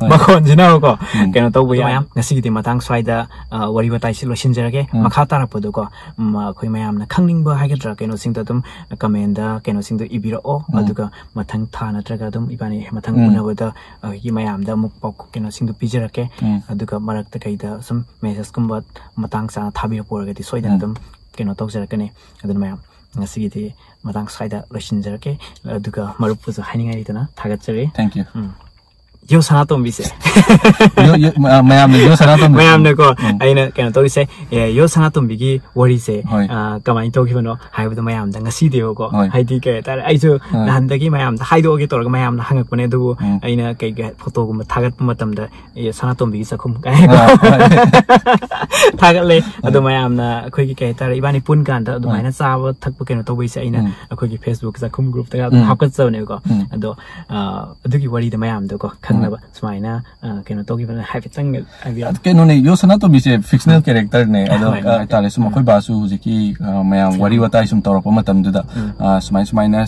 ꯍꯣꯏ꯫ ꯃꯈꯣꯟꯁꯤꯅꯀꯣ ꯎꯝ꯫ ꯀꯩꯅꯣ ꯇꯧꯕ ꯌꯥꯏ꯫ ꯃꯌꯥꯝ ꯉꯁꯤꯒꯤꯗꯤ ꯃꯇꯥꯡ ꯁ꯭ꯋꯥꯏꯗ, ꯑ, ꯋꯥꯔꯤ ꯋꯥꯇꯥꯏꯁꯤ ꯂꯣꯏꯁꯤꯟꯖꯔꯒꯦ꯫ ꯎꯝ꯫ ꯃꯈꯥ ꯇꯥꯔꯛꯄꯗꯀꯣ, ꯎꯝ, ꯑꯩꯈꯣꯏ ꯃꯌꯥꯝꯅ ꯈꯪꯅꯤꯡꯕ ꯍꯥꯏꯒꯗ꯭ꯔꯥ, ꯀꯩꯅꯣꯁꯤꯡꯗꯣ ꯑꯗꯨꯝ ꯀꯃꯦꯟꯗ ꯀꯩꯅꯣꯁꯤꯡꯗꯣ ꯏꯕꯤꯔꯛꯑꯣ꯫ ꯎꯝ꯫ ꯑꯗꯨꯒ ꯃꯊꯪ ꯊꯥ ꯅꯠꯇ꯭ꯔꯒ ꯑꯗꯨꯝ ꯏꯕꯥꯅꯤ ꯃꯊꯪ ꯎꯝ꯫ ꯎꯅꯕꯗ ꯑꯩꯈꯣꯏꯒꯤ ꯃꯌꯥꯝꯗ ꯑꯃꯨꯛ ꯄꯥꯎ ꯀꯩꯅꯣꯁꯤꯡꯗꯣ ꯄꯤꯖꯔꯛꯀꯦ꯫ ꯎꯝ꯫ ꯑꯗꯨꯒ ꯃꯔꯛꯇ ꯀꯩꯗ ꯁꯨꯝ ꯃꯦꯁꯦꯁꯀꯨꯝꯕ ꯃꯇꯥꯡ ꯆꯥꯅ ꯊꯥꯕꯤꯔꯛꯄ ꯑꯣꯏꯔꯒꯗꯤ ꯁꯣꯏꯗꯅ ꯎꯝ꯫ ꯑꯗꯨꯝ ꯀꯩꯅꯣ ꯇꯧꯖꯔꯛꯀꯅꯤ꯫ ꯑꯗꯨꯅ ꯃꯌꯥꯝ ꯉꯁꯤꯒꯤꯗꯤ ꯃꯇꯥꯡ ꯁ꯭ꯋꯥꯏꯗ ꯂꯣꯏꯁꯤꯟꯖꯔꯛꯀꯦ꯫ ꯑꯗꯨꯒ ꯃꯔꯨꯞꯄꯨꯁꯨ ꯍꯥꯏꯅꯤꯡꯉꯥꯏ ꯂꯩꯇꯅ ꯊꯥꯒꯠꯆꯔꯤ꯫ Thank you. ꯎꯝ꯫ ꯌꯣ ꯁꯅꯥꯇꯣꯝꯕꯤꯁꯦ꯫ ꯌꯣ- ꯌꯣ- ꯃ- ꯃꯌꯥꯝꯅ ꯌꯣ ꯁꯅꯥꯇꯣꯝꯕꯤ꯫ ꯃꯌꯥꯝꯅꯀꯣ ꯎꯝ. ꯑꯩꯅ ꯀꯩꯅꯣ ꯇꯧꯔꯤꯁꯦ, ꯑꯦ, ꯌꯣ ꯁꯅꯥꯇꯣꯝꯕꯤꯒꯤ ꯋꯥꯔꯤꯁꯦ ꯍꯣꯏ. ꯑ, ꯀꯃꯥꯏꯅ ꯇꯧꯈꯤꯕꯅꯣ ꯍꯥꯏꯕꯗꯣ ꯃꯌꯥꯝꯗ ꯉꯁꯤꯗꯦꯕꯀꯣ, ꯍꯣꯏ. ꯍꯥꯏꯗꯤ ꯀꯩ ꯍꯥꯏꯇꯥꯔꯦ, ꯑꯩꯁꯨ ꯍꯣꯏ. ꯅꯍꯥꯟꯗꯒꯤ ꯃꯌꯥꯝꯗ ꯍꯥꯏꯗꯣꯛꯑꯒꯦ ꯇꯧꯔꯒ ꯃꯌꯥꯝꯅ ꯍꯪꯉꯛꯄꯅꯦ, ꯑꯗꯨꯕꯨ ꯎꯝ. ꯑꯩꯅ ꯀꯩ ꯀꯩ ꯐꯣꯇꯣꯒꯨꯝꯕ ꯊꯥꯒꯠꯄ ꯃꯇꯝꯗ, "ꯑꯦ, ꯁꯅꯥꯇꯣꯝꯕꯤꯒꯤ ꯆꯥꯛꯈꯨꯝ" ꯀꯥꯏꯅ ꯑ, ꯍꯣꯏ. ꯊꯥꯒꯠꯂꯦ꯫ ꯑꯗꯣ ꯃꯌꯥꯝꯅ ꯑꯩꯈꯣꯏꯒꯤ ꯀꯩ ꯍꯥꯏꯇꯥꯔꯦ, ꯏꯕꯥꯅꯤ ꯄꯨꯟ ꯀꯥꯟꯗ ꯑꯗꯨꯃꯥꯏꯅ ꯆꯥꯕ ꯊꯛꯄ ꯀꯩꯅꯣ ꯇꯧꯕꯩꯁꯦ ꯑꯩꯅ ꯎꯝ. ꯑꯩꯈꯣꯏꯒꯤ Facebook ꯆꯥꯛꯈꯨꯝ groupꯇꯒ ꯎꯝ. ꯍꯥꯞꯀꯠꯆꯕꯅꯦꯕꯀꯣ꯫ ꯎꯝ. ꯑꯗꯣ ꯑ, ꯑꯗꯨꯒꯤ ꯋꯥꯔꯤꯗ ꯃꯌꯥꯝꯗꯀꯣ ꯈꯪꯅꯕ ꯁꯨꯃꯥꯏꯅ ꯑ, ꯀꯩꯅꯣ ꯇꯧꯈꯤꯕꯅ ꯍꯥꯏꯐꯦꯠꯇꯪ ꯍꯥꯏꯕꯤꯔꯛꯑꯣ꯫ ꯀꯩꯅꯣꯅꯦ, ꯌꯣ ꯁꯅꯥꯇꯣꯝꯕꯤꯁꯦ fictional characterꯅꯦ꯫ ꯑꯗꯣ ꯍꯣꯏ. ꯀꯩ ꯍꯥꯏꯇꯥꯔꯦ, ꯁꯨꯝ ꯑꯩꯈꯣꯏ ꯕꯥꯁꯨ ꯍꯧꯖꯤꯛꯀꯤ, ꯑ, ꯃꯌꯥꯝ ꯋꯥꯔꯤ ꯋꯥꯇꯥꯏ ꯁꯨꯝ ꯇꯧꯔꯛꯄ ꯃꯇꯝꯗꯨꯗ, ꯎꯝ. ꯑ, ꯁꯨꯃꯥꯏ ꯁꯨꯃꯥꯏꯅ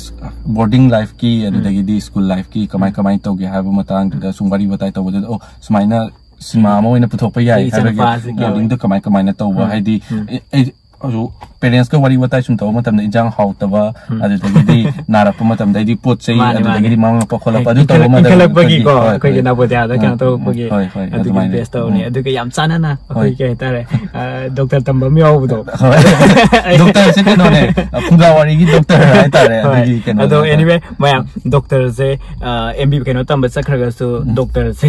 boarding lifeꯀꯤ, ꯑꯗꯨꯗꯒꯤꯗꯤ school lifeꯀꯤ ꯀꯃꯥꯏ ꯀꯃꯥꯏꯅ ꯇꯧꯒꯦ ꯍꯥꯏꯕ ꯃꯇꯥꯡꯗꯨꯗ ꯁꯨꯝ ꯋꯥꯔꯤ ꯋꯥꯇꯥꯏ ꯇꯧꯕꯗꯨꯗ, "ꯑꯣ, ꯁꯨꯃꯥꯏꯅ ꯁꯤꯃꯥ ꯑꯃ ꯑꯣꯏꯅ ꯄꯨꯊꯣꯛꯄ ꯌꯥꯏ" ꯁꯤ ꯍꯥꯏꯕꯒꯤ ꯏꯆꯥꯅꯨꯄꯥꯁꯤꯒꯤ boardingꯗꯣ ꯀꯃꯥꯏ ꯀꯃꯥꯏꯅ ꯇꯧꯕ, ꯎꯝ. ꯍꯥꯏꯗꯤ ꯎꯝ. ꯑꯩ- ꯑꯩꯁꯨ parentsꯀ ꯋꯥꯔꯤ ꯋꯥꯇꯥꯏ ꯁꯨꯝ ꯇꯧꯕ ꯃꯇꯝꯗ ꯏꯟꯖꯥꯡ ꯍꯥꯎꯇꯕ, ꯎꯝ. ꯑꯗꯨꯗꯒꯤꯗꯤ ꯅꯥꯔꯛꯄ ꯃꯇꯝꯗ, ꯍꯥꯏꯗꯤ ꯄꯣꯠ ꯆꯩ, ꯃꯥꯅꯦ, ꯑꯗꯨꯗꯒꯤꯗꯤ ꯃꯥꯅꯦ. ꯃꯃꯥ ꯃꯄꯥ ꯈꯣꯠꯂꯛꯄ, ꯑꯗꯨ ꯏꯟꯈꯠꯂꯛ- ꯇꯧꯕ ꯃꯇꯝꯗ ꯏꯟꯈꯠꯂꯛꯄꯒꯤꯀꯣ, ꯑꯩꯈꯣꯏꯒꯤ, ꯍꯣꯏ, ꯑꯩꯈꯣꯏꯒꯤ ꯍꯣꯏ. ꯅꯕꯣꯗꯤꯌꯥꯗ ꯀꯩꯅꯣ ꯎꯝ. ꯇꯧꯕꯒꯤ ꯍꯣꯏ, ꯍꯣꯏ, ꯑꯗꯨꯒꯤ ꯑꯗꯨꯃꯥꯏꯅ. base ꯇꯧꯔꯅꯤ꯫ ꯎꯝ. ꯑꯗꯨꯒ ꯌꯥꯝ ꯆꯥꯟꯅꯅ ꯑꯩꯈꯣꯏ ꯍꯣꯏ. ꯀꯩ ꯍꯥꯏꯇꯥꯔꯦ, ꯑ, doctor ꯇꯝꯕ ꯑꯃ ꯌꯥꯎꯕꯗꯣ꯫ ꯍꯣꯏ. Doctorꯁꯦ ꯀꯩꯅꯣꯅꯦ, ꯐꯨꯡꯒꯥ ꯋꯥꯔꯤꯒꯤ doctor ꯍꯥꯏꯇꯥꯔꯦ, ꯍꯣꯏ. ꯑꯗꯨꯒꯤ ꯀꯩꯅꯣ ꯑꯗꯣ ꯍꯥꯏꯇꯥꯔꯦ. Anyway, ꯃꯌꯥꯝ doctorꯁꯦ, ꯑ, M B ꯀꯩꯅꯣ ꯇꯝꯕ ꯆꯠꯈ꯭ꯔꯒꯁꯨ, doctorꯁꯦ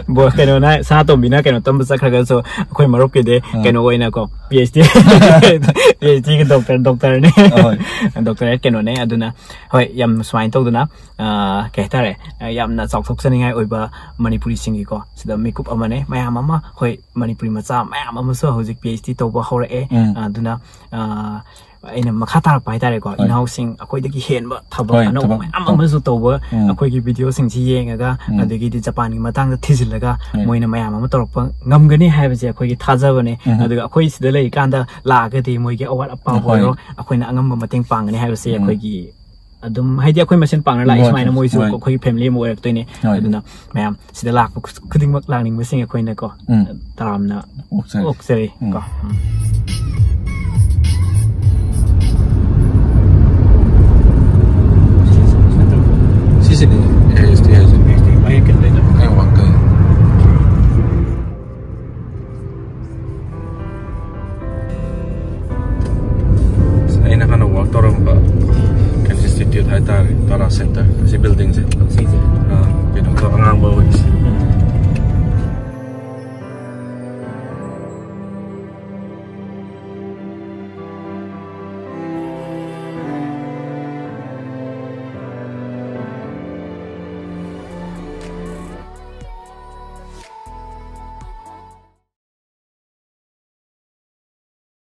ꯕꯣ-, ꯀꯩꯅꯣꯅ, ꯁꯅꯥꯇꯣꯝꯕꯤꯅ ꯀꯩꯅꯣ ꯇꯝꯕ ꯆꯠꯈ꯭ꯔꯒꯁꯨ, ꯑꯩꯈꯣꯏ ꯃꯔꯨꯞꯀꯤꯗꯤ ꯑ. ꯀꯩꯅꯣ ꯑꯣꯏꯅꯀꯣ, PhD, PhDꯒꯤ doctor, doctorꯅꯦ꯫ ꯍꯣꯏ. Doctorate ꯀꯩꯅꯣꯅꯦ꯫ ꯑꯗꯨꯅ ꯍꯣꯏ, ꯌꯥꯝ ꯁꯨꯃꯥꯏꯅ ꯇꯧꯗꯅ, ꯑ, ꯀꯩ ꯍꯥꯏꯇꯥꯔꯦ, ꯑ, ꯌꯥꯝꯅ ꯆꯥꯎꯊꯣꯛꯆꯅꯤꯡꯉꯥꯏ ꯑꯣꯏꯕ ꯃꯅꯤꯄꯨꯔꯤꯁꯤꯡꯒꯤꯀꯣ, ꯁꯤꯗ ꯃꯤꯀꯨꯞ ꯑꯃꯅꯦ꯫ ꯃꯌꯥꯝ ꯑꯃ, ꯍꯣꯏ, ꯃꯅꯤꯄꯨꯔꯤ ꯃꯆꯥ ꯃꯌꯥꯝ ꯑꯃꯁꯨ ꯍꯧꯖꯤꯛ PhD ꯇꯧꯕ ꯍꯧꯔꯛꯑꯦ꯫ ꯎꯝ. ꯑꯗꯨꯅ, ꯑ, ꯑꯩꯅ ꯃꯈꯥ ꯇꯥꯔꯛꯄ ꯍꯥꯏꯇꯥꯔꯦꯀꯣ, ꯍꯣꯏ. ꯏꯅꯥꯎꯁꯤꯡ ꯑꯩꯈꯣꯏꯗꯒꯤ ꯍꯦꯟꯕ ꯊꯕꯛ ꯍꯣꯏ, ꯑꯅꯧꯕ ꯊꯕꯛ, ꯃꯌꯥꯝ ꯊꯕꯛ. ꯑꯃꯁꯨ ꯇꯧꯕ, ꯎꯝ. ꯑꯩꯈꯣꯏꯒꯤ videoꯁꯤꯡꯁꯤ ꯌꯦꯡꯉꯒ, ꯎꯝ. ꯑꯗꯒꯤꯗꯤ ꯖꯄꯥꯟꯒꯤ ꯃꯇꯥꯡꯗ ꯊꯤꯖꯤꯜꯂꯒ, ꯎꯝ. ꯃꯣꯏꯅ ꯃꯌꯥꯝ ꯑꯃ ꯇꯧꯔꯛꯄ ꯉꯝꯒꯅꯤ ꯍꯥꯏꯕꯁꯦ ꯑꯩꯈꯣꯏꯒꯤ ꯊꯥꯖꯕꯅꯦ꯫ ꯎꯝ. ꯑꯗꯨꯒ ꯑꯩꯈꯣꯏ ꯁꯤꯗ ꯂꯩꯔꯤꯀꯥꯟꯗ ꯂꯥꯛꯑꯒꯗꯤ ꯃꯣꯏꯒꯤ ꯑꯋꯥꯠ ꯑꯄꯥꯕꯨ ꯍꯣꯏ. ꯑꯣꯏꯔꯣ, ꯑꯩꯈꯣꯏꯅ ꯑꯉꯝꯕ ꯃꯇꯦꯡ ꯄꯥꯡꯒꯅꯤ ꯍꯥꯏꯕꯁꯦ ꯎꯝ. ꯑꯩꯈꯣꯏꯒꯤ ꯑꯗꯨꯝ, ꯍꯥꯏꯗꯤ, ꯑꯩꯈꯣꯏ ꯃꯁꯦꯟ ꯄꯥꯡꯅ ꯂꯥꯛꯏ ꯍꯣꯏ, ꯁꯨꯃꯥꯏꯅ ꯃꯣꯏꯁꯨ ꯍꯣꯏ. ꯑꯩꯈꯣꯏꯒꯤ family ꯑꯃ ꯑꯣꯏꯔꯛꯇꯣꯏꯅꯦ꯫ ꯍꯣꯏ. ꯑꯗꯨꯅ ꯃꯌꯥꯝ ꯁꯤꯗ ꯂꯥꯛꯄ ꯈꯨ-, ꯈꯨꯗꯤꯡꯃꯛ ꯂꯥꯛꯅꯤꯡꯕꯁꯤꯡ ꯑꯩꯈꯣꯏꯅꯀꯣ, ꯎꯝ. ꯇꯔꯥꯝꯅ ꯑꯣꯛꯆꯔꯤ. ꯑꯣꯛꯆꯔꯤ ꯎꯝ. ꯀꯣ꯫ ꯎꯝ.